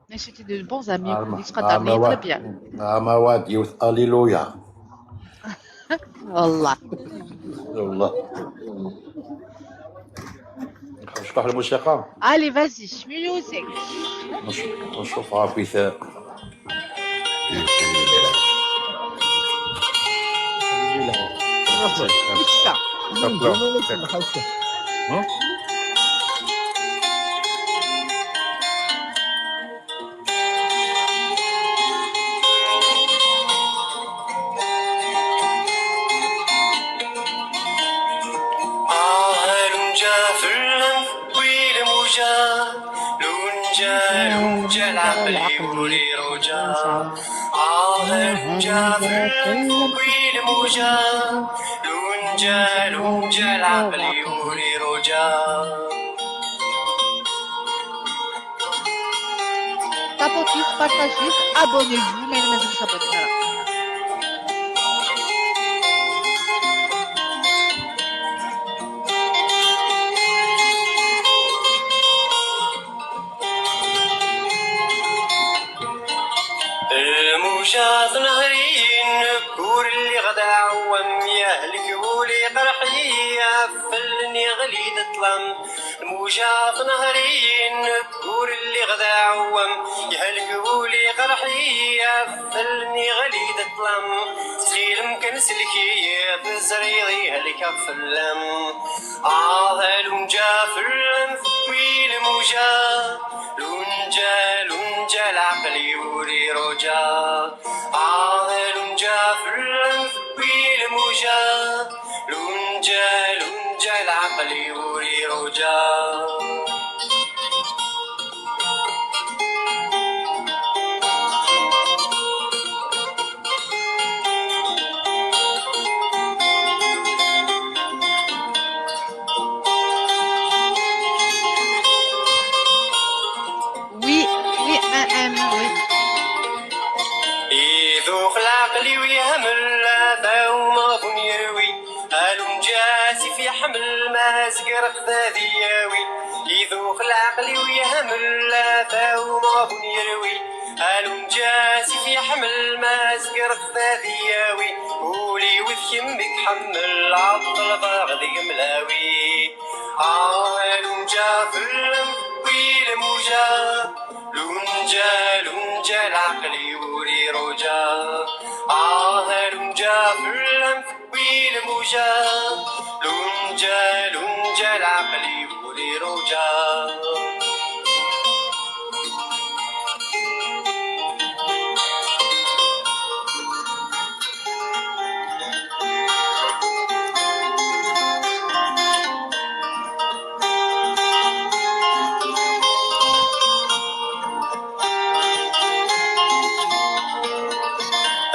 Mais c'était de bons amis, آه، كنت تقدر آه، لي مواد، très bien. آه، مواد يوث، هللويا. والله. والله. نشطح الموسيقى. Allez, vas-y, musique. نش-، نشوفها في ثا-، Neksa. Hop là. Neksa. Ah, Lunǧa fell-am tewwi lmuja, Lunǧa, Lunǧa, leɛqel-iw ur iruǧa. Ah, Lunǧa fell-am tewwi lmuja, Lunǧa, Lunǧa, leɛqel-iw ur iruǧa. Tapez-it, partagez-it, abonnez-vous, ma yella mazal ur s'abonnem ara. Lmuja tenher-iyi, nekk ur lliɣ d aɛewwam, yehlek wul iqerḥ-iyi, ɣef fell-nni ɣli-d ṭṭlam. Lmuja tenher-iyi, nekk ur lliɣ d aɛewwam, yehlek wul iqerḥ-iyi, ɣef fell-nni ɣli-d ṭṭlam. Ttxil-m kan sellek-iyi, teẓriḍ yehlek-aɣ fell-am. Ah, a Lunǧa fell-am tewwi lmuja, Lunǧa, Lunǧa, leɛqel-iw ur iruǧa. Ah, a Lunǧa fell-am tewwi lmuja, Lunǧa, Lunǧa, leɛqel-iw ur iruǧa. Oui, oui, un M, oui. Idux leɛqel-iw yehmel, ata umaḍun yerwi. A Lunǧa asif yeḥmel, ma zegreɣ-t ad iyawi. Idux leɛqel-iw yehmel, ata umaḍun yerwi. A Lunǧa asif yeḥmel, ma zegreɣ-t ad iyawi. Ul-iw d kemm i iḥemmel, ad ṭelbeɣ deg-m lawi. Ah, a Lunǧa fell-am tewwi lmuja, Lunǧa, Lunǧa, leɛqel-iw ur iruǧa. Ah, a Lunǧa fell-am tewwi lmuja, Lunǧa, Lunǧa, leɛqel-iw ur iruǧa.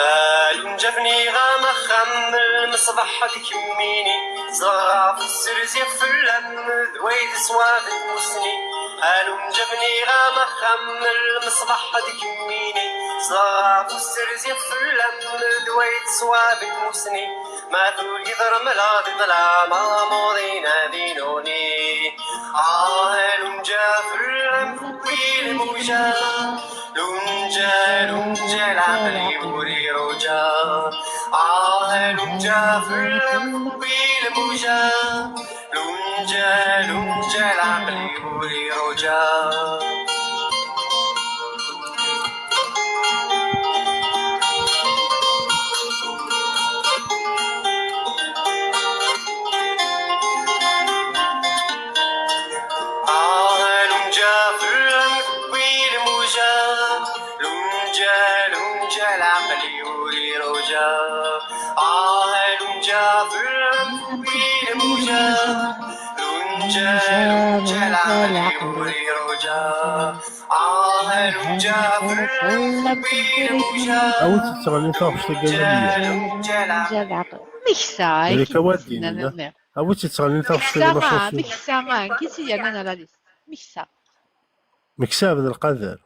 A Lunǧa bniɣ-am axxam, lmeṣbaḥ d kemmini, zedɣeɣ ɣef userzi fell-am, d wayd ṣṣwab n tmussni. A Lunǧa bniɣ-am axxam, lmeṣbaḥ d kemmini, zedɣeɣ ɣef userzi fell-am, d wayd ṣṣwab n tmussni. Ma tugiḍ remleɣ di ṭṭlam, amuḍin ad inuni. Ah, a Lunǧa fell-am tewwi lmuja, Lunǧa, Lunǧa, leɛqel-iw ur iruǧa. Ah, a Lunǧa fell-am tewwi lmuja, Lunǧa, Lunǧa, leɛqel-iw ur iruǧa. Ah, a Lunǧa fell-am tewwi lmuja, Lunǧa, Lunǧa, leɛqel-iw ur iruǧa. Ah, a Lunǧa fell-am tewwi lmuja, Lunǧa, Lunǧa, leɛqel-iw ur iruǧa. Ah, a Lunǧa fell-am tewwi lmuja, a wi tettɣenni taɣect-agi a Lunǧa, Lunǧa, leɛqel. Meksa, Malika Wadini, a wi tettɣenni taɣect-agi, la chanson. Meksa, meksa, meksa, meksa. Meksa Abdelkader.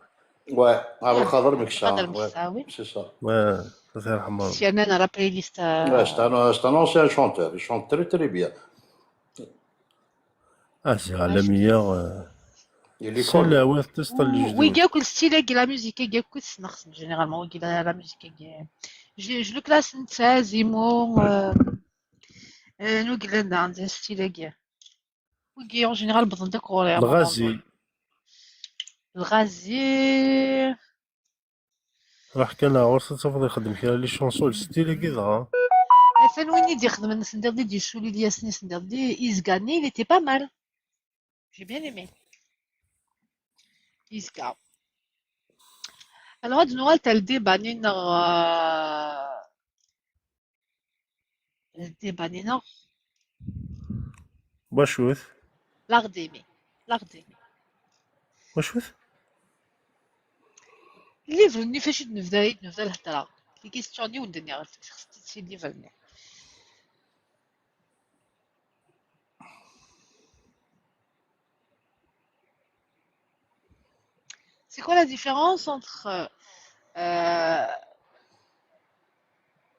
Ouais, Abdelkader Meksa. Abdelkader Meksa, oui. C'est ça. Ouais, ça c'est Rahman. C'est un, un playlist, euh, ouais, c'est un, c'est un ancien chanteur. Il chante très, très bien. Ah, c'est Alamiya. Il est connu. Wigi akk, le style-agi, la musique-agi akk ssneɣ-ten, généralement, wigi la, la musique-agi. Je, je le classe netta, Zimo, euh, euh, anwa i yellan daɣen, style-agi. Wigi, en général, wwḍen-d akk ɣur-i, à un moment donné. Lɣazi. Lɣazi. Ruḥ kan ar ɣur-s, ad tafeḍ ixeddem kra les chansons, le style-agi dɣa. Atan win i d-ixedmen sendiḍelli, d-yessuli Lyas-nni sendiḍelli, Izga-nni, il était pas mal. J'ai bien aimé. Izga. Alors, ad nuɣal ɣer le débat-nni-nneɣ, euh, le débat-nni-nneɣ. Wacu-t? L'art d'aimer. L'art d'aimer. Wacu-t? Livre-nni fac i d-nebda, i d-nebda lhedra. Les questions-nni wen-d-nniɣ, xsent-tt si livre-nni. C'est quoi la différence entre, euh,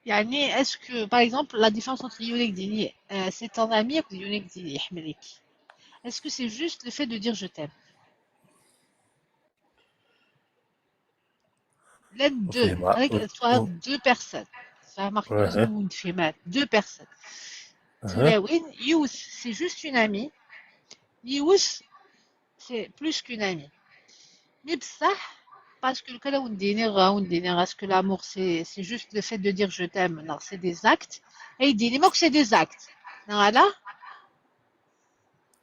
يعني, est-ce que, par exemple, la différence entre yiwen i k-d-yini, euh, c'est ton ami, akked yiwen i k-d-yini iḥemmel-ik, est-ce que c'est juste le fait de dire je t'aime? Llan deux, Fehmeɣ. Avec, soit deux personnes. Fehmeɣ-k, Ouais. Mazal ur d-tefhim ara. Deux personnes. Uh-huh. Tlawin, yiwet, c'est juste une amie. Yiwet, c'est plus qu'une amie. Mais بصح, parce que le cas là, on dit, on dit, est-ce que l'amour, c'est, c'est juste le fait de dire je t'aime? Non, c'est des actes. Et il dit, mais c'est des actes. Non, là?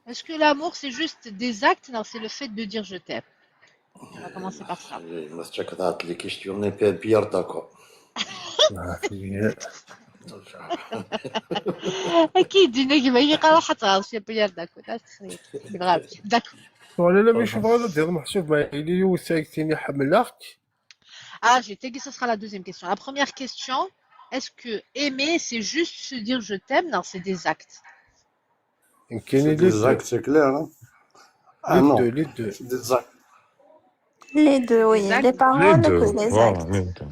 Est-ce que l'amour, c'est juste des actes? Non, c'est le fait de dire je t'aime. On va commencer par ça. ما تشكرات les questions, on est bien d'accord. أكيد، إنك ما يقرأ حتى غير شي بيار داكو، لا تخليك. D'accord. ولا لا، مش بغا دير محسوب ما يلي يوثاك تيني حملك. Ah, j'ai tagué, ce sera la deuxième question. La première question, est-ce que aimer, c'est juste se dire je t'aime? Non, c'est des actes. يمكن C'est لي des actes, c'est clair, hein? Ah Les non, deux, les deux. C'est des actes. Les deux, oui. Exact. Les Les paroles deux, que les voilà, actes. les deux.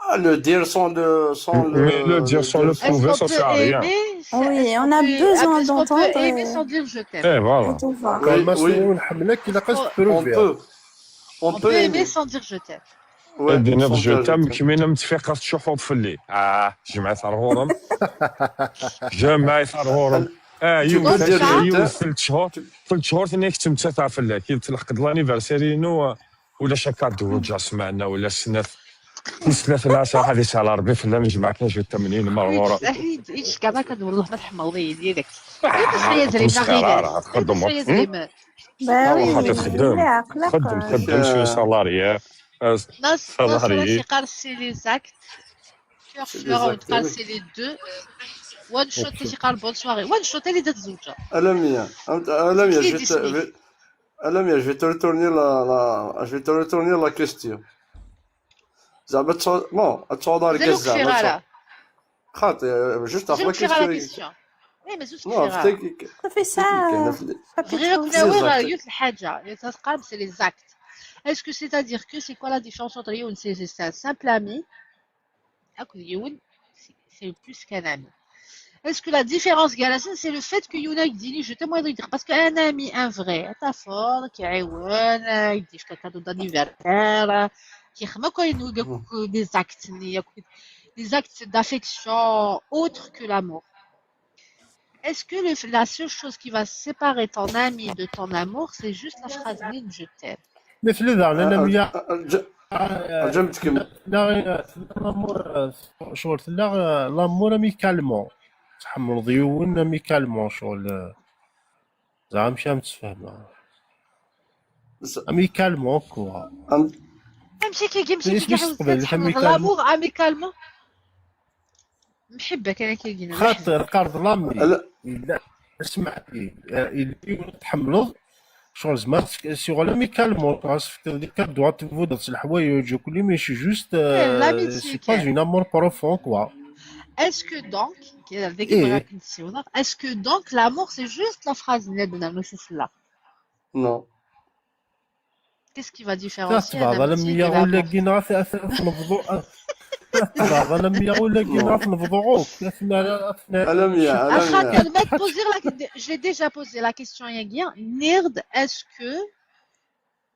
Ah, le dire sans le, sans Mais le le, dire sans le Est-ce prouver, qu'on ça peut sert à rien. Aimer, ça- Oui, est-ce on qu'on a peut- besoin Est-ce qu'on peut d'entendre aimer et- sans dire je t'aime? Eh, voilà. Et tout voir. Oui, كون ما oui. سمعوا نحملك الا On كتبروفيها. peut, on peut Aimer aimer. Sans dire je t'aime. Ouais, ادينا sans في جو dire je تام t'aime. كيما انا متفيقه تشوحوط في الليل. اه، جمعت الغورم. جمعت الغورم. اه، Tu يوم peux dire ثلاثة، je يوم t'aime. ثلاث شهور، ثلاث شهور ثاني كنت متفق في الليل كي تلحق لانيفرساري نو ولا شكا دوجا سمعنا ولا سنات. سنات لا صراحه هذه ساعه ربي في الليل نجمع كان جو ثمانين مره ورا. ايش كذا كان والله ما تحمل ديالك. آه، شويه زريمه مسخرة، غير راه تخدم. شويه زريمه. Bah روح oui, تخدم. لا عقلك. تخدم، تخدم، شويه سالاريا. ناس ناس سالاريي. تيقار c'est les actes. Fleur C'est les Fleur actes, تيقار oui. c'est les deux. One shot تيقار bonne soirée. One shot اللي دات زوجة. ألمية، ألمية، je vais te, je vais- ألمية، je vais te retourner la, la, je vais te retourner la question. زعما تصو-، non، تصور مازال كاع زعما وقفي تصور. غير. خاطي، juste مازال la وقفي غير la question. question. اي مازال Non، وقفي غير. فتاكي. صافي ساعة. بغيغ Les ناوي actes. غير يوث الحاجة اللي تتقام c'est les actes. Est-ce que c'est-à-dire que c'est quoi la différence entre يون c'est c'est un simple ami أكو يون c'est c'est plus qu'un ami. Est-ce que la différence كاع c'est le fait que يون يديني je t'aime ويدير parce que un ami un vrai تافور كيعاون يديش cadeau d'anniversaire كيخما كاين des actes des actes d'affection autre que l'amour. Est-ce que le, la seule chose qui va séparer ton ami de ton amour, c'est juste la phrase ني je t'aime? مثل إذا أنا لم يا جمتكم. لا، لا، l'amour، شغل لا، l'amour amicalement. تحمل ضيون amicalement شغل. زعما مش عم تفهم. Amicalement quoi. ماشي كي ماشي إيش كي باش تقبل؟ تحمل Amicalement. l'amour amicalement. محبك انا كي قلنا خاطر قرض l'ami. لا. لا، اسمع لي، آه، اللي تحملض شغل زعما سيغول amicalement، خاص في ديك الدوا تفوت الحوايج وكل ماشي juste l'amitié c'est pas un amour profond quoi. Est-ce que donc كي هذيك إيه. بغيت نسيونا est-ce que donc l'amour c'est juste la phrase اللي درنا نشوف لا Non. Qu'est-ce qui va différencier تبعض un انا amitié مية de ولا l'amour? كينا في اثر في نبضو. تبعض انا مية ولا كينا في نبضو. اثناء اثناء ألمية، ألمية. خاطر ما تبوزي la je l'ai déjà posé la question يا كيا نيرد est-ce que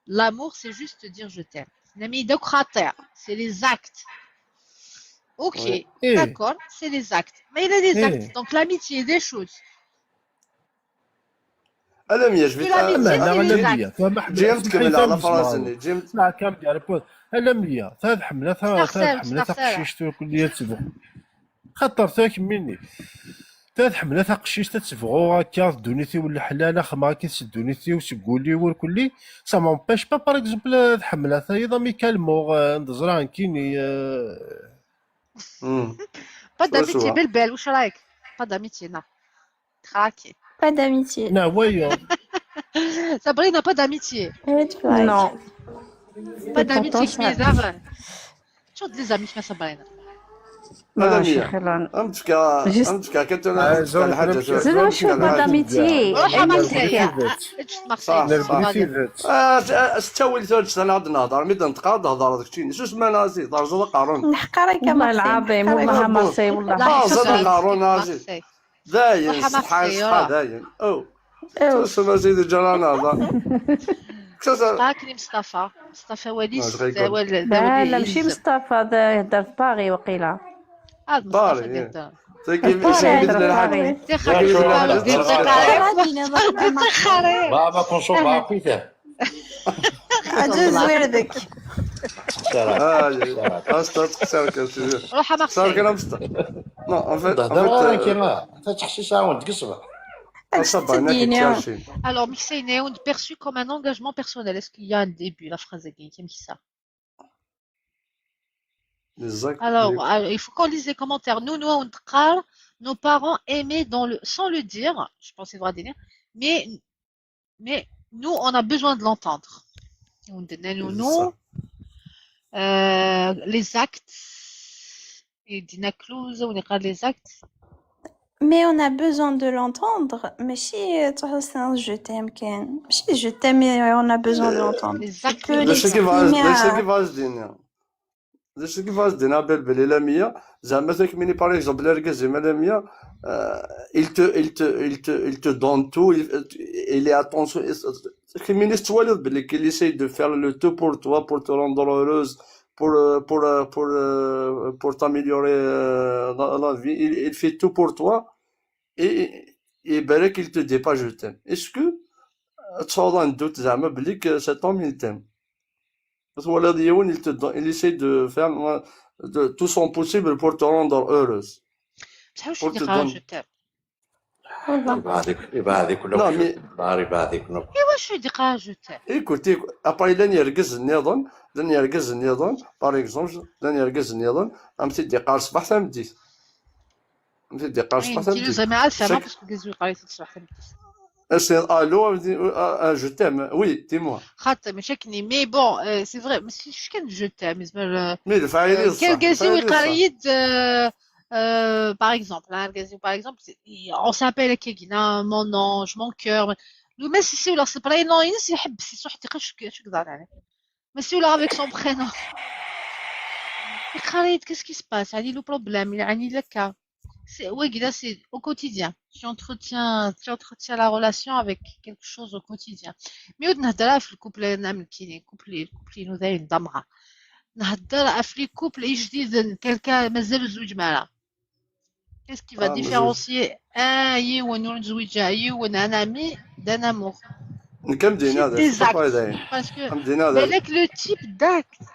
l'amour c'est juste dire je t'aime؟ نمي دوك خاطر c'est les actes. Ok, Oui. إيه. D'accord, c'est les actes. Mais il y a les إيه. Actes, donc l'amitié des choses. ألمية، je vais Que l'amitié, لا، c'est لا، les لا، actes. لا، لا، ما حبيتش. جيم تكمل حيت على نسمع. فراسني، جيم. لا، كان ديال بوز. لا، لا، لا، هاد حملة، هاد استغفر، حملة، استغفر. تقشيش تاكل ليا تبغ. Xaṭer ta kemmini, ta tḥemmel taqcict ad tebɣu akka ddunit-iw n leḥlal, axemmeɣ akka s ddunit-iw seg wul-iw ur kulli, ça m'empêche pas, par exemple, ad ḥemmleɣ tayeḍ amicalement, euh, ad ẓreɣ nekkini, euh. Pas d'amitié, Belbel, واش رايك? Pas d'amitié, non. Craqué. Pas d'amitié. Non, voyons. Sabrina, pas d'amitié. Red flag. Non. Pas d'amitié, mais ça. شو les amis, Sabrina? لا، مدام شي مية. خلان. أمتكا Juste. أمتكا كتنا زوج الحاجة نمشي. زين، واش هو pas d'amitié؟ روح أنا مارسيليا. كيف. اجت صح، مارسيليا. صح. آه، ش-، آه، ستاوي ثورج سنة عاد نهضر، مي دنت قاعد هضر داك الشيء. شو اسمه نازي؟ ضرزو قارون. نحقرك يا والله مارسيليا، العظيم، نحقرك. والله مارسيليا، والله. آه، زاد مارسيليا. قارون نازي. مارسيليا. داين، روح سبحان مارسيليا. سبحان داين. أو. أو. شو اسمه سيدي جرانا هذا؟ كسر. سبقاكني مصطفى. مصطفى ولي ما س-، صغير يقول. ولا لا، لا، ولي ماشي يزم. مصطفى، هذا يهدر في باري وقيلا. هذا مصطفى باري، قدام. تيجي باري يسمي يهدر في لنا باري. تيخرج يقول باري لنا ودير باري. تيخرج. غادي نضرب مع تيخرج. بابا كونسو باكويتا. عجوز وردك. آه، أصلا تخسر كان سيدي. روح صار كان مارسيليا. مصطفى. Non, en fait, en تهضر fait, غير euh, كيما انت تحشي ساعه وانت تقصف. أصلا باينة تديني، آه. كتشاشي. Alors, مكسيني وانت perçu comme un engagement personnel. Est-ce qu'il y a un début, la phrase هكا مكسا؟ Exact. Alors, euh, il faut qu'on lise les commentaires. Nous, nous, on déclare, nos parents aimaient dans le, sans le dire, je pense que c'est vrai de dire, mais, mais nous, on a besoin de l'entendre. On dit, nous, nous, euh, les actes, et Dina Close, on déclare les actes. Mais on a besoin de l'entendre. ماشي تروح تسمع je t'aime كان. ماشي je t'aime, mais on a besoin de l'entendre. Les actes. Tu peux داكشي كيفاش l'exprimer داكشي à- كيفاش دينا داكشي كيفاش دينا بالبلي لا مية. زعما ثاني كميني par exemple الاركازي مع لا مية. Il te il te il te il te donne tout, il est attention. كميني توالد بلي qu'il essaye de faire le tout pour toi, pour te rendre heureuse, pour euh, pour euh, pour euh, pour t'améliorer, euh, la, la vie. Il, il fait tout pour toi. Et et بالك il te dit pas je t'aime. Est-ce que تصور un doute زعما بلي que cet homme il t'aime؟ Parce que il, il, il essaie de faire, euh, de, tout son possible pour te rendre heureuse. بصح واش Pour te يدير قرار donner. Je t'aime؟ والله. يبعدك، يبعدك Non, mais نهار يبعدك نوك. ايوا شو يدير قرار Je t'aime؟ Écoute, écoute, après, لن يركز النظام، لن يركز النظام، par exemple, لن يركز النظام، أم تدي قال صباح ثمديت. أم تدي قال صباح انت لو ثمديت. زعما عاد فاهمه شك- باسكو كيزوي قريت الصباح ثمديت. C'est allô, أم تدي، آه، آه، je t'aime, oui, dis-moi. خاطر مشاكني mais bon, c'est vrai, ماشي شكون je t'aime زعما. Mais الفاعل كان كازي ويقريد. Par exemple, كازي par exemple, on s'appelle كينا mon ange, mon cœur. لو ما سيسي ولا سبراي نو ينس يحب سي صح تيقش شو كذا يعني. ماشي ولا avec son prénom. يقريد qu'est-ce qui se passe يعني le problème يعني لك. C'est, oui, là, c'est au quotidien. Tu entretiens, tu entretiens la relation avec quelque chose au quotidien. Mais on a de la couple, نعمل كيني couple, couple, nous avons دمعة. نهضر في les couples جديدين, quelqu'un مازال زوج معنا. Qu'est-ce qui va différencier un يون ونزوج يون, un ami d'un amour? نكمل دينا هذا Des actes. داين. Parce que كمل دينا هذا. بالك le type d'acte.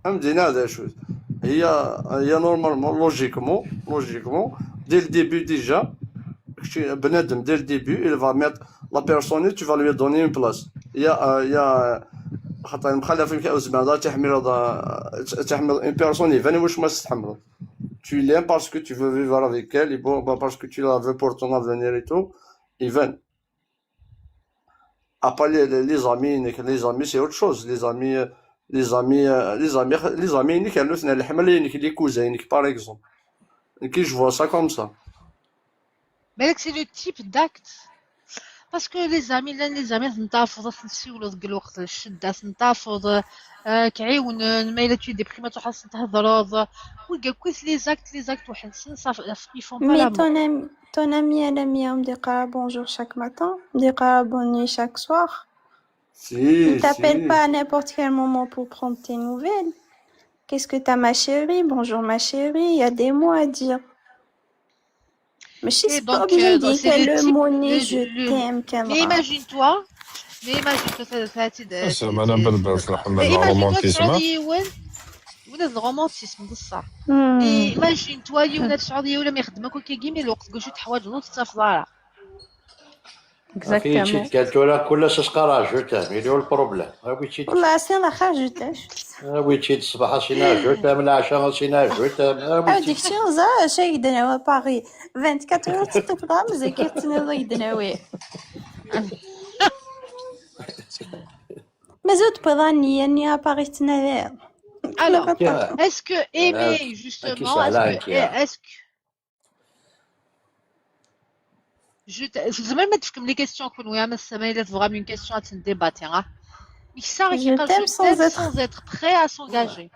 كمل دينا هذا شوي. هي هي normalement, logiquement, logiquement, dès le début déjà, بنادم dès le début il va mettre la personne, tu vas lui donner une place. هي هي خاطر مخلف يمكن زعما تحمل هذا, تحمل une personne يبان واش ما تستحمل. Tu l'aimes parce que tu veux vivre avec elle, et bon, bah, parce que tu la veux pour ton avenir et tout, يبان. Après, les, les, les amis, les amis, c'est autre chose. Les amis, euh, les amis, euh, les amis, les amis, ينك عندنا الحمل, ينك les cousins, ينك, par exemple. ينك, je vois ça comme ça. بالك c'est le type d'acte. Parce que les amis, لان les amis تنتفض, تنسيولو ديك الوقت الشدة, تنتفض, آه, كعيونن, ما إلا tu es déprimé تروح تهضرض. وكاع كويس les actes, les actes واحد السن صافي, ils font pas Mais l'amour. ton ami, ton ami, elle aime bien me dire bonjour chaque matin, me dire bonne nuit chaque soir. Si, Il t'appelle si. Pas à n'importe quel moment pour prendre tes nouvelles. Qu'est-ce que t'as, ma chérie? Bonjour, ma chérie. Il y a des mots à dire. Mais je Et suis donc, pas obligée euh, de c'est dire le le type, mot ni le, je le, t'aime, mais Kendra. Imagine-toi, mais imagine-toi, ça, ça, ça, اسمع، انا نبلبل في الحمام mais imagine-toi, الرومانتيزم. تسعود يوان, Ula d le romantisme, d ṣṣeḥ. Imagine toi, yiwen ad tesɛuḍ yiwen am ixeddem akk akkagi, mais lweqt deg wacu teḥwaǧeḍ ur tettafeḍ ara. Exactement. Tura kul ass as-qqareɣ je t'aime, il est où le problème? Awi-tt-id. Wallah, ass-nni d axir je t'aime. Awi-tt-id ṣṣbeḥ as-iniɣ je t'aime, leɛca as-iniɣ je t'aime. Awi-tt-id. Amek teẓra acu ay d-tenna Paris? Vingt-quatre heures teṭṭifeḍ am zik i tettniḍ ay d-nawi. Mazal tewwiḍ a nniya-nni à Paris tettnadiḍ. Alors, est-ce que aimer, justement, est-ce que, est-ce que Je t- tzemrem ad tefkem les questions kunwi, ama s- ma yella tebɣam une question ad tendébatti, ha. Neksa Je t'aime sans être sans être prêt à s'engager.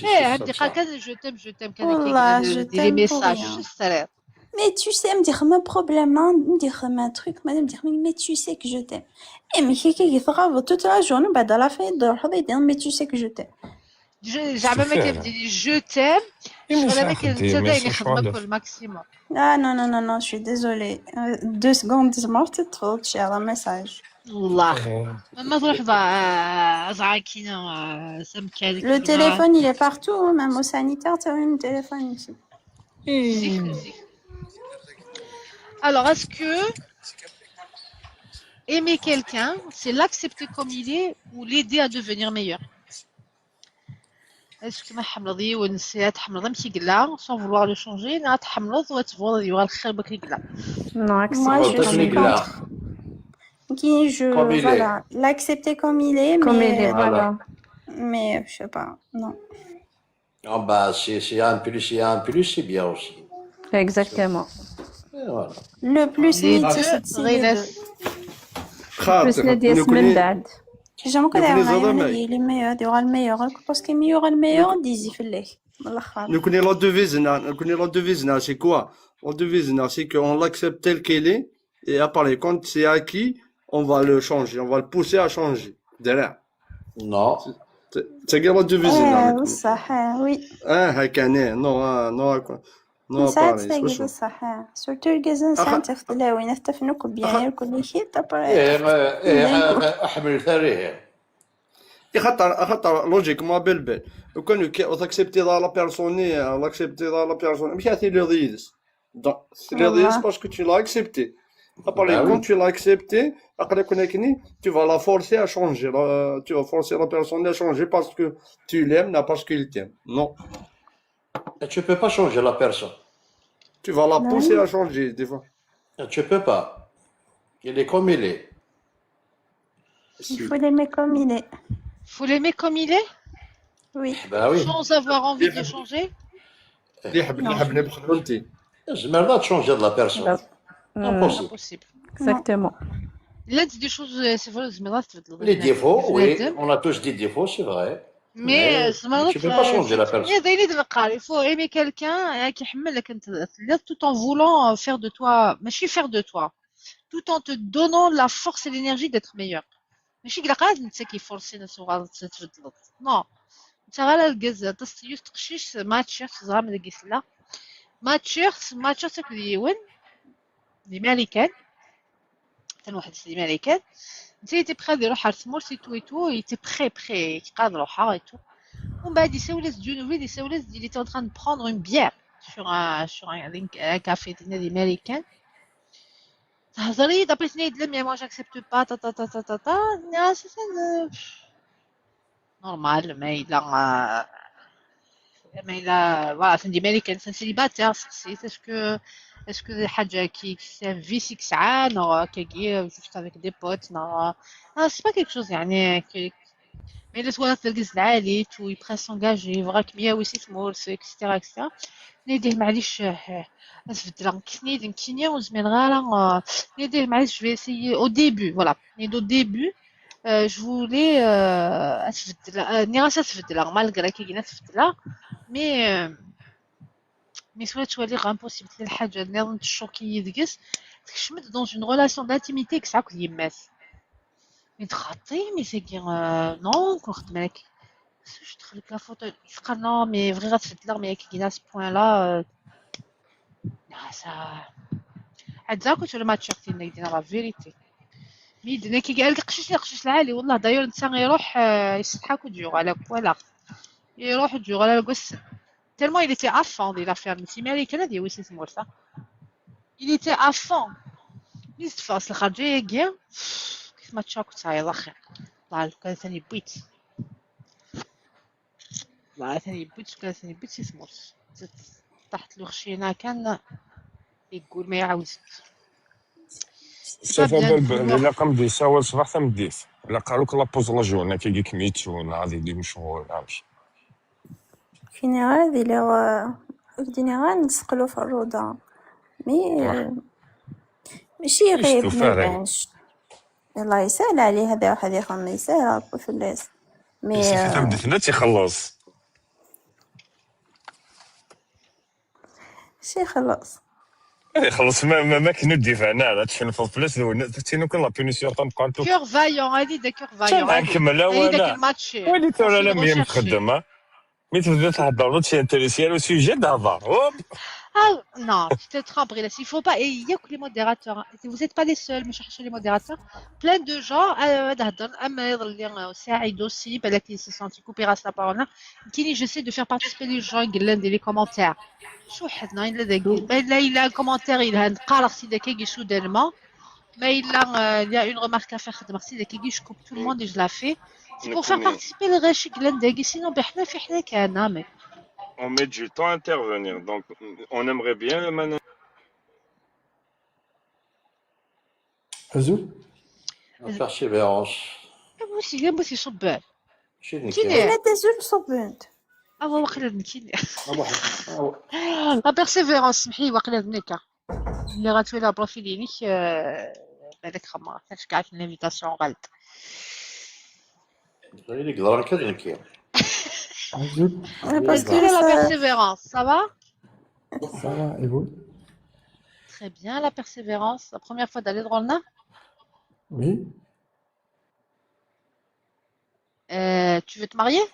Eh, am diqa kan je t'aime, je t'aime kan akka. Des messages, juste ça. Mais tu sais, am diqa ma problème, am diqa ma truc, madame diqa mais tu sais que je t'aime. Eh, mais qui qui qui fera toute la journée, bah dans la fin de mais tu sais que je t'aime. Zeɛma ma kan d-ini je t'aime, ccɣel ama kan netta d ayen ixdem akk le maximum. Ah non, non, non, non, je suis désolée. Euh, deux secondes, tzemreḍ ad teṭṭfeḍ kra message. Wallah. Ma truḥeḍ ẓɛakina s amkan. Le téléphone, il est partout, hein, même au sanitaire, tu as eu un téléphone ici. Alors, est-ce que aimer quelqu'un, c'est l'accepter comme il est ou l'aider à devenir meilleur? Est-ce que ma tḥemmleḍ yiwen, c'est ad tḥemmleḍ amek i yella, sans vouloir le changer, neɣ ad tḥemmleḍ u ad tebɣuḍ ad yuɣal xir n wakken i yella? Non, accepter. Moi, je suis contre. Qui je, voilà, l'accepter comme il est, comme il est, voilà. Mais, je sais pas, non. Ah bah, si, s'il y a un plus, s'il y a un plus, c'est bien aussi. Exactement. Et voilà. Le plus, c'est les deux. Plus, les deux. J'aime que les meilleurs, les meilleurs, il y aura le meilleur, parce que meilleur, le meilleur, dix fallait. Donc, la devise, c'est quoi? La devise, c'est qu'on l'accepte tel qu'il est, et après, quand c'est acquis, on va le changer, on va le pousser à changer. Derrière. Non. C'est la devise. Ah, oui. Ah, non, non, non. نساعد تلاقي بصح. Surtout الكازا نساعد تفتلاوين تفنوك بيان كل شيء. ايه، احمل ثريه. خاطر خاطر logiquement بالبال. لو كان تاكسبتي لا بيرسوني، تاكسبتي لا بيرسوني مش هاتي لي ريز. Donc, c'est le risque parce que tu l'as accepté. Après, quand tu l'as accepté, après, tu vas la forcer à changer. Tu vas forcer la personne à changer parce que tu l'aimes, non parce qu'il t'aime. Non. Et tu peux pas changer la personne. Tu vas la pousser à changer, des fois. Et tu peux pas. Il est comme il est. Il faut l'aimer comme il est. Faut l'aimer comme il est ? Oui. Bah oui. Sans avoir envie de changer ? اللي يحب اللي يحب نبحث انت. تزمر لا تشونجي la personne. Impossible. Exactement. Là, des choses, c'est vrai, تزمر لا تبدل. Les défauts, oui, on a tous des défauts, c'est vrai. Mais, tu peux pas changer la personne. Il faut aimer quelqu'un qui يحملك انت تليض tout en voulant faire de toi, ماشي faire de toi, tout en te donnant la force et l'énergie d'être meilleur. ماشي كاع قاعد انت كي forcer الناس وغادي تبدلض. Non. انت غير الكاز تصيوس تقشيش ماتشير تزرع من الكيسلا. ماتشير ماتشير تاكل يون. لي ماريكان. حتى واحد السيد ماريكان. انت يتي بخير يروح على تمورت ايتو ايتو يتي بخي بخي يقاد روحها ايتو. ومن بعد يساولاس جنوبي يساولاس il était en train de prendre une bière sur un sur un, un café ديال لي ماريكان. تهضري دابا تنيد لم moi j'accepte pas ta ta ta ta ta ta. Non, c'est ça. Normal, mais il a mais il a voilà, c'est des américains, c'est célibataire, c'est est-ce que est-ce que حاجة كي c'est un vice كسعان ou كي juste avec des potes, non. Ah, c'est pas quelque chose يعني كي mais les soirs تركز العالي تو يبقى s'engager يبغاك مية ويسيت مورس, et cetera, et cetera. نيديه معليش, آه، اسفدلا كسنيد نكيني وزمين غارة, آه، نيديه معليش, je vais essayer au début, voilà. نيدو au début, euh, je voulais, euh, اسفدلا, آه، ني غاس اسفدلا, malgré كي جينا اسفدلا, mais, euh, mais سويت تولي غا impossible الحاجة نظن تشوكي ديكس, تكشمت dans une relation d'intimité كسعك يماس. Mais تخطي, mais c'est que, euh, non, كون خدمك. شفت خليك la photo, يفكر non, mais vrai غتفدلا, mais كي جينا ce point-là, euh, non, ça. عاد زعما كنت ولا ما تشاركتي لنا يدينا la vérité. Mais يدنا كي قال لك قشيش قشيش العالي, والله d'ailleurs نتا يروح, آه, يستحاك وديو على كوالا. Iruḥ ur d-yuɣal ara deg wass-n. Tellement il était à fond di l'affaire n Timmy, kan ad yawi si tmurt-a. Il était à fond. Mi s-teffeɣ s lxerǧa-agi, kif ma tečča akk teɛyiḍ axir. Ṭṭal, kan atan yewwi-tt. Ṭṭal, atan yewwi-tt, kan atan yewwi-tt si tmurt. Ṭaḥet lwexcina kan, yeggul ma iɛawed-itt. Safa Bab, ilaq am d-yessawal ṣṣbeḥ tameddit. Ilaq ar akk la pause la journée, akka i kem-yettun, ad yili mecɣul, amek? Finiɣ ad iliɣ, euh, ur k-d-iniɣ ara nesseqlu ɣef rruḍa. Mi, euh, mačči iɣib, ma ibanc. Allah yesahel ɛlih, ad iruḥ ad ixemmem, yesahel Ṛebbi fell-as. Mi, euh, tameddit-nni ad tt-ixelleṣ. Mačči ixelleṣ. Ad ixelleṣ ma, ma, ma akken ur d-iban ara, ad tcennfeḍ fell-as, d win, d tin akk la punition tameqqrant akk. Cœur vaillant, ad yili d cœur vaillant. Ad nkemmel awal. Ad yili d akken match. Wali tura la miyem txeddem, ha? Mi tebdiḍ theddreḍ ur tt-intéressé ara usujet, ad d-hder. Hop! Ah, non, tu te trompes, Brilas. Il faut pas, et il y a que les modérateurs, hein. Vous êtes pas les seuls, mais cherchez les modérateurs. Plein de gens, euh, ad d-heddren, am iḍelli, euh, Saïd aussi, balak il s'est senti couper à sa parole. Nekkini, j'essaie de faire participer les gens qui lendent les commentaires. Cfuḥ, neɣ yella dagi. Ma yella, yella un commentaire yelhan, qqareɣ-t-id akkagi soudainement. Ma yella, euh, il y a une remarque à faire, xedmeɣ-tt-id akkagi, je coupe tout le monde et je la fais. C'est pour faire participer les gens qui lendent dagi, sinon, ben, ḥna fi ḥna kan, ah, mais. On met du temps à intervenir, donc on aimerait bien, Manan. Azul. Persévérance. Abusi, abusi, ṣubber. Mačči d nekkini. Yenna-d azul, ṣubbent. Awa, waqila d nekkini. La persévérance, semḥ-iyi, waqila d nekk. Lliɣ ad twalaɣ profil-inek, euh, balak xemmeɣ, tacekkaɛt n l'invitation uɣal-d. Ẓriɣ i yeḍran kan d nekki. Azul. Est-ce que la persévérance, ça va? Ça va, et vous? Très bien, la persévérance. La première fois d'aller drôle, non? Oui. Euh, tu veux te marier?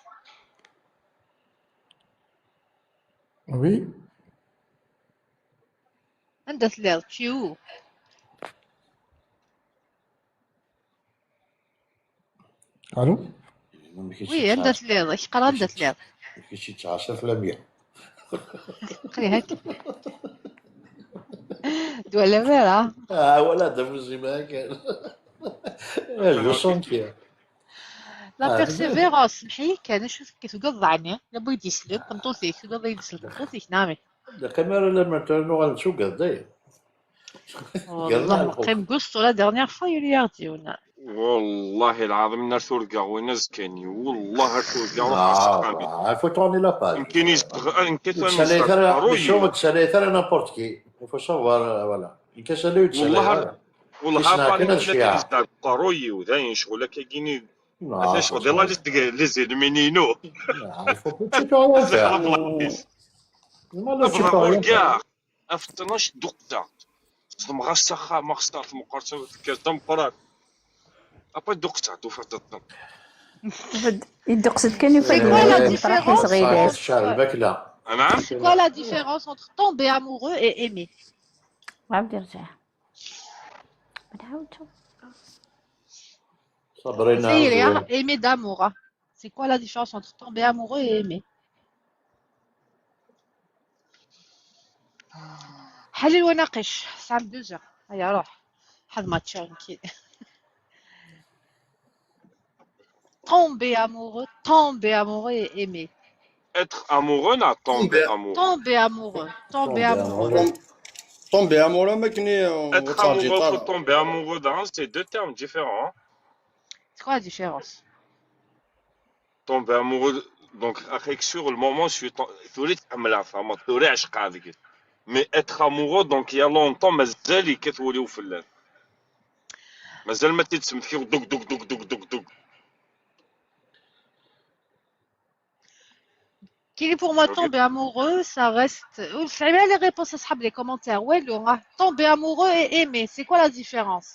Oui. Anda telliḍ? Tu es où? Allô? Oui, anda telliḍ? Ak-qqar anda telliḍ. Kečč yettɛassa fell-am ya. Qrib akka. Dwala mara. Ah, wala da muzima kan. Le chantier. La persévérance, semḥ-iyi kan, acu tekkat deg uḍeɛni? La bwid yeslen, tameṭṭut-ik, tugad ad yeslen tameṭṭut-ik, neɣ amek? Qqim ara lamma tura nuɣal nettugad dayen. Wallah, neqqim deg ustu, la dernière fois, yuli-yaɣ-d yiwen. Wallahi lɛaḍim, ar turga win azekka-nni, wallahi ar turga ruḥ s axxam. Ah, il faut tourner la page. Nekkini zedɣeɣ, nekkat ur ttsalay ara, ur ttsalay ara n'importe qui. Il faut savoir, euh, voilà. Nekkat ur ttsalay ara. Wallahi ar Paris kan ad cfiɣ. Zedɣeɣ uqerruy-iw, dayen ccɣel akka-gini. Ata ccɣel di la liste deg les ennemis-inu. Il faut pas que tu tournes la page. Abɣa kkaɣ. Af ttnac dduqta. Ẓedmeɣ-as s axxam, axeṣṣar tmeqqert, tekker d tameqqrant. Après dduqta, tufa-d aṭṭan. Yedduqes-d kan yufa-d. C'est quoi la différence? Anɛam? C'est quoi la différence entre tomber amoureux et aimer? Ɛawed irǧa. Nɛawed. Sabrina, aimer d'amour, hein. C'est quoi la différence entre tomber amoureux et aimer? حلل وناقش، ça fait deux heures. هيا روح. حد ما تشاركي. Tomber amoureux, tomber amoureux et aimer. Être amoureux, non, tomber amoureux. Tomber amoureux, tomber amoureux. Tomber amoureux, mais que ni, euh, être amoureux, tomber amoureux, c'est deux termes différents, hein. C'est quoi la différence? Tomber amoureux, donc, axi sur le moment, je suis tom-, tura tḥemmleɣ, tfehmeḍ, tura ɛecqeɣ deg-s. Mais être amoureux, donc, il y a longtemps, mazal yekkat wul-iw fell-as. Mazal ma t-id-smektiɣ, dug, dug, dug, dug, dug, dug. Kini, pour moi, tomber amoureux, ça reste, ur tesɛim ara les réponses, أصحاب les commentaires. Walu, ah, tomber amoureux et aimer, c'est quoi la différence?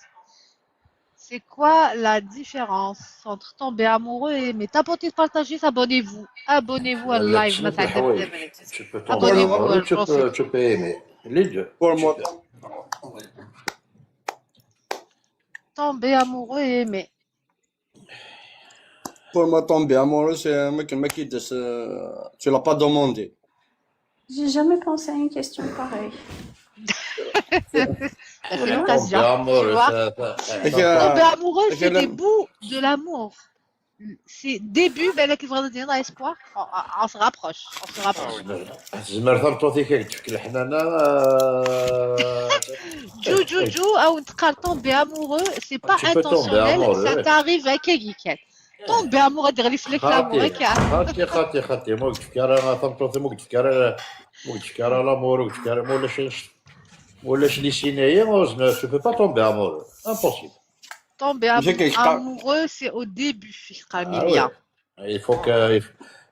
C'est quoi la différence entre tomber amoureux et aimer? Tapotez, partagez, abonnez-vous. Abonnez-vous à le live, ma tɛeddamt. Tu peux tomber amoureux, tu peux, tu peux aimer. Les deux. Pour moi. Tomber amoureux et aimer. Pour moi, tomber amoureux, c'est un mec, un mec qui te, se- tu l'as pas demandé. J'ai jamais pensé à une question pareille. T'as fait l'occasion, tu vois. Et que- Tomber amoureux, et c'est que- des bouts de l'amour. C'est début, ben là, qui va dire l'espoir. On, on- on se rapproche, on se rapproche. Tezmer tameṭṭut-ik ad k-tefk leḥnana. Ju, ju, ju, ah, on te tomber amoureux, c'est pas Tu peux tomber intentionnel, amoureux, ça ouais. t'arrive à quelqu'un. Tomber amoureux, de relifler l'amour, Xati, xati, xati, xati, ma ur k-tefk ara tameṭṭut, ma ur k-tefk ara, ma ur k-tefk ara l'amour, ur k-tefk ara, ma ulac, ma ulac les signes-agi, ur tezmer, tu peux pas tomber amoureux. Impossible. Tomber J'ai am- quelque part- amoureux, c'est au début, fils Ah Camilla. Ouais. Il faut que,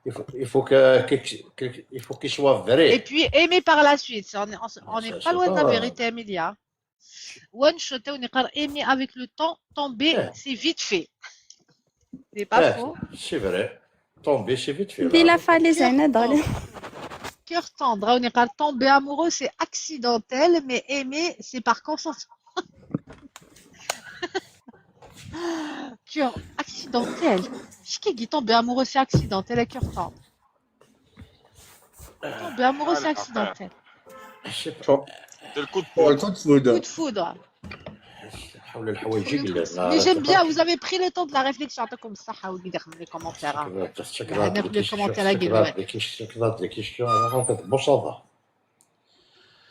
il faut, il faut que, que- que- il faut qu'il soit vrai. Et puis aimer par la suite, ça, on est, on, on Ah, n'est ça, pas c'est loin de la pas- vérité, Emilia. One shot, on est aimer avec le temps, tomber, Ouais. c'est vite fait. C'est pas Ouais, faux. C'est vrai. Tomber, c'est vite fait. دي Là. لا فالي زينة داري. Cœur tendre, on est tomber amoureux, c'est accidentel, mais aimer, c'est par consentement. Cœur accidentel. Qu'est-ce qui dit tomber amoureux, c'est accidentel, et cœur tendre. Tomber amoureux, c'est accidentel. Je sais pas. C'est le coup de Pour le foudre. coup de foudre. Coup de foudre. حول الحوايج يقلب. Mais j'aime bien, vous avez pris le temps de la réflexion. عطاكم الصحة ولي داخل les commentaires. Check that, check هنا that, في les commentaires check قلبوا. That, check that, check that. Bon, ça va.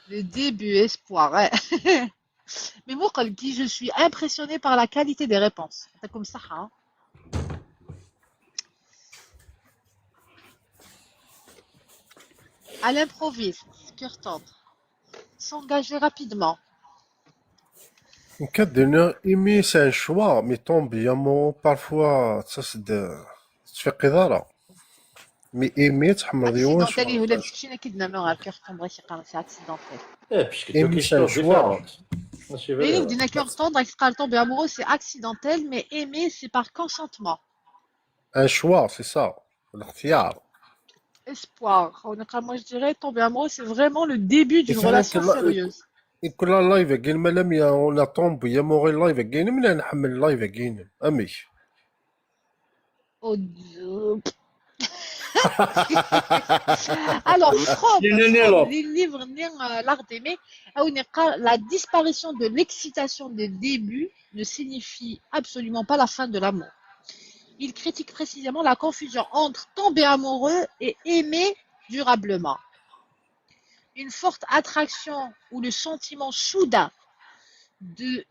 Le début, espoir. Ouais. Mais moi, comme qui, je suis impressionnée par la qualité des réponses. يعطيكم الصحة. À l'improviste, cœur tendre. S'engager rapidement. Nekk ad d-iniɣ imi c'est un choix, mais tomber amoureux parfois تصدق تفيقيض ara. Mais aimer تحمل يوم Accidentel, يقول لك شي كي دنا مو غير cœur tendre شي قرن شي accidentel. Eh, parce que Aimer, c'est un choix. C'est vrai. Mais nous, دينا cœur tendre, راك تقال tomber amoureux, c'est accidentel, mais aimer, c'est par consentement. Un choix, c'est ça. الاختيار. Espoir. On est, moi, je dirais, tomber amoureux, c'est vraiment le début d'une C'est vrai relation que là, sérieuse. يكون لا لايف كاين ما لم يا ولا طومبي يا موغي لايف كاين من نحمل لايف كاين اميك. Oh, Dieu. Alors, From, Ni l'un ni l'autre. From, les livres, ni, euh, l'art d'aimer, أو نقرأ, la disparition de l'excitation de début ne signifie absolument pas la fin de l'amour. Il critique précisément la confusion entre tomber amoureux et aimer durablement. Une forte attraction ou le sentiment soudain de,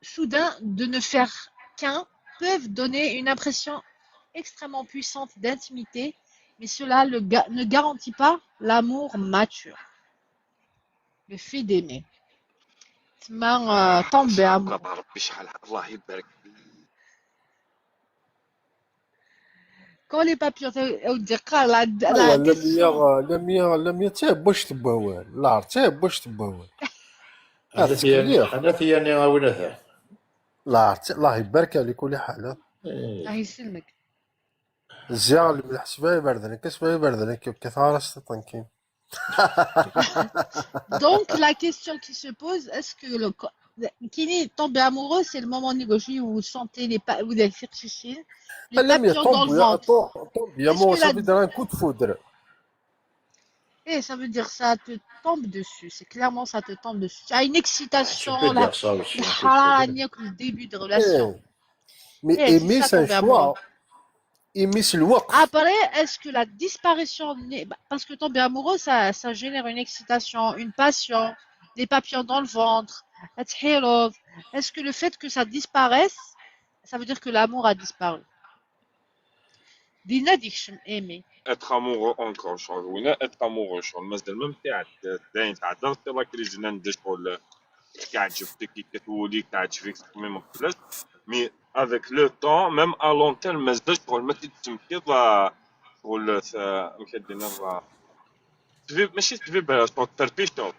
soudain de ne faire qu'un peuvent donner une impression extrêmement puissante d'intimité, mais cela le ga- ne garantit pas l'amour mature. Le fait d'aimer. تما، آه، tomber amoureux. بربي شحال، الله يبارك. Quand les papillons, أو تقرا la, la لا question. ميا لا ميا لا ميا تاع باش تباوان لا عرفت تاع باش تباوان. انا هذا تكليخ. انا ثياني غاوينها. لا عرفت الله يبارك عليك كل حال. الله يسلمك. زيار اللي بالحسبه يبردنك كسبه يبردنك كثار استطنكين. Donc, la question qui se pose, est-ce que le co- كيني tomber amoureux, c'est le moment négocié où vous sentez les pa- où les cherchishines, les لا ميا papillons dans le طومب يا ventre. طومب يا Est-ce مو que la- صافي درا كود فودر. Eh, ça veut dire ça te tombe dessus. C'est clairement ça te tombe dessus. Tu as une Tu excitation, peux la, dire ça aussi. الحرارة نياك le début de relation. Mais Eh, c'est aimer ça, c'est un tomber choix. amoureux. Aimer c'est الوقت. Après, est-ce que la disparition, n'est- parce que tomber amoureux, ça, ça génère une excitation, une passion, des papillons dans le ventre, التحيروض. Est-ce que le fait que ça disparaisse, ça veut dire que l'amour a disparu? دينا ديك شم aimer. Être amoureux encore, شغل ولا être amoureux، شغل مازال même تاع داين تاع درت la crise نان شغل كتعجبك كي كتولي تعجبك تخمم خلاص. Mais avec le temps même à long terme مازال شغل ما تتسمكي شغل ث- مكدينا تبي ماشي تبي بلا شغل تربي شغل.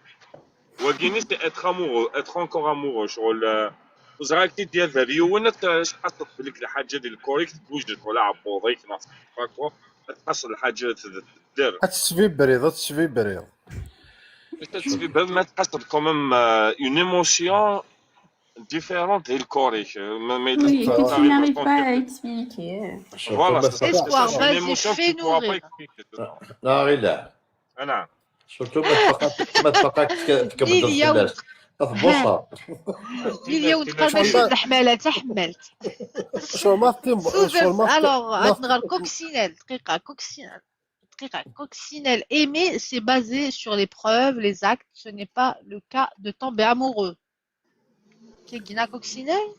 وكيني c'est être amoureux، être encore amoureux شغل. وزعما كي ديال ذا ريو وين تحسب بليك الحاجه ديال الكوريك تبوج شغل عبوضيك ناس. تحصل الحاجه تدير. هتسفي بريض هتسفي بريض. انت تسبي باب ما تحسب quand même une émotion. Différente هي الكوريك. ما ما Oui, que tu يتفقش n'arrives parce pas que à expliquer. Surtout voilà, ما c'est تفقش Espoir, c'est une vas-y, émotion que tu fais-nous pourras pas rire. expliquer. لا غير لا انا surtout ما تفقش ما تفقش تكبد ليليا الناس. تبوصها. ليليا ونتقال ماشي د الحمالة، حتى حملت. شو ما تيم شو سوزر ما الوغ، غنغير كوكسينيل، دقيقة، كوكسينيل، دقيقة، كوكسينيل. Aimer, c'est basé sur les preuves, les actes, ce n'est pas le cas de tomber amoureux. كي قلنا كوكسينيل،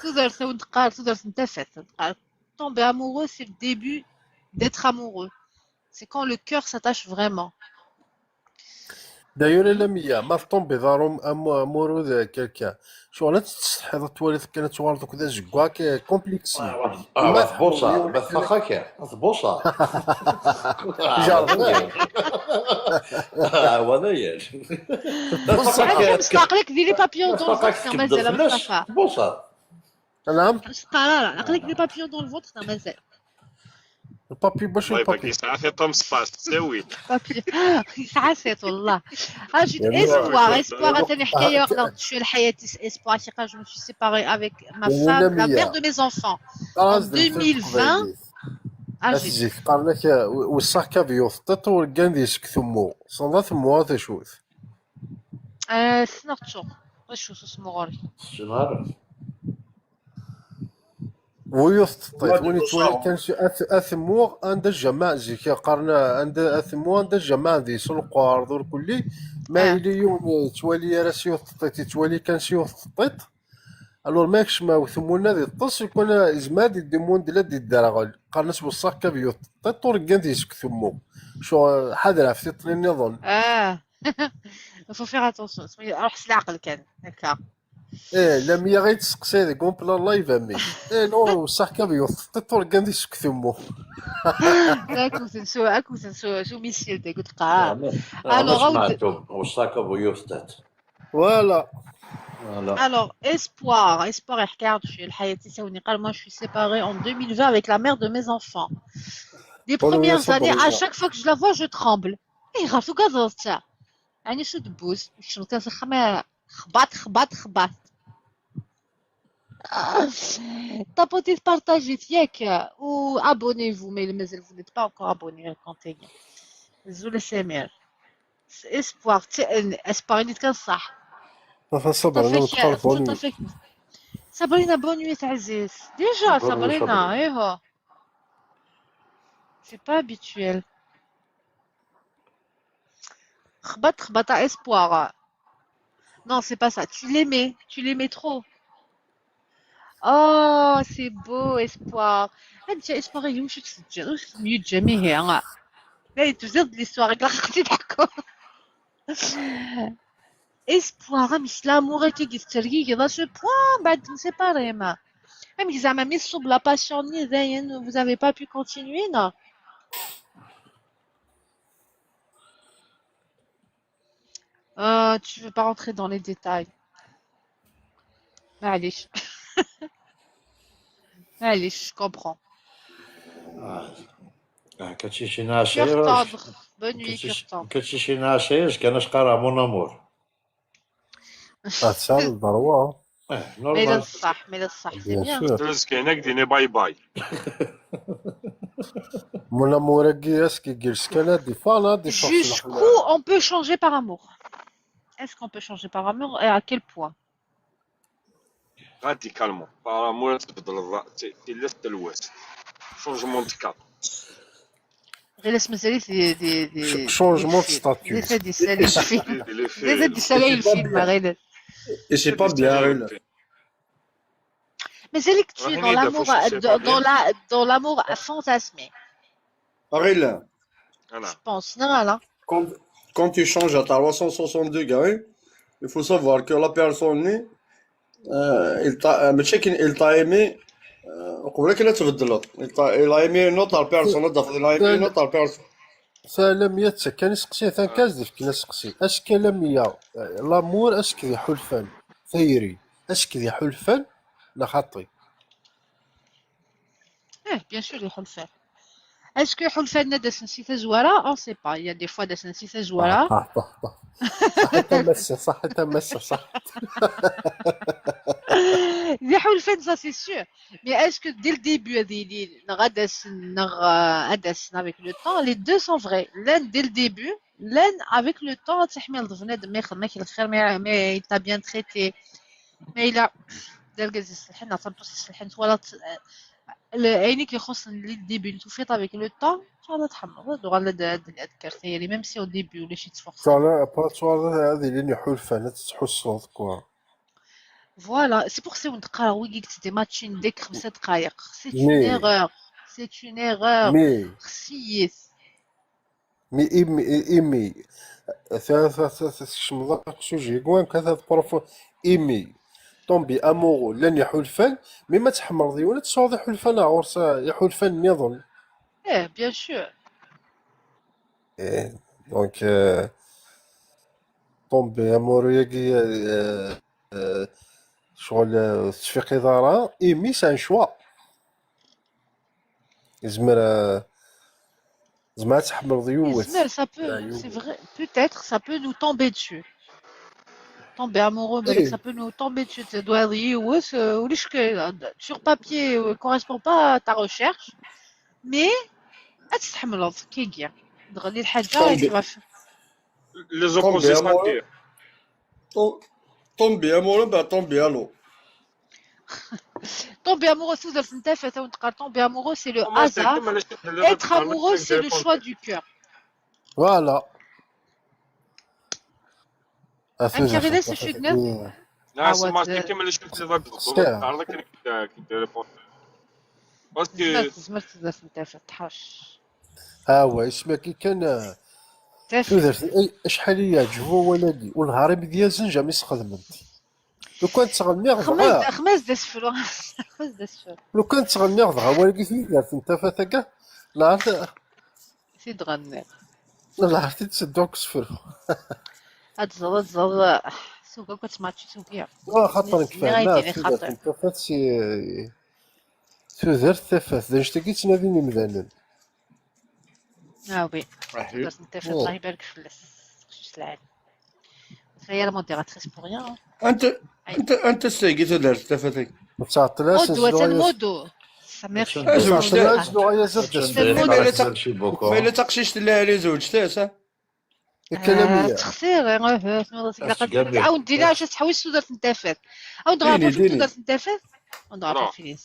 تقدر تقال، تقدر تنتفع، تقال tomber amoureux, c'est le début d'être amoureux. C'est quand le cœur s'attache vraiment. داير الا مية ما تطومبي دارهم امورو ذا كالكا. شو انا تستحي توالي كانت توالي كذا زكواك كومبليكسي. اه بوصة ما تفقك. بوصة. جرب. اه وانا ياك. عاد مستقلك ديري papillon dans le ventre مازال مصطفى. بوصة. نعم. مستقرة، عقلك ديري papillon dans le ventre مازال. البابي باش الله يبارك البابي. يسعى في طم سباس تساوي. Papillon. يسعى سيت والله. اجد يعني Espoir. Espoir آه، ثاني حكاية آه، واحدة شوية الحياة تاع Espoir كي قال: je me suis séparée avec ma يعني femme, لم la ي- mère de mes enfants, en خلاص درت لك deux mille vingt. قبيلي. اجد اسيدي قال لك وصاك كافيو تطيط وركان ديسك ثمو صنضا ثمو هذا شوت. آه، سنغتشو. واش وصو سمو غوري؟ شنو عارف؟ ويوث تطيط وين يتوالي كان شي أث- اثمو عند الجماعة زي كي قرنا عند اثمو عند الجماعة دي سلقوار دور كلي ما آه. اليوم توالي راه سيوث تطيط توالي كان سيوث تطيط. الور ماكش ما وثمونا دي الطس يكون زماد يديمون دلا دي الدراغل قرنس وصاك كافيو تطيط وركان ديسك ثمو. شو حاضر في تطلين نظن. اه. Faut faire attention. روح سلا عقل كان هكا. ايه لم يغي تسقسي دي كومبلا الله يفهمك. ايه نو وصاك كافيو تطيط وركان ديسك ثمو. اكو تنسو، اكو تنسو شو ميسيل دي قلت قاع. انا Alors, سمعتهم وصاك ابو يوفتات. Voilà. Voilà. Alors, Espoir, Espoir يحكي عرض شوية الحياة تساوني قال: moi je suis séparée en deux mille vingt avec la mère de mes enfants. Les Voilà, premières ça années, va, à ça. chaque fois que je la vois, je tremble. اي غير تو كازوز تاع يعني شو دبوز شنو كان خما خبط خبط خبط. طابوتي بارطاجيت ياك و abonnez-vous mais مازال vous n'êtes pas encore abonné كونتيني. زول سمير. Espoir. Espoir اللي كان صح. صبرنا طفيك وتقربوني. طفيك. صابرينا bonne nuit عزيز. Déjà Bonne nuit صابرينا صابرينا. ايوا. C'est pas habituel. خبط خبط Espoir. Non, c'est pas ça. Tu l'aimais. Tu l'aimais trop. Oh, c'est beau, Espoir. انت Espoir اليوم شو تسجل؟ واش تسميو جميع؟ لا تزيد l'histoire لا خصك تضحكوا. Espoir مش l'amour كي قلت ترقيق هذا شو بوان بعد نسيباري ما. امك زعما مي صوب la passion ني زين vous avez pas pu continuer non. Euh, tu veux pas rentrer dans les détails. معليش. معليش, je comprends. آه. آه، كتشي شي ناس Cœur tendre. Bonne nuit, cœur tendre. كتشي شي ناس كان اش قرا مون امور. هتسال ضروا. اه Mais نورمال. الصح, mais الصح, c'est Bien bien. sûr. تلز كاينك ديني باي باي. Mon amour est qui est-ce qui est-ce qu'elle a des fans, hein, des fans. Jusqu'où on peut changer par amour? Est-ce qu'on peut changer par amour et à quel point? Radicalement. Par amour تبدل الرا تي تي لست الوست. Changement de cap. غير اسم زريت دي دي دي Changement de statut. دي سالي الفيلم. دي لي دي سالي الفيلم غير. Et c'est pas bien, Rila. مازالك tu es dans l'amour, dans la, dans l'amour fantasmé. Rila, انا Je pense, non, là. Quand, quand tu changes à trois cent soixante degrés, il faut savoir que la personne, euh, il t'a, euh, ماشي كي il t'a aimé, euh, قبل كي لا تبدلت. Il t'a, il a aimé une autre personne, il a aimé une autre personne. سلام يا تسا كان سقسي ثان كاز ديف كنا سقسي اش كلام يا l'amour اش كذي حلفان ثيري اش كذي حلفان لا خاطي. ايه, bien sûr, يحلفان. Est-ce que ḥulfan ad d-asen si tazwara? On sait pas. Il y a des fois ad d-asen si tazwara. Ṣaḥit a massa, ṣaḥit a massa, ṣaḥit. D iḥulfan, ça c'est sûr. Mais est-ce que dès le début ad ilin, neɣ ad d-asen, neɣ euh, ad d-asen avec le temps? Les deux sont vrais. Llan dès le début, llan avec le temps ad tḥemmleḍ bnadem ma ixdem-ak lxir, mais, mais il t'a bien traité. Ma yella d argaz iṣelḥen neɣ tameṭṭut iṣelḥen, twalaḍ, euh, le- ayen i k-ixuṣṣen dès le début, tufiḍ avec le temps, ad tḥemmleḍ, ad uɣal ad ad- ad d-tekker tayri, même si au début ulac-itt forcément. Tura, après, tura, ad ilin iḥulfan, ad tettḥussuḍ, quoi. Voilà, c'est pour ça wen-d-qqareɣ wigi yettdematchin deg xemsa dqayeq. C'est une Mais, erreur. C'est une erreur. mais, Xsiyet. mais imi, imi, ta, ta, ta, ta, tkecmeḍ aqsuji, gwan, kata, prof, imi, tomber amoureux, llan iḥulfan, mais ma tḥemmleḍ yiwen, ad tesɛuḍ iḥulfan ɣur-s, iḥulfan nniḍen. Eh, bien sûr. Eh, donc, euh, tomber amoureux-agi, euh, euh, ccɣel, euh, ur tettfiqiḍ ara, imi c'est un choix. Yezmer, euh, yezmer ad tḥemmleḍ yiwet. Yezmer, ça peut, Ah, yiwet. C'est vrai, peut-être, ça peut nous tomber dessus. Tomber amoureux, mais Eh, ça peut nous tomber dessus. Tu dois yiwet, euh, ulac ke, sur papier, euh, correspond pas à ta recherche, mais ad tḥemmleḍ, kiki. Tɣelli lḥaǧa, Tomber, tu vas f- Les tomber opposés amoureux, s'attirent. to- tomber amoureux, bah tomber à l'eau. Tomber amoureux, tudert n tafat, awen teqqar tomber amoureux, c'est le Comment c'est hasard. Comme les chefs de Être amoureux, c'est le choix du cœur. Voilà. Amek i ɣilas acu d-tenniḍ? لا، c'est moi, c'est comme les chefs de la C'est تعرضك كي تريبوند. Parce que تزمر تزمر تزمر تنتفع تحوش. Ah ouais, isem-agi kan, euh, Tafat. Tudert, ay, acḥal i yeɛǧeb wawal-agi, ur nehhar imedyazen jamais sxedmen-t. Lukan ttɣenniɣ dɣa, Xmaz d asefru. Xmaz d asefru. Lukan ttɣenniɣ dɣa, wagi tudert n tafat-agi, lɛert, Tid ɣenniɣ. lɛert i d-teddu deg usefru. Ad tẓeḍ, ad tẓeḍ. Tuga akk ad tmačči tugi. Wa xaṭer Nniɣ kfan, ay la, tili tudert xaṭer. N tafat si, tudert tafat, d anect-agi ttnadin imdanen. Ah oui. Aḥi. Tudert n tafat, Allah ibarek fell-as. Taqcict lɛali. Tella la modératrice pour rien. Anta, anta, anta s-tagi tudert tafat-agi? Ur ttɛeṭṭil ara Modo, atan sezluɣ-aya. Modo. Sa merci. Azweǧ Ur ttɛeṭṭil ara da. sezluɣ-aya zdat Ma deffir. yella ta- ma yella taqcict telli ara zewǧet-as, ha? Ikkalamiyya. Txtir, eh, eh, tniḍ-as ilaq ad awen-d-iniɣ acu ad tḥewwes tudert n tafat. Awen-d ɣer Ini, acu ini. Tudert n tafat? Awen-d ɣer Non. Finis.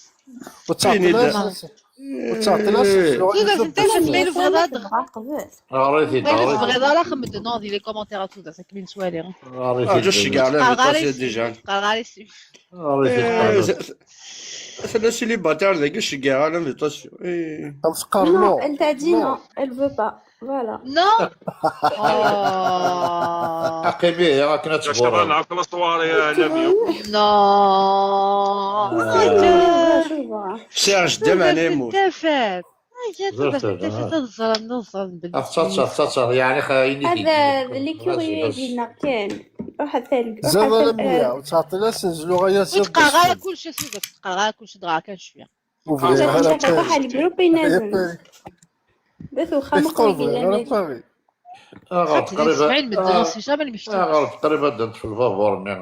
Ur ttɛeṭṭil ara, ur ttɛeṭṭil ara sezluɣ-aya Tudert n zdat tafat, ma deffir. yella tebɣiḍ ad Tebɣa qbel. Ɣer-it-id, ma yella ɣer-it-id. tebɣiḍ ara xemmed-d, non, di les commentaires à Tudert, akken i nettwali. Ɣer-it-id. Ah, just ceggɛen Qqareɣ ara invitation isem, déjà. Qqareɣ ara isem. Ɣer-it-id, Eh, ɣer-it-id. z- Tella célibataire dagi, ceggɛeɣ l'invitation. Eh. Am teqqar Non, non. Elle t'a dit Non. Non, elle veut pas. Voilà. Non. Oh. Aqim ihi akken ad Cacaran tbureḍ. Ɛqel aṣwar ya Lami. Non. Ah, je vois. Serge, demain, Tudert n émour. tafat. Ay, ya tudert n tafat, ad ẓren, ad ẓren belli. Ad tettaṭṭer, tettaṭṭer, yeɛni xa-, ini-t-id. هذا اللي كيوريو يجينا كان. روح الثلج، روح Zad الثلج. alammiya, ur ttɛeṭṭil ara sezluɣ-aya Ur zdat d-qqareɣ ara deffir. Kullec a Tudert, ur d-qqareɣ ara kullec, dɣa kan cwiya. Ur bɣiɣ Zad ara انت روح على Paris. الجروب ينزل. Paris. بث وخا Ur مقرب bɣiɣ ara إلى Paris. Aɣer Xaṭi, teqrib, ismaɛil medden a- ɣef sijam, ad mmektin. Aɣer teqrib ad d-neṭṭef lbabuṛ-nni.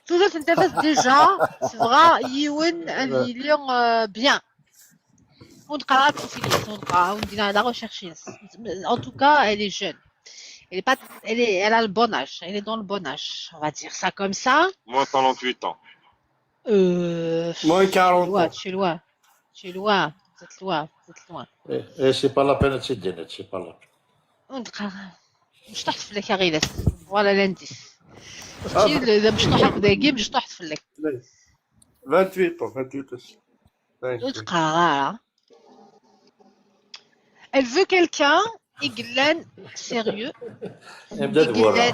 Tudert n tafat déjà, tebɣa yiwen ad yili, euh, bien. Ur d-qqareɣ ara kullec, ur d-qqareɣ, ur d-qqareɣ, la recherche-ines. En tout cas, elle est jeune. Elle est pas, elle est, elle a le bon âge. Elle est dans le bon âge. On va dire ça comme ça. Moins quarante-huit ans. Euh, Moins quarante loin, ans. tu es loin. Tu es loin. Vous êtes loin. Vous êtes loin. Eh, eh, c'est pas la peine ad tt-id-tiniḍ, c'est pas la peine. Ur d-qqareɣ. Mecṭuḥet fell-ak a Ɣilas. Voilà l'indice. Ah, Kečči d amecṭuḥ akk dagi, mecṭuḥet fell-ak. Vingt-huit ans, vingt-huit ans. Ur d-qqareɣ ara. Elle veut quelqu'un i yellan sérieux. Ibda d I yellan. wurra.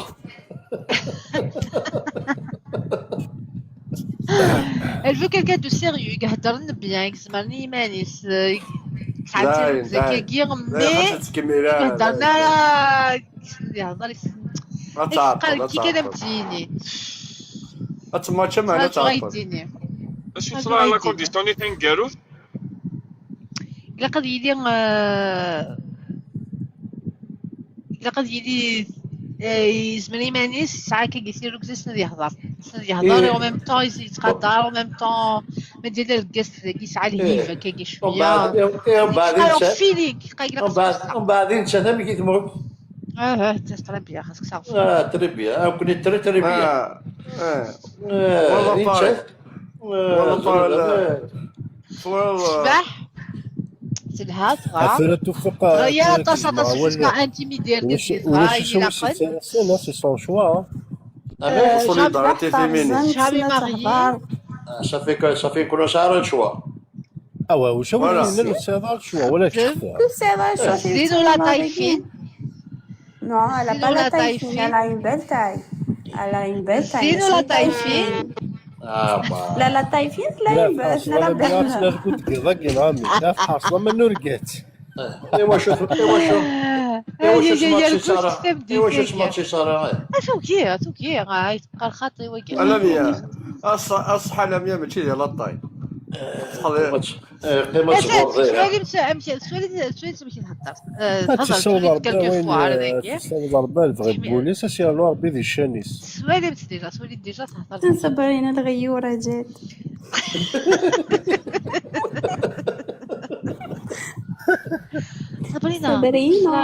Elle veut quelqu'un de sérieux, i iheddren bien, i izemren i yiman-is, i yesɛan Dayen, tirrugza dayen. akkagi, Dayen, mais ur tettkemmil ara, iheddren dayen. Ara yehder, Ma tɛeṭṭel, yeqqar ma kika d tɛeṭṭel. Am-d-yini. Ad temmeččem, ma Acu ara tɛeṭṭel. yi-d-yini? Acu Acu teṣra ara la yi-d-yini? Kurdistan i taneggarut? Ilaq ad yili, eh, ilaq ad yili, eh, yezmer iman-is, yesɛa akkagi tirrugza, yessen ad yehḍer. Yessen ad yehḍer, et en même temps, yettqadar, en même temps, ma d-yella lgast dagi, yesɛa lhiba akkagi cwiya. Mbeɛd, eh, eh, mbeɛd yesɛa netta, feeling, ilaq ad mbeɛd, mbeɛd netta, amek i temmut? Ah, ah, très bien, xas kkseɣ. Ah, très bien. Ah, nekkni très, très bien. Ah, ah. Ah, wala netta, pareil. Ah, wala pareil. Ah. Ṣṣbeḥ, telha, tɣar. Tura tufiq, ah, tura aṭas, aṭas, jusqu'à intimider, c'est son choix, hein. Ah, mais solidarité féminine. Je suis mariée. Ah, ça fait que, ça fait que nous avons le choix. Ah ouais, واش هو اللي يسير الشوا ولا تخفى؟ Zino la taille fine. Non, elle a pas la taille fine, elle a une belle taille. Elle a une belle taille. Zino la taille fine. Ah, bah. La, la taille fine, elle a une belle, elle a belle. Iwa شو، iwa شو، iwa شو تسمى تشيسارة؟ Tugi, tugi. Ay, teqqar xaṭi wagi. Alamya. Aṣ-, aṣṣeḥ alamya mačči di la taille. Qqim ad tɣurḍ. Swalimt amek, swalimt, swalimt amek i thedder. Eh, ad tessawḍ Rebbi quelquefois, eh, tessawḍ Rebbi ad bɣi wul-is, ad s-yernu Rebbi di ccan-is. Swalimt déjà, swalimt déjà thedder. Sabrina الغيورة جات. Sabrina. Sabrina.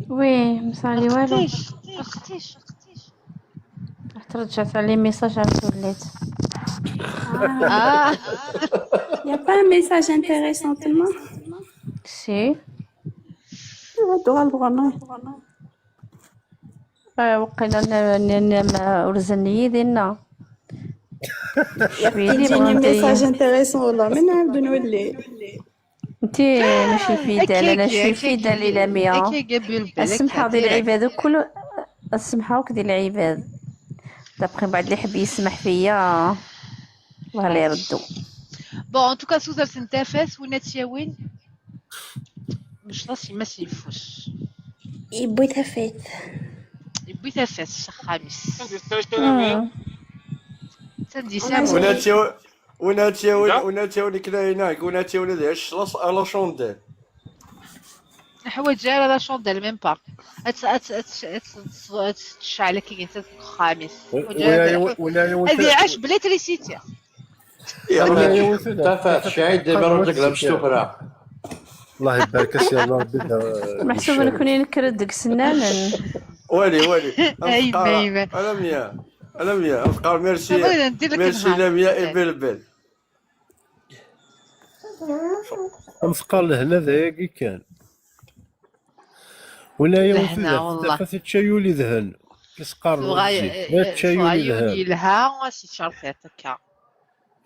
Oui, مسالي والو. Qtic, qtic, qtic. رجعت على les messages على التوليت. Ah. Il y a pas un message intéressant, tellement. Si. هادو غا البغناي. آه، وقيلا ن-، ن-، ن-، ما ورزن يدينا. شوية يجيني message intéressant والله، من نعاود نولي. انتي ماشي fidèle، انا شوي fidèle الى مية. السمحة ديال العباد كل، السمحة وك ديال العباد. دابخي بعد اللي يحب يسمح فيا، الله لا يردو. Bon, en tout cas, سوزر سنتافاس وناتيا وين؟ مش راسي ما سيفوس. يبوي تفيت. يبوي تفيت الشيخ خامس. سندي سامو. وناتيا، وناتيا، وناتيا، وناتيا، وناتيا، وناتيا، وناتيا، وناتيا، وناتيا، نحو جار لا شونديل ميم با. ات-، ات-، ات-، ات-، ات-، تشعل كي قلت لك خامس. ولا يو-، ولا يو-، هذه عاش بليتريسيتي. يا ربي، تفات شعيد ديما رجلك لا مستوفرة. الله يبارك، سي الله ربي. محسوب نكون ينكر ديك السنان. والي، والي. ايما، ايما. انا ميا، انا ميا. ميرسي، ميرسي لميا اي بيل بيل. أمثقال لهنا ذاك كان. ولا يوم لهنا والله. تتشايو لي ذهن. كيسقار تبغى الوجه. ي-، لا تشايو تبغى لي يولي ذهن. يلها، واش يتشرفيط هكا.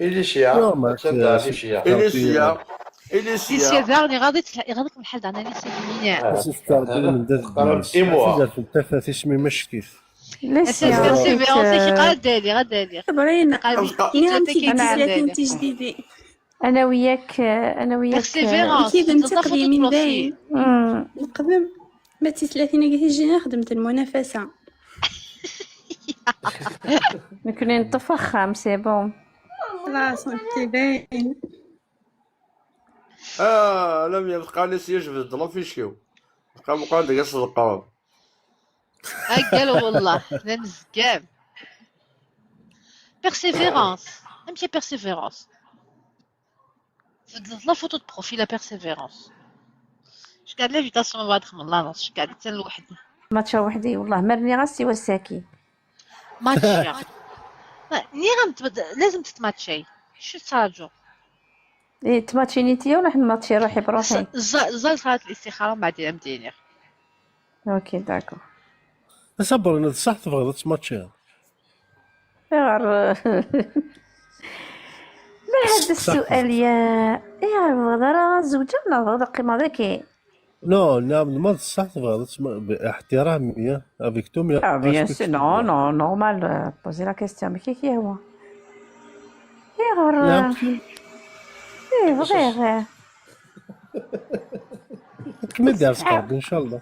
إليسيا. يوم تبدا إليسيا. إليسيا. إليسيا. إليسيا داغني غادي تلا-، غادي الحال دعنا إليسيا كمينة. آه. سيستر بن من داز قرب الدنيا. إيموا. سيدة في التفات اسمي مشكيث. ليسيا. أساس persévérance، كي قال دالي، غا دالي. صبرينا. قال لي، أبقى. كي جاتك كي أنا تسلاتين عندي. تجديدي. انا وياك، انا وياك. Persévérance، كي بنت تضافر تقديمي البروفيل. باين. مم. نقدم. ما تي ثلاثين كي تجينا خدمت المنافسة. نكون نطفخ خام، c'est bon. خلاص، انت باين. آه، لم يبقى لي سيجبد، لا فيشيو. بقى مقعد قصد القرار. قال والله، لا مزقاب. Persévérance. امشي persévérance. فضلت لا فوتو دو بروفيل لا بيرسيفيرونس. شكال ليفيتاسيون بعد خمن لا نص، شكال حتى لوحدي. ماتشا وحدي والله، مرني غا سيوا الساكي. ماتشا. ني غنتبد-، لازم تتماتشاي. شو تساجو؟ إيه، تماتشيني نتيا ولا حنا ماتشي روحي بروحي؟ ز-، ز-، زال صارت الاستخارة بعدين مدينير. اوكي، داكور. صبر، انا بصح تبغيض تماتشيض. غير لا، هذا السؤال يا، يا غير بغض راه زوجة ولا بغض قيمة ذاكي؟ نو، نعم، ما بصح تبغيض تسمع باحترامي، افيك تو مي اه، بيان سور، نو، نو، نورمال، آه، بوزي لا كيستيون، ماشي كي هو. يا غير نعم. ايه، بغي غير. كمل دار صحاب، ان شاء الله.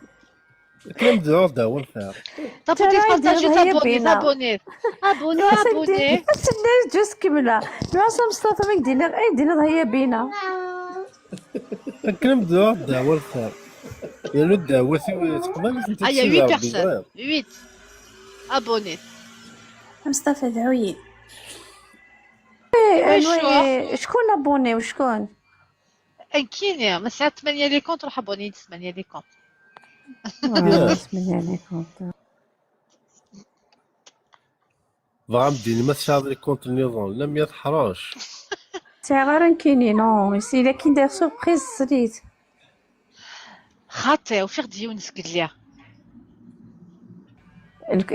كلام دور داون فيها. طابوني، ترى يدير تابوني، هي بينا. تابوني. ابوني، ابوني. تسنى جوست كملة. نو، اصلا مصطفى ما يدير لك، اي يدير لك هي بينا. Akken am dduɛa ddeɛwa lxir. Yernu ddeɛwat-iw teqbal. Aya, huit personnes. Huit abonnés. Amstafa dɛu-yi. Eh, anwa, ccuɛ? Ckun abonné u ckun? Nekkini, ma sɛiɣ tmanya les comptes, ruḥ abonné-yi-d tmanya les comptes. Ah, tmanya les comptes. Bɣa am-d-ini ma tesɛiḍ les comptes nniḍen, lemya teḥrec. Sɛiɣ ara nekkini, non. Isi la kinda surprise srid. Xaṭi, ufiɣ-d yiwen zgelli.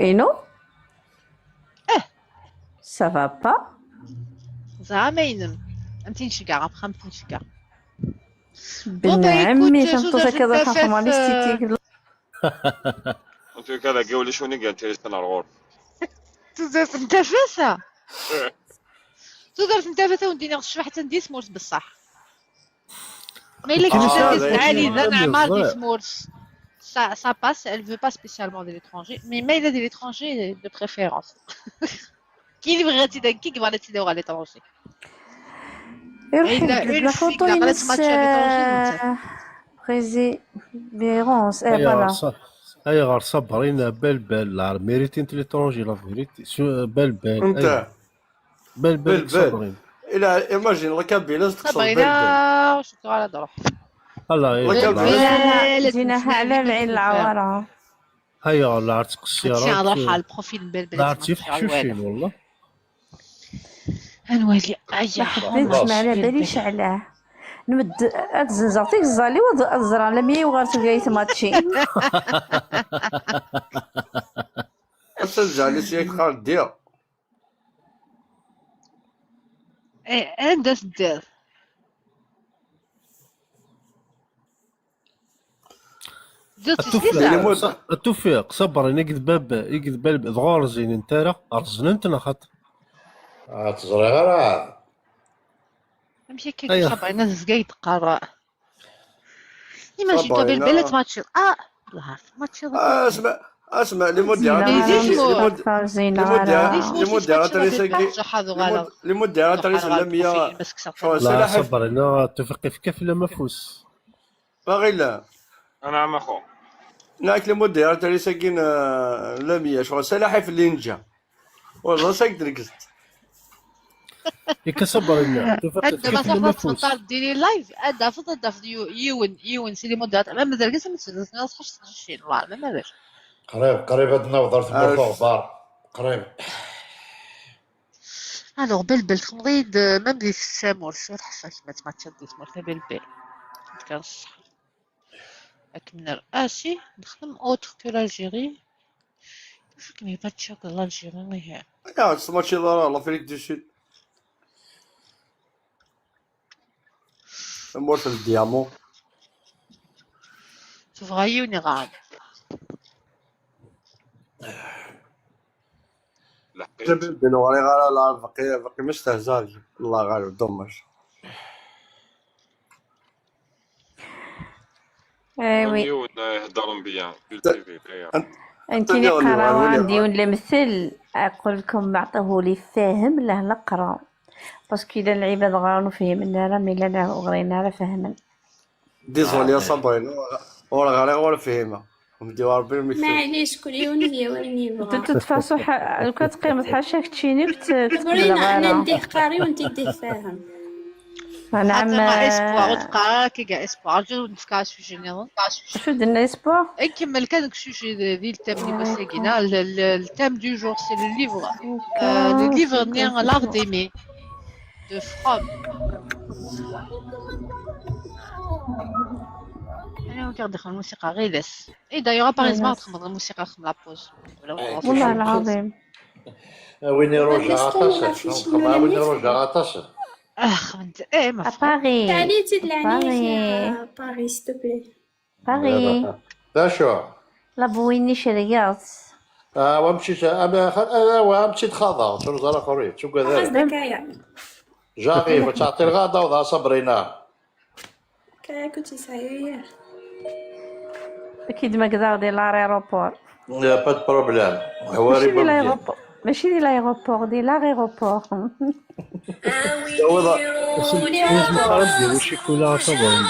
Inu? Eh. Ça va pas? Zeɛma inem. Am tin ceggeɛ, après am tin ceggeɛ. Bon, bah, écoute, tameṭṭut akka d axxam, euh, En tout cas, dagi ulac win i yintirisan ar ɣur. Tudert n tafat? Tudert n tafat, ad wen-d-iniɣ tecbeḥ, attan di tmurt, beṣṣeḥ. Ma yella kečč d argaz lɛali, d aneɛmar di tmurt, ça, ça passe, elle veut pas spécialement de l'étranger, mais ma yella di l'étranger, de préférence. Kili bɣiɣ ad tt-id-nekki, yebɣa ad tt-id-awiɣ ɣer l'étranger. Iruḥ yebded la photo-ines, euh, Prési-, Bérance, eh, voilà. Ayɣer Sabrina, Belbel, la mérite l'étranger, la vérité. Belbel, Belbel, Sabrina. Imagine, la Kabyle, Sabrina, ur cukkeɣ ara ad ruḥ. Dina, ala lɛin lɛawara. Ayɣer la ttqeṣṣireḍ? Ad ruḥeɣ le profil n Belbel. La tifḥcucin, wallah. Ad nwali. Aya. Ḥbib, ǧmeɛ la bali ceɛleɣ. Nmed ad zenzeɣ tigeẓẓal-iw, ad, ad ẓreɣ lamya-iw ɣer Tugayt Mačči. Ass-a, ǧeɛli s yak qqar ddiɣ. Eh, anda teddiḍ? Ad tufiq, Sabrina, i d bab, i d bab, dɣa ur rẓinent ara, rẓnent neɣ xaṭi? Ah, ur tt-ẓriɣ ara. Amek akka, Sabrina tezga i d-teqqar? Imagine-toi, Belbel, ad tmatchiḍ. Ah, la, tmatchiḍ. Asma, asma, les modérateurs, les modérateurs, les modérateurs, la miya. Sabrina, tufiq ifka fell-am afus. Pareil. Anɛam, axu. Nekk les modérateurs-agi n, euh, la miya, ccɣel salaḥ i fell-i neǧǧa. Ur ẓriɣ s ak d-negzet. Ikka Sabrina, tufiq. Ad tafeḍ, ad txeṭṭar diri live, ad tafeḍ, ad tafeḍ yu-, yiwen, yiwen si les modérateurs. Même d argaz, am tezgazna, ḥac tqeccin, wallah, même argaz. Qrib, qrib ad naweḍ ar tmurt uɣbar. Qrib. Alors, Belbel, txedmeḍ-iyi-d, même di tsamurt, s ur ḥṣa kemm ad tmatchiḍ di tmurt, a Belbel. Ad k-ṣṣeḥ. Ad kem-nerr. Ah, si, nexdem autre que l'Algérie. Toujours kem-imatcha de l'Algérie, ihi. Ayɣer ur tettmatchiḍ ara l'Afrique du Sud? Tamurt n diamant. Tebɣa yiwen iɣab. Leḥqiq. Ur ɣriɣ ara la, baqi, baqi ma stehzaɣ deg-i. Allah ɣaleb, dommage. Eh oui. Yiwen, eh, heddren bien, cultivé, aya. Nekkini qqareɣ, عندي yiwen lemtel, أقول لكم أعطوه لي فاهم له لقرا. Parce que llan lɛibad ɣran ur fhimen ara, mi llan ur ɣrin ara fehmen. Désolé, a Sabrina, ur ɣriɣ, ur fhimeɣ. Mdi Rebbi, ur mektub. Maɛlic, kul yiwen ad yawi ayen yebɣa. De toute façon, ḥa-, lukan teqqimeḍ ḥaca keččini, ur tt-, ur tt-qebbleɣ ara. Anda i qqar, i wen-t-id-ifehhem. Anɛam, xaṭi, eh, Espoir, ur teqqar ara akka, Espoir. Rǧu ad wen-d-fkeɣ asujet nniḍen. Acu d-tenna Espoir? Nkemmel kan deg usujet d, di le thème n wass-agi, neɣ le, le, le thème du jour, c'est le livre, euh, le livre-nni L'art d'aimer de Fromm. Anwa i ɣ-d-ixedmen lmusiqa ɣiles? Et d'ailleurs, à Paris, ma txedmeḍ lmusiqa, xdem la pause. Wala, eh, والله العظيم. Win iruja aṭas, xdem win iruja aṭas. Ah, xdem-t, eh, ma à Paris. Tali-tt-id leɛnaya-k, à Paris, s'il te plaît. Paris. D acu? La bouini cerriɣ-tt. Ah, wa amcic, am, am, am, wa amcic xaḍeɣ, ur ẓer axuri, ttugad ara. J'arrive, ur ttɛeṭṭileɣ ad d-awḍeɣ a Sabrina. Kaya kunt yesɛa yir. Ad k-id-megdeɣ di l'aéroport. Y a pas de problème. Mačči di l'aéroport. Mačči di l'aéroport, di l'aéroport. Tawiḍ ass-n yezmeq ara d-yawi ccikula a Sabrina.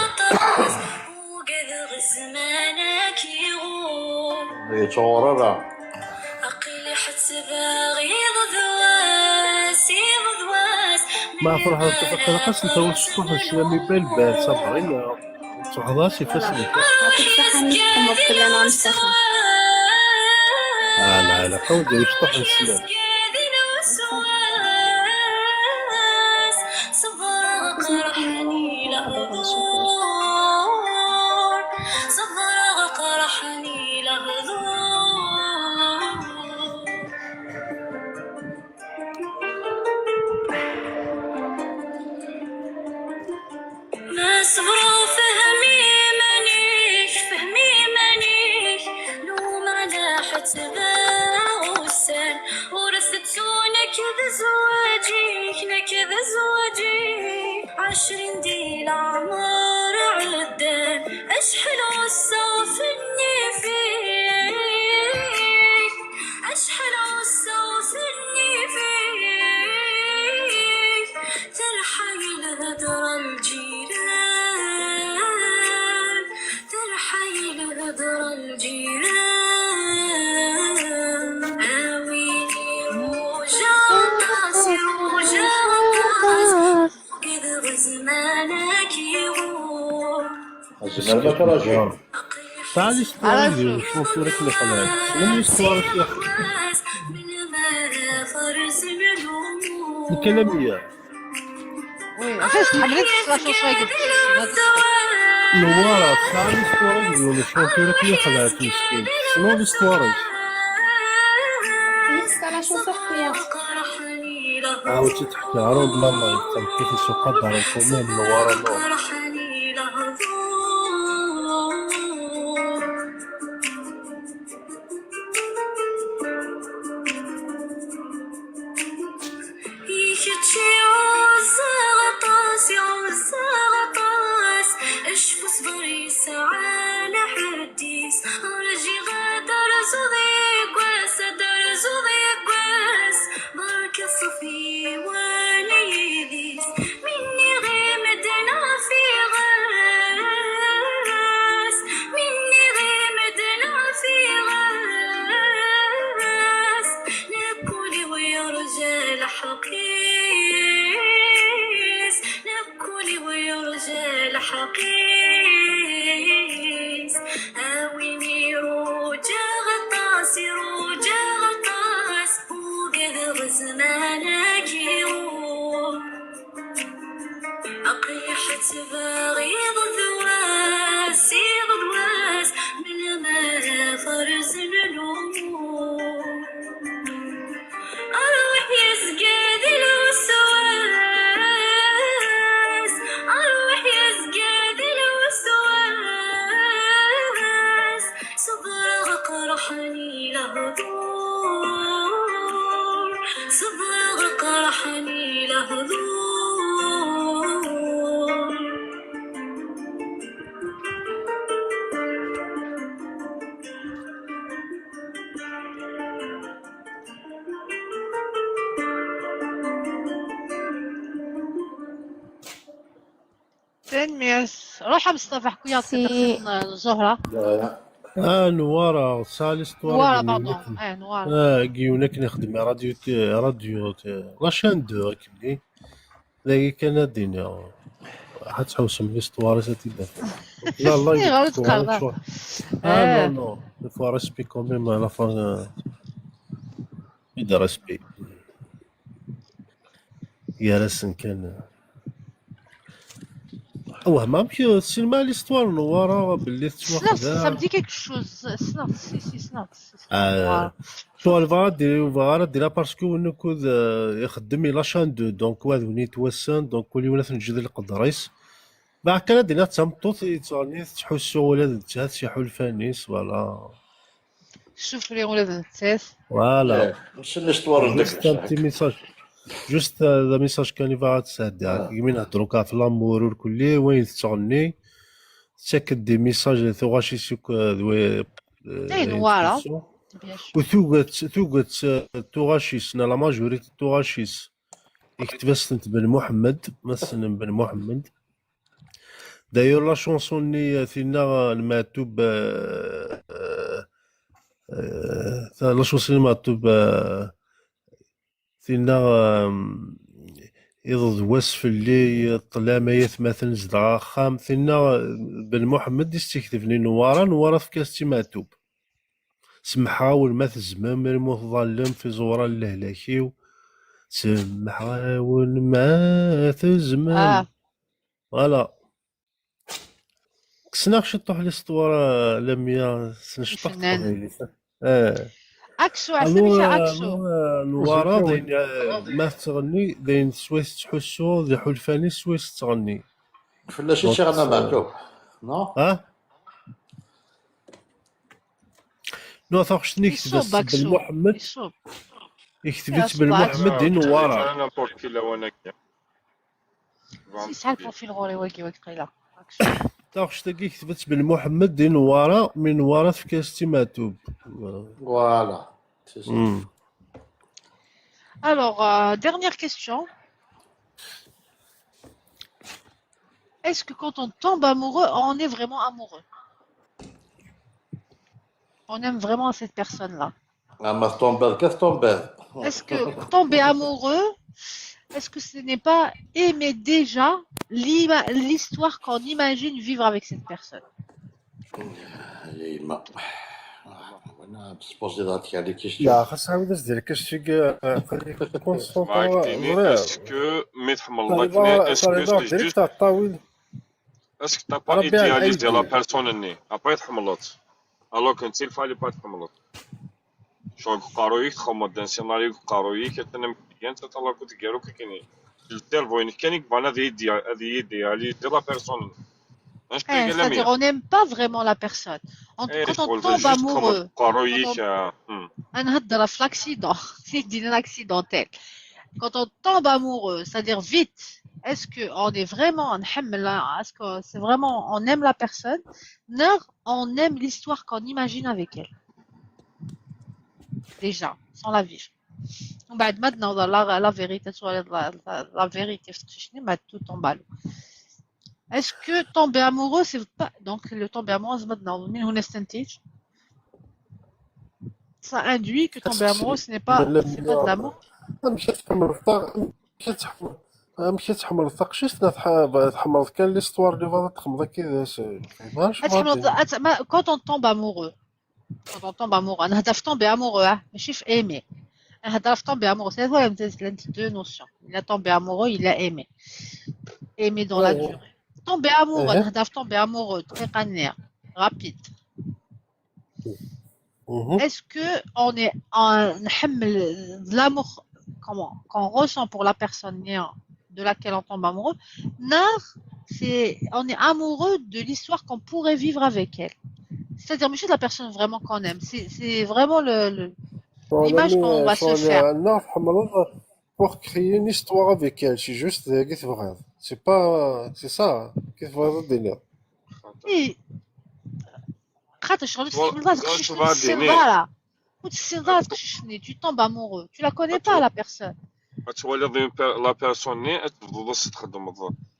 Yettɣur ara. Ma ferḥeḍ tafat laqas n tawet cṭuḥ n sslam i Belbal, Sabrina. Tṣuḥeḍ-as ifassen-ik. Ɛla ɛla qawed d imecṭuḥ n sslam. Ma ṣebreɣ, fehm iman-ik, fehm iman-ik, lumeɛna ḥettbeɣ ussan. Ur as-tettu nekk d zzwaǧ-ik, nekk d zzwaǧ-ik. Ɛecrin di leɛmer ɛeddan, acḥal ɣusseɣ f nnif-ik. Acḥal ɣusseɣ f nnif-ik, terḥa-yi lhedra n lǧiran, terḥa-yi lhedra n lǧiran. A win iruja aṭas, iruja aṭas, ugdeɣ zzman ad k-iɣur. Azmer ma trajim. Tesɛa l'histoire-ik di ucunfur akken iqelɛen. Tessnem l'histoire-ik? Nekk alamya. Newwara tesɛa l'histoire-ik di ucunfur akken iqelɛen meskin. Tessneḍ l'histoire-ik? Ɛawed tt-id-ḥki ara d lalla d tameṭṭut-is uqader lxumam Newwara Nuṛ. I kečč i ɛuzzeɣ aṭas, i ɛuzzeɣ aṭas, acku ṣṣber yesɛa lḥedd-is. Rjiɣ ad d-terzuḍ deg wass, ad d-terzuḍ deg wass, berka ṣṣef yiwen yid-is. Mi nniɣ i medden ɣef iɣes, mi nniɣ i medden ɣef iɣes, nekk ul-iw yerǧa lḥeqq-is, nekk ul-iw yerǧa lḥeqq-is. A win iruǧa aṭas, iruǧa aṭas, ugadeɣ zzman ad k-iɣur. Aql-i ḥettbeɣ iḍ d wass, iḍ d wass, melmi ara ferzen lumuṛ. Arwiḥ yezga di lweswas, arwiḥ yezga di lweswas. Ṣebreɣ qerḥen-i lehdur, ṣebreɣ qerḥen-i lehdur. Tanemmirt. Ruḥ a Meṣṭafa, ḥku-yaɣ-d si tadamsit n Ẓuhra. Ah, Newwara, tesɛa l'histoire Newwara, n yiwen pardon. Akken, ah, n yiwen akken ixeddem i radio, radio, la chaîne deux, akken-nni. Dagi kan ad d-iniɣ. Ad tḥewsem l'histoire-is ad t-id-tafem. La, la, ayɣer ur teqqareḍ ara? Ah, non, non. Il faut respect quand même à la fin, euh, et de respect. Gar-asen kan. Wehmeɣ amek tessinem l'histoire n Newwara belli tettwaxda. Ssneɣ-tt, ça me dit quelque chose. Ssneɣ-tt, si, si, ssneɣ-tt. Ah, tura bɣiɣ ad d-iniɣ, bɣiɣ ara d-iniɣ parce que win ukud, euh, ixeddem i la chaîne deux, donc wa d win yettwassen, donc ul-iw ad t-neǧǧ di leqder-is. Bɣiɣ kan ad d-iniɣ d tameṭṭut yettɣenni tettḥussu ula d nettat s iḥulfan-is, voilà. Tessufri ula d nettat. Voilà. Eh, nessen histoire n juste un petit message. Juste, euh, d message kan i bɣiɣ ad sɛeddiɣ. Ah. Imi nehder akk ɣef l'amour, ur kulli wayen tettɣenni, tettak-d des messages, tuɣac-is akk, euh, d wa-, euh, ayen Newwara. U tuget, tuget, eh, tuɣac-is, neɣ la majorité n tuɣac-is, ikteb-as-tent Ben Muḥemmed, ma tessnem Ben Muḥemmed. D'ailleurs, la chanson-nni, eh, tinna, eh, n Meɛtub, eh, eh, eh, la chanson-nni n Meɛtub, eh, tinna, eh, iḍ d wass fell-i, ṭṭlam ay atmaten zedɣeɣ axxam, tinna, eh, Ben Muḥemmed i s-tt-iketben i Newwara, Newwara tefka-as-tt i Meɛtub. Semḥeɣ-awen ma tezmem, armi ur tḍallem, tiẓewra n lehlak-iw. Semḥeɣ-awen ma tezmem. Ah. Voilà. Kksen-aɣ ciṭṭuḥ l'histoire, Lamia, ssnen ciṭṭuḥ teqbaylit. Eh. Aksu, ɛeslem-ik a Aksu. Newwara, d ayen, eh, ma tettɣenni, d ayen swayes tettḥussu, d iḥulfan-is swayes tettɣenni. Fell-as i tt-iɣenna Meɛtub, non? Ha? Non, taɣect-nni ikteb-as Ben Muḥemmed. Ikteb-itt Ben Muḥemmed i Newwara. N'importe quel lawan-agi. Yesɛa lprofil ɣur-i wagi, wagi qila. Taɣect-agi ikteb-itt Ben Muḥemmed i Newwara, mi Newwara tefka-as-tt i Meɛtub. Voilà. C'est ça. Hmm. Alors, euh, dernière question. Est-ce que quand on tombe amoureux, on est vraiment amoureux ? On aime vraiment cette personne-là. Ah, ma tomber, qu'est-ce tomber ? Est-ce que tomber amoureux, est-ce que ce n'est pas aimer déjà l'ima-, l'histoire qu'on imagine vivre avec cette personne ? Yemma. Ah, wana, tpoziḍ-aɣ-d kra n les questions. La, xas ɛawed-as-d la question-agi, eh, xalli, concentre-toi, est-ce que, mi tḥemmleḍ akken, est-ce que c'est juste, est-ce que t'as pas idéalisé la personne-nni, après tḥemmleḍ-tt, alors que netta il fallait pas tḥemmleḍ. Genre, deg uqerruy-ik txemmeḍ un scénario deg uqerruy-ik, atan amek tga, netta talakuḍ gar akk akken. Le cerveau-inek kan i yebɣan ad yi-d-, ad yi-d-, ad yi-d-, ad yi-d-, la personne. Eh, c'est-à-dire, on n'aime pas vraiment la personne. Quand on tombe amoureux, quand on, euh, hmm. Anhadra l'accident, c'est un accidentel. Quand on tombe amoureux, c'est-à-dire vite, est-ce que on est vraiment, est-ce que c'est vraiment, on aime la personne, ou on aime l'histoire qu'on imagine avec elle ? Déjà, sans la vivre. ومن بعد ما تنوض la, la vérité, soit la, la, la vérité, mais tout tombe à l'eau. Est-ce que tomber amoureux, c'est pas, donc le tomber amoureux, c'est maintenant, من هنا نستنتج. Ça induit que tomber amoureux, ce n'est pas, c'est pas de l'amour. ماشي تحمل الطاق، ماشي تحمل، ماشي تحمل الطاق، juste تحمل كان l'histoire اللي فاتت تخمض كذا. Quand on tombe amoureux, quand on tombe amoureux, نهضر في tomber amoureux, ها، ماشي في aimer. نهضر في tomber amoureux, c'est vrai, il y a deux notions. Il a tombé amoureux, il a aimé. Aimer dans la durée. Tomber amoureux, نهضر في tomber amoureux, دقيقة نية, rapide. Est-ce que on est, on نحمل l'amour, comment, qu'on ressent pour la personne نية de laquelle on tombe amoureux, نهار, c'est, on est amoureux de l'histoire qu'on pourrait vivre avec elle. C'est-à-dire, ماشي de la personne vraiment qu'on aime, c'est, c'est vraiment le, le, l'image qu'on va se faire. Pour créer une histoire avec elle, c'est juste, c'est pas, c'est ça, كيف تبغيض دير. إيه. خاطر شغل تسمى تقشيش السنارة. وتسنى تقشيشني, tu tombes amoureux, tu la connais pas la personne. غتولي la personne ني تبدو تخدم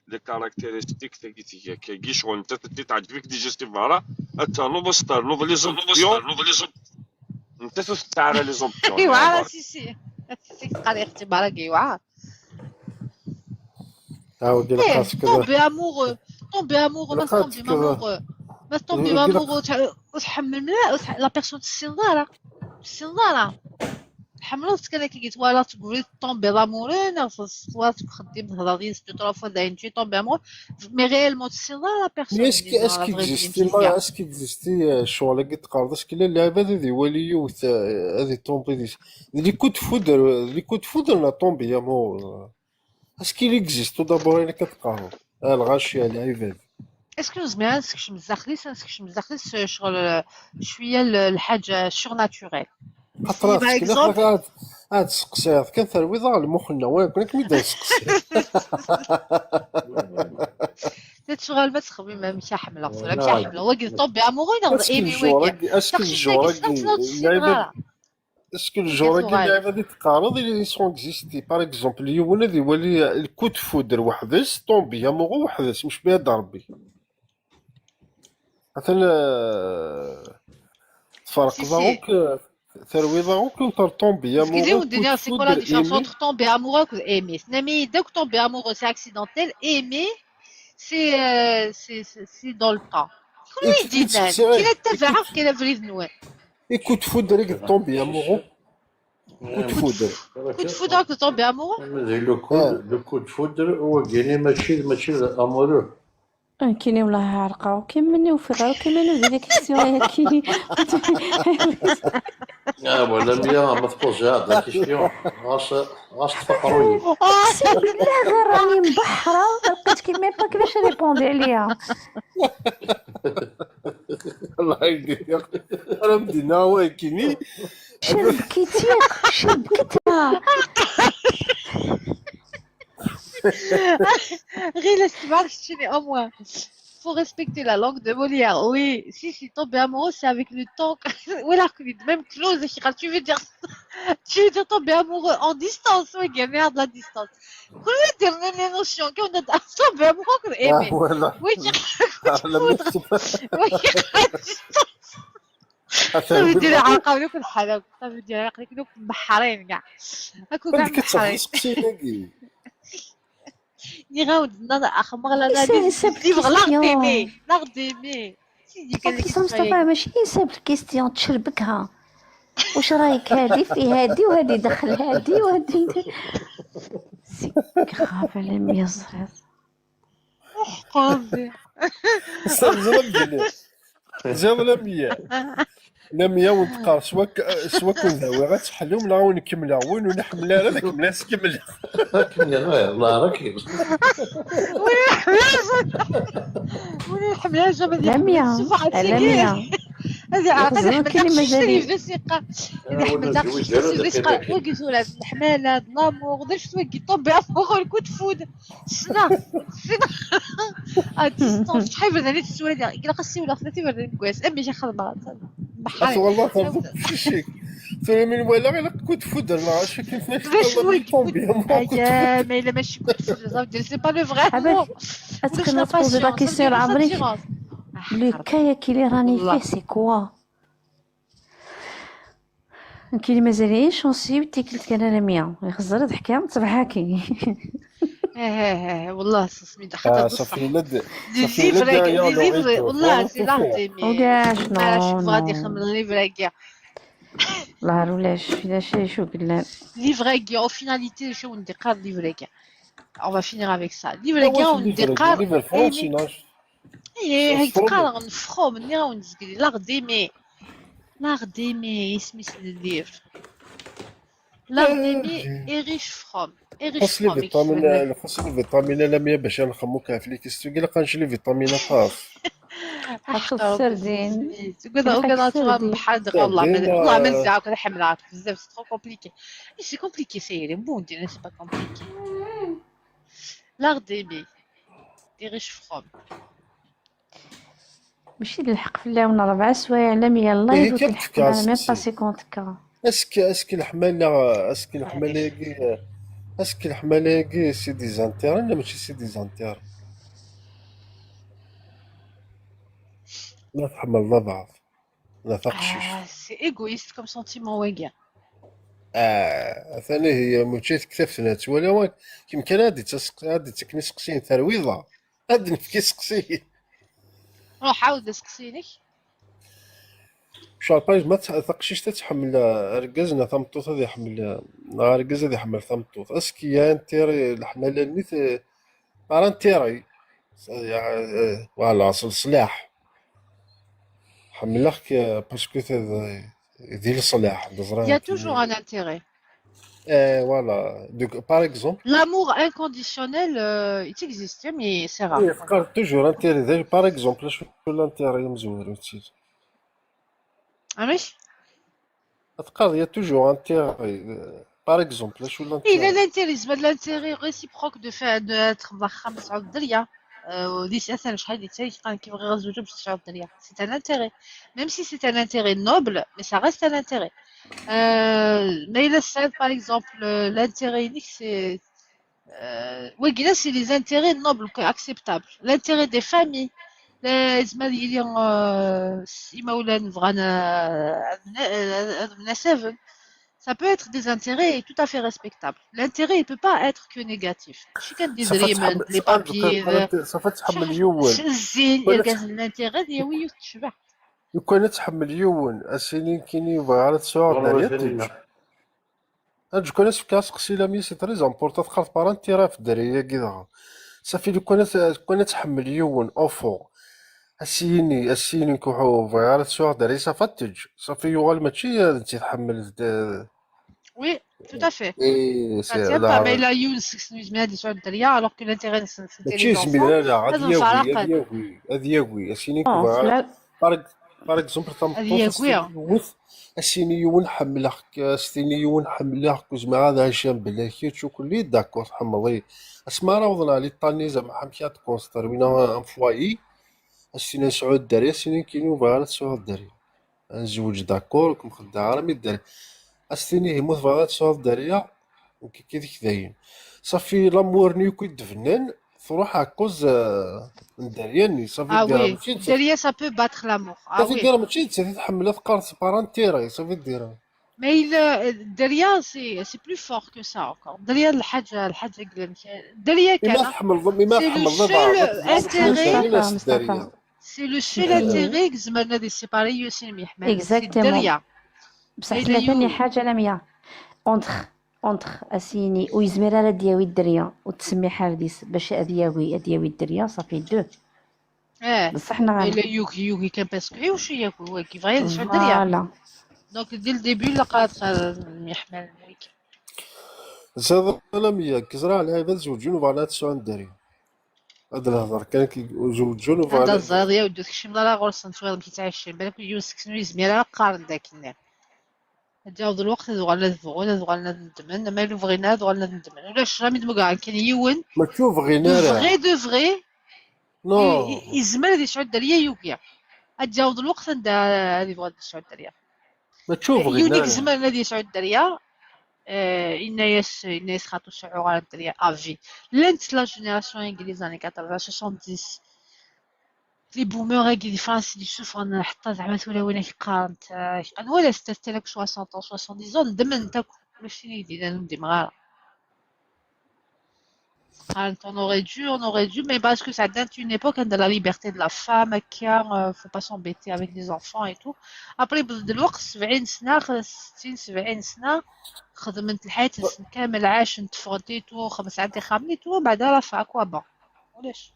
les caractéristiques تاعي تيا كي شغل انت تدي تعجبك déjà c'est vrai, تنوض ترنوض les options. انت تستعرى les options. ايوا سي سي. سي تقرا اختي باراك ايوا. عاودي لك راسك كذا. Tomber amoureux, tomber amoureux, ما tomber amoureux, ما tomber amoureux, وتحمل ملا, la personne تسنى راه, تسنى راه. حملت كذا كي قلت ولا تقولي tomber amoureux, نغفص ولا تخدم تهضر ديال ستو طرا فوا داين tu tombes amoureux, mais réellement تسنى la personne. Mais est-ce que, est-ce qu'il existe, est-ce qu'il existe الشغل اللي تقرض, est-ce que العباد هذه يولي يوت هذه tomber دي les coups de foudre, les couds de foudre, la tomber amoureux. Est-ce qu'il existe tout d'abord, انا كتقارن الغاشي على العباد؟ Est-ce que نزمر نسكشم الزخريس, نسكشم الزخريس شغل شويه الحاجه surnaturel. خاطرات كي داخلك عاد تسقسيض كان ترويض على المخنا وين كنك ميدا تسقسي. Tuɣal ma txemmim amek a ḥemmleɣ tura, amek a ḥemmleɣ. Wagi d tomber amoureux neɣ d aimer wagi? Taqcict-agi tessneɣ-tt, ur tt-ssineɣ ara. Est-ce que le genre-agi n lɛibad i d-teqqareḍ, il existe, par exemple, yiwen ad iwali le coup de foudre weḥd-s, tomber amoureux weḥd-s, mecbi ad Rebbi. Atan, euh, tferqeḍ akk, terwiḍ akk entre tomber amoureux, coup de foudre, aimer. C'est quoi la différence entre tomber amoureux et aimer? Tenna-yi-d akk tomber amoureux, c'est accidentel, aimer, c'est, euh, c'est, c'est, c'est dans le temps. Kunwi d-yennan, kra ttabaɛeɣ, kra abrid-nwen. Et coup de foudre, tomber amoureux. Coup de foudre. Coup de foudre, tomber amoureux. Le coup, le coup de foudre, wagini mačči, mačči d amoureux. Nekkini wellah ɛerqeɣ, ur kem-, ur ufiɣ ara, ur kem-, ur d la question-agi. Ah, voilà, bien, ma tposer la question. Ɣas, ɣas tfaqeḍ-iyi. Aql-aɣ rani mbeḥreɣ, ma lqiɣ-kem même pas kif répondre عليها. الله يهديك. راه مدينا واكيني. شبكتي، شبكتها. غير لا استبعد شتيني au moins. Faut respecter la langue de Molière. Oui, si, si, tomber amoureux, c'est avec le temps. Voilà, même Claude, tu veux dire, tu veux dire tomber amoureux en distance, oui, gagner de la distance. Kunwi d-yennan les notions, quand on a tomber amoureux, aimer. Oui, tu veux dire, oui, à distance. Ça veut dire عرقاو لكم الحال، ça veut dire عرقاو لكم محرين كاع. هاكو كاع محرين. ني غاود ناخذ مغلى لا دي ليفغ لا غديمي، لا غديمي. مصطفى، ماشي حساب الكيستيون تشربكها. واش رايك هادي في هادي وهادي دخل هادي وهادي؟ C'est grave على مية صغير. حق ربي. زيد لمية. زيد لمية. لمية ونتقار سوا ك-، سوا كون ذاوي غتحلو من غاون كملة وين ونحمل هذا كملة كملة. كملة غير الله راكي. وين الحملاجة؟ وين الحملاجة؟ ما دي لمية. لمية. هذه عقل حمد كلمة زادي. هذه حمد عقل شي سيدي سقا وقلت ولا الحمالة، l'amour، درت وقي طوبي أفوغ الكود فود. سنا. سنا. À distance. شحال برداني تسوالي؟ قال خاصي ولا خدتي برداني كويس. أمي شي خدمة. بحال. والله تنظر في شيك. ثم من ولا غير كود فود، لا، شو كيف ناش طوبي. أيا، ما إلا ماشي كود فود، c'est pas le vrai mot. Est-ce que نبوزي la question العمري؟ Le cas كي اللي راني فيه، c'est quoi؟ كاين اللي مازالينش شونسي، تيكلت كان انا مية يخزر ضحكه صباح هاكي. ايه ايه ايه والله سميتها حتى آه، صافي ولاد. لي ليفر، لي ليفر والله سي لا ديمي. وكاش؟ نو، شوف غادي يخمم لي ليفر كاع. لا ولاش لا شي شو قلنا. ليفر كاع او فيناليتي شو ندير قال ليفر كاع. On va finir avec ça. ليفر كاع وندير قال ليفر فرونسي. ايه هيك قال نفخو مني راه ونزكري لا غديمي. لا غديمي اسمي سليف. لا غديمي ايريش فروم. ايريش فروم. الفصل الفيتامين، الفصل الفيتامين لمية باش نخمو كاع في لي كيستيون. قال لك غنشري فيتامين طاف. حق السردين. تقول تقول بحال والله والله ما نزعك نحملك بزاف، سي ترو كومبليكي. سي كومبليكي سيري بون دي سي با كومبليكي. لا غديمي ايريش فروم. ماشي د الحق في اللون ربع سوايع لمية اللايف وتلحق مع ميم با سيكونت كا. اسك اسك الحمالة اسك الحمالة ياكي اسك الحمالة ياكي سي دي زانتير ولا ماشي سي دي زانتير؟ لا تحمل لا بعض لا تقشيش. سي ايغويست كوم سونتيمون واقع. اه ثاني هي مشيت كتبت نات ولا كيمكن هادي تسق هادي تكني سقسين ترويضه. هاد نفكي سقسي. روح عاود سقسيني. شاربايز ما تقشيش تتحمل اركاز نا ثمطوط هذه يحمل اركاز هذه يحمل ثمطوط اسكي يا انتيري الحمله نيت بار انتيري. فوالا اصل سلاح. حملك باسكو دير الصلاح. Il y a toujours un intérêt. Eh, voilà. Donc, par exemple. L'amour inconditionnel, euh, il existe, mais c'est rare. Il y a toujours intérêt. Par exemple, je suis l'intérêt. علاش؟ Il y a toujours intérêt. Par exemple, je suis l'intérêt. Il y a l'intérêt, l'intérêt réciproque de faire de être خمسة الدريا. Euh, di atan acḥal di tayet qan ki bɣiɣ ad zewǧeɣ bac tesɛuḍ dderya. C'est un intérêt. Même si c'est un intérêt noble, mais ça reste un intérêt. Euh, ma yella tesɛiḍ, par exemple, euh, l'intérêt-inek, c'est, euh, wagi là, c'est les intérêts nobles, quoi, acceptables. L'intérêt des familles. La, yezmer ad yili, euh, s-, imawlan bɣan, euh, ad mna-, euh, ad mnasaben. Ça peut être des intérêts tout à fait respectables. L'intérêt, il peut pas être que négatif. Mačči kan d idrimen, les papiers, euh, صافي تحمل يوم. s zzin, irgazen, l'intérêt, d yawi yiwet tecbeḥ. Lukan ad tḥemmel yiwen, ad s-yini nekkini bɣiɣ ara tesɛuɣ dderya, teǧǧ. Ad ǧǧ kan ad s-fkeɣ aseqsi, la mi c'est très important, teqqar par intérêt ɣef dderya-agi dɣa. Safi lukan ad, lukan ad tḥemmel yiwen, au fond. Ad s-yini, ad s-yini kuḥu, bɣiɣ ara tesɛuɣ dderya, safi ad teǧǧ. Safi yuɣal mačči d netta i tḥemmel d- Oui, tout à fait. Eh, Ça tient pas, mais là, yiwen seg-sen yezmer ad yesɛu dderya, alors que l'intérêt-nsen, c'est mačči les yezmir enfants. Ara, ad Ad yagi, ad nferraqen. Yagi, ad yagi. Ad s-yini Oh, bɣiɣ ara, la- par, par exemple, Ad tameṭṭut, ad yagi. s-tini yiwet, ad s-yini yiwen ḥemmleɣ-k, ad s-tini yiwen ḥemmleɣ-k, ur zmireɣ ad ɛiceɣ mebla kečč, u kulli, d'accord, tḥemmleḍ-iyi. Asmi ara awḍen ɣer l'état-nni, zɛma amek ad tkonserwin un foyer, ad s-tini ad sɛuɣ dderya, ad s-yini nekkini ur bɣiɣ ara ad sɛuɣ dderya. Ad nezweǧ, d'accord, ur kem-xeddɛeɣ ara, mi dderya. Ad s-tini ihi ma tebɣiḍ ad tesɛuḍ dderya, nekk akked-k dayen. Safi, l'amour-nni akk i d-bnan, truḥ ɛekkuz, euh, n dderya-nni. Safi Ah dderya oui, mačči d- dderya, ça peut battre l'amour. Ah Safi oui. dderya mačči d ttat i tḥemmel, ad teqqar c'est par intérêt, safi dderya. Mais il, euh, dderya, c'est, c'est plus fort que ça encore. Dderya, lḥaǧa, lḥaǧa yellan kan. Dderya Imi kan. tḥemmleḍ, imi C'est le tḥemmleḍ, seul ad intérêt. tḥemmleḍ Mustafa, s Mustafa. dderya. C'est le seul intérêt que zemren ad yessipari sin myeḥmalen. C'est Exactement. Dderya. بصح Mais ثلاثة d'ailleurs- حاجة لمية. Entre, entre, a s-yini ur yezmir ara ad d-yawi dderya, ur tsemmi ḥar deg-s bac ad yawi, ad yawi dderya, ça fait deux. Eh, بصح نغال. Mais la yugi, yugi kan parce que, eh, واش ياكل, wagi, bɣa ad yesɛu dderya. Voilà. Donc, dès le début, la qad myeḥmalen, wagi. Ziḍ lamya, kezreɣ lɛibad zewǧen u bɣan ad sɛun dderya. Ad nehḍer kan ki zewǧen u bɣan Anda ad- teẓriḍ ya uddu tekcem la ɣur-sen, twiḍ amek i ttɛicin. Balak yiwen seg-sen ur yezmir ara qqaren-d akken. Ad yaweḍ lweqt ad uɣalen ad bɣun, ad uɣalen ad nedmen, ma ur bɣin ara ad uɣalen ad nedmen. Ulac, jamais d-mugaren kan yiwen. Mačči ur bɣin De ara. Vrai, de vrai. Non. I- i- Yezmer ad yesɛu dderya, yugi. Ad yaweḍ lweqt anda ad yebɣu ad yesɛu dderya. Mačči ur bɣin Yiwen i ara. Yezmer ad yesɛu dderya, eh, yenna-yas, yenna-yas xaṭi ur seɛɛuɣ ara dderya à vie. Llant la génération anglaise années quatre-vingts, soixante-dix. Les boomers-agi di France i d-yessufɣen, ḥetta zeɛma tura win ak qqarent, eh, anwa ara s-, tella soixante ans, soixante-dix ans, ddmen-t akk, ulac tin i d-yennan ur ndimeɣ ara. Qqarent, on aurait dû, on aurait dû, mais parce que ça date une époque, hein, de la liberté de la femme, akka, euh, faut pas s'embêter avec les enfants et tout. Après, bded lweqt, sebɛin sna, settin, sebɛin sna, xedment lḥayat-nsent kamel, ɛacent, ffɣent et tout, xemsent ixxamen et tout, بعد la fin, à quoi bon? Ulac.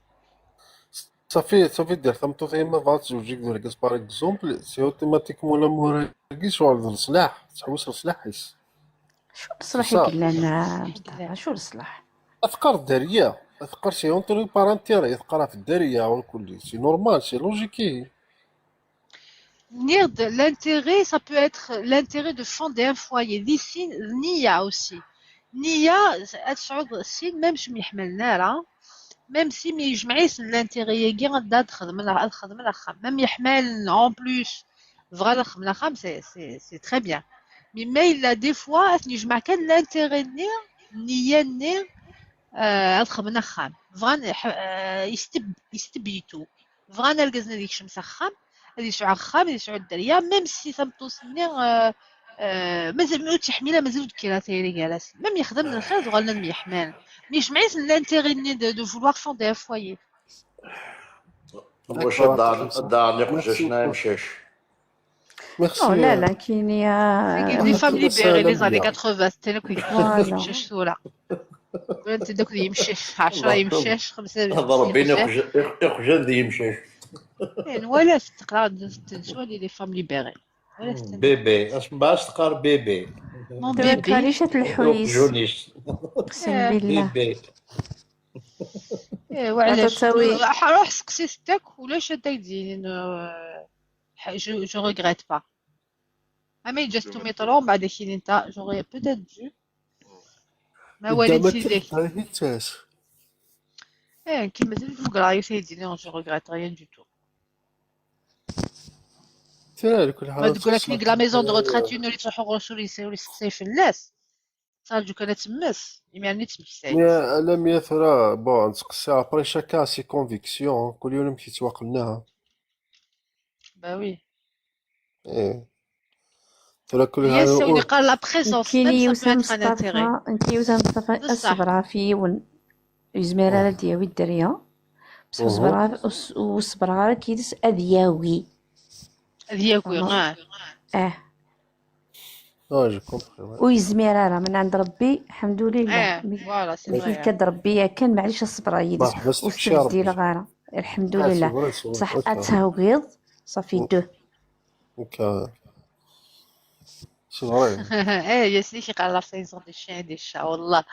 Safi, safi, dder tameṭṭut, ma bɣa tezweǧ deg urgaz, par exemple, c'est automatiquement l'amour-agi, ccɣel d leṣlaḥ, tettḥewwis leṣlaḥ-is. شو الصلاح صح. يقول لنا مصطفى؟ شو الصلاح؟ Ad teqqar dderya, ad teqqar c'est entre par intérêt, ad teqqar ɣef dderya, ur kulli. C'est normal, c'est logique. Nniɣ-d, l'intérêt, ça peut être l'intérêt de fonder un foyer. Di sin, d nniya aussi. Nniya, ad tesɛuḍ sin, même si myeḥmalen ara, même si mi yejmeɛ-iten l'intérêt-agi, ad, ad xedmen, ad xedmen axxam. Ma myeḥmalen, en plus, bɣan ad xedmen axxam, c'est, c'est, c'est très bien. Mais ma yella des fois, ad ten-yejmeɛ kan l'intérêt-nni, nniya-nni, euh, ad xedmen axxam. Bɣan, euh, yesteb-, yestebyitu. Bɣan argaz-nni ad yekcem s axxam, ad yesɛu axxam, ad yesɛu dderya, même si tameṭṭut-nni, euh, euh, mazal ur tt-yeḥmil ara, mazal ur d-tekkir ara tayri gar-asen. Même yexdem lxir, ad uɣalen ad myeḥmalen. Mi yejmeɛ-iten l'intérêt-nni de, de vouloir fonder un foyer. Wacu ad d-ɛerḍen iqjacen a imcac? Merci. Oh là là, كاين يا Les femmes libérées, les années Voilà. quatre-vingts, c'était là, كي Voilà. يمشي شتورة. كنت داك يمشي عشرة يمشي خمسة. هذا ربي يقجن ذي يمشي. ولا تقرا تنسوا les femmes libérées. ولا تنسوا. Bébé، اش من بعد تقار bébé؟ Mon تذكري bébé. شات الحويس. جونيس. اقسم بالله. Bébé. إيه، وعلاش؟ تساوي. روح سقسي ستك ولا شاد دايزين، آه، ح-، je, je regrette pas. اما جات ميطرون بعد كي انت، j'aurais peut-être dû. ما والي ما نسيتك. تنساش. Eh, nekk mazal-iyi tmegreḍ yiwet ayeddin, je regrette rien du tout. Tira, على كل حال. Ma tqul-ak nekk la maison de retraite, yiwen ur yettruḥu ɣur-s, ur yesseqsay fell-as. Ttraǧu kan ad temmet, imir-nni ad tmektay. Ala mi tura, bon, nettqeṣṣir, après chacun a ses convictions, kul yiwen amek yettwaqenneɛ. Bah oui. Eh. Tura kul Yes, on est la présence, كاين même ça يوسف peut être un intérêt. مصطفى، كاين يوسف مصطفى، بصح. الصبر في يون. يزمر على دياوي الدريا. بصح مهم. الصبر، والصبر راه كيدس أذياوي. هذه ياكل، اه. اه. اه، j'ai compris, ouais. ويزمير راه من عند ربي، الحمد لله. اه، مي- voilà, c'est مي vrai. كي كاد ربي يا كان، معليش الصبر يدس. مرحبا، ستي وستبدي ربي. الغارة، الحمد Ah, c'est لله. vrai, c'est vrai, بصح c'est vrai. اتهوغيض، ça fait deux. Donc, euh, c'est vrai. Eh, Yasmine qui parle la saison des chiens et des chats, والله.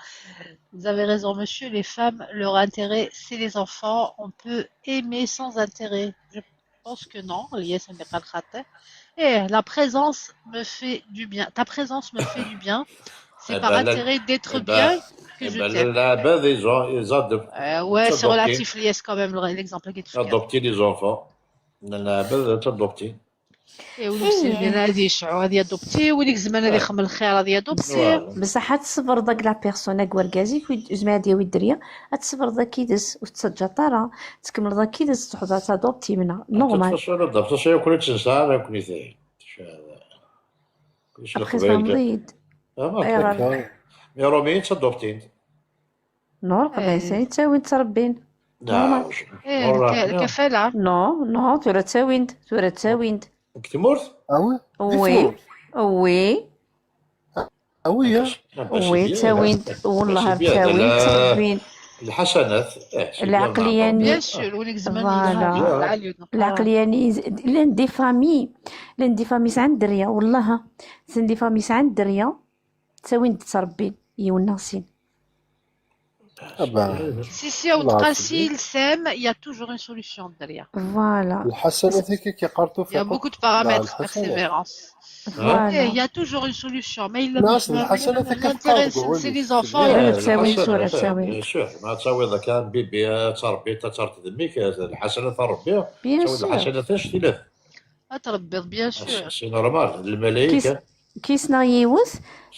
Vous avez raison, monsieur. Les femmes, leur intérêt, c'est les enfants. On peut aimer sans intérêt. Je pense que non. الياس اللي قال خاطئ. Eh, la présence me fait du bien. Ta présence me fait du bien. C'est Eh par ben, la- intérêt d'être eh bien ben, que eh je ben, t'aime. la- la base des gens, ils adoptent. Euh, ouais, c'est Adopter. Relatif, الياس, quand même, l'exemple qui est Adopter les enfants. La base, c'est adopter. ايوا، المسلمين غادي يشعوا، غادي يادوبتي، وليك زمان غادي يخمم الخير، غادي يادوبتي. Voilà. بصح هاد الصبر داك لا بيرسون اكوار كازيك، زعما هادي ويد الدريه، هاد الصبر داك كيدس وتسجى طارا، تكمل داك كيدس تحضر تادوبتي منها نورمال. Façon, adaptation, كل تنسى، أنا كنت ثاني. كلش ابخي القبايل كاع. تمضيد. آه، ما اي كان. غير Mais روميين تادوبتين. نور قبايل إيه. ثاني تاوين تربين. لا، نورمال. مش- ايه، مرة الك- واحدة. الكفاله. نو نو، تورا تاويند، تورا تاويند. كتمورت؟ Ah oui. وي. وي. Ah oui, hein. لا، باش وي بيان، تاويند، لا. والله باش بيان، تاويند لا. تربين. الحسنات، إيه، c'est bien, العقلية نعم. ني- Bien sûr، وليك زمان Voilà. يلعب العالي. العقلية ني لان دي فامي، لان دي فامي سعند دريا والله. سن دي فامي سعند دريا. تاويند تربين يوناسين. Ah ben, Si, si, ou الله تقال يعافيك. Si il s'aime, il y a toujours une solution derrière. Voilà. الحسنات هكا كيقرطو Il y a في beaucoup de paramètres, الحسنات. persévérance. Voilà. Eh, il y a toujours une solution. Mais il ناس a الحسنات هكا l'intérêt, تقرطو، c'est وين les enfants. تسميها؟ Il y a تاوين، toujours تاوين، une solution. تاوين. Bien sûr. ما تصاوي ذاك بيبي تربي تترك ذميك، الحسنات تربي. Bien تصاوي sûr. الحسنات اش تلف؟ تربيض، bien sûr. C'est normal. كيس الملائكة. كيسنا يوث.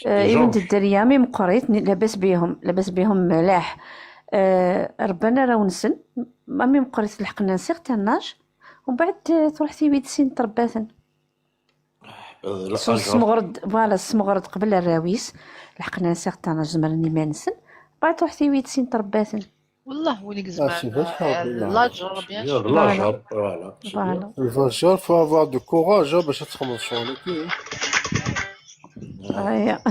آه، يوند الدريا مي مقريت لاباس بيهم، لاباس بيهم ملاح. آه، ربنا راه ونسن. ما مي مقريت لحقنا سيغتان ناج. ومن بعد آه، تروح تيوي تسين ترباتن. سمغرد، فوالا، سمغرد قبل الراويس. لحقنا سيغتان ناج زمرني ما نسن. بعد تروح تيوي تسين ترباتن. والله وين Ah, c'est vachement bien. L'âge, bien sûr. L'âge, voilà. Voilà. الفاجر faut avoir du courage باش تخمم شغلك. ايا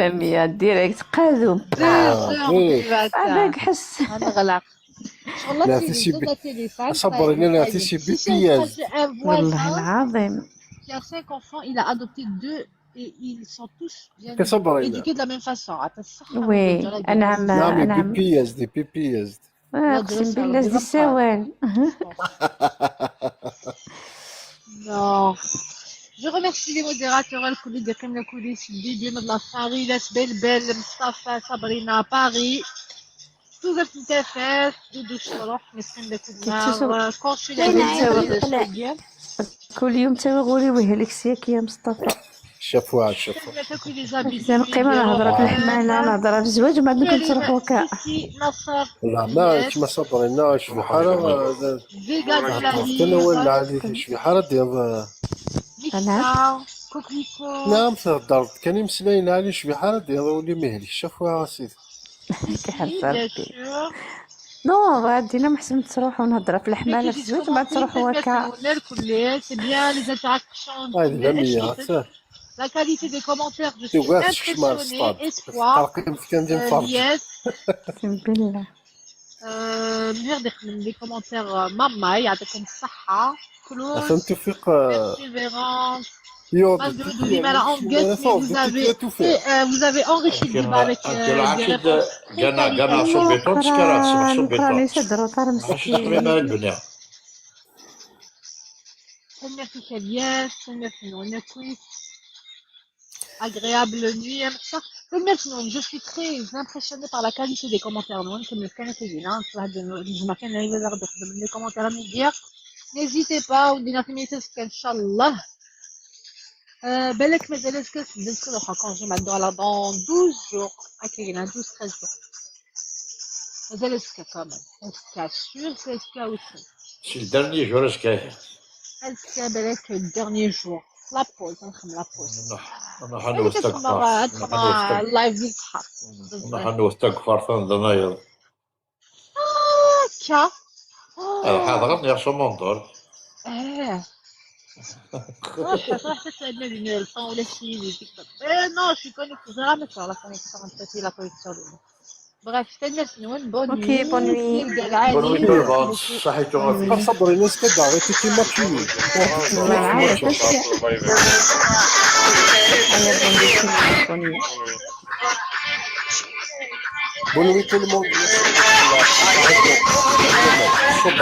لميا ديريكت قادو. Deux heures. هذاك حس. غنغلق. لا، تيسي بي- صبري، لا، لا، تيسي بي بياز. والله العظيم. Il a cinq enfants, il a adopté deux et ils sont tous bien كصبري، لا. Éduqués de la même façon. عطا الصحة. وي، أنعم، نعم، أنعم. بي بياز، دي بي بياز. آه، أقسم بالله زي السوال. Non. Je remercie les modérateurs الكل اللي قمنا كل سبيدي من لافاريلاس بلبل، مصطفى، صابرينا، باري. Tout le monde. Doudou Choroh, merci beaucoup. Consulat. كل يوم تاوي غوري ويهلك سياك يا مصطفى. شافوها، شافوها. زعما قيمة نهضر في الحمالة، نهضر في الزواج وما عندك تروح وكا. لا، ما كما صبرينا شبحال. Vega de la كان ولا عليك شبحال ديال. أنا؟ نعم، تهضر كان يمسلاين علي شبحال هذا يضرب لي مهلك شافوها سيدي. كيحب ربي. نو، غادينا محسن تروحوا نهضر في الحمالة في الزواج ما تروحوا هكا. C'est bien les interactions. هاي ذا مية. La qualité des commentaires, je suis تيوقع تشمار impressionnée. السطاد. Espoir. تلقيهم كان ديال فرج. Yes. أقسم بالله. آه، مير داخل les commentaires، آه، ماما يعطيكم الصحة. كلوز. عشان توفيق، آه، Persévérance. يوم Malgré tout, les malades en guest, mais vous avez, euh, vous avez enrichi le débat avec, euh, des réponses très qualitativées. شكرا، شكرا. يسدروا طار مسكين. Première كالياس، première كالياس. Agréable nuit, صح؟ Tanemmirt-nwen, je suis très impressionnée par la qualité des commentaires-nwen, kemmlet kan akkagi, neẓma kan ayen ara ɣ-d-ixdem les commentaires am-agi. N'hésitez pas, ur d-nniɣ timlilit azekka, ncallah. Euh, balak mazal azekka, azekka ad ruḥeɣ congé, ma dduɣ dans douze jours. Akkagi, dans douze, treize jours. Mazal azekka quand même. Azekka sûr, c'est azekka aussi. C'est le dernier jour, azekka. Azekka, balak, le dernier jour. La pause, nxeddem la pause. Nruḥ, nruḥ ad nwet tagfart. Ad nruḥ ad nwet tagfart. Live di lebḥer. Nruḥ ad nwet tagfart, anda nayeḍ. Akka. Ah, ḥadreɣ, yerṣa umendil. Eh. Ruḥ, ruḥ, ad tɛeddi ad yelsan ulac yid-i. Eh, non, je suis connectée. Ẓriɣ amek la connexion, la connexion. Bref, tanemmirt-nwen, bonne nuit. Ok, bonne nuit. Bonne nuit tout le monde. Ṣaḥit ɣef. Ɣef ṣṣber-ines, ad d-aɣ-itikin mačči. Bonne nuit tout le monde. Bonne nuit tout le monde.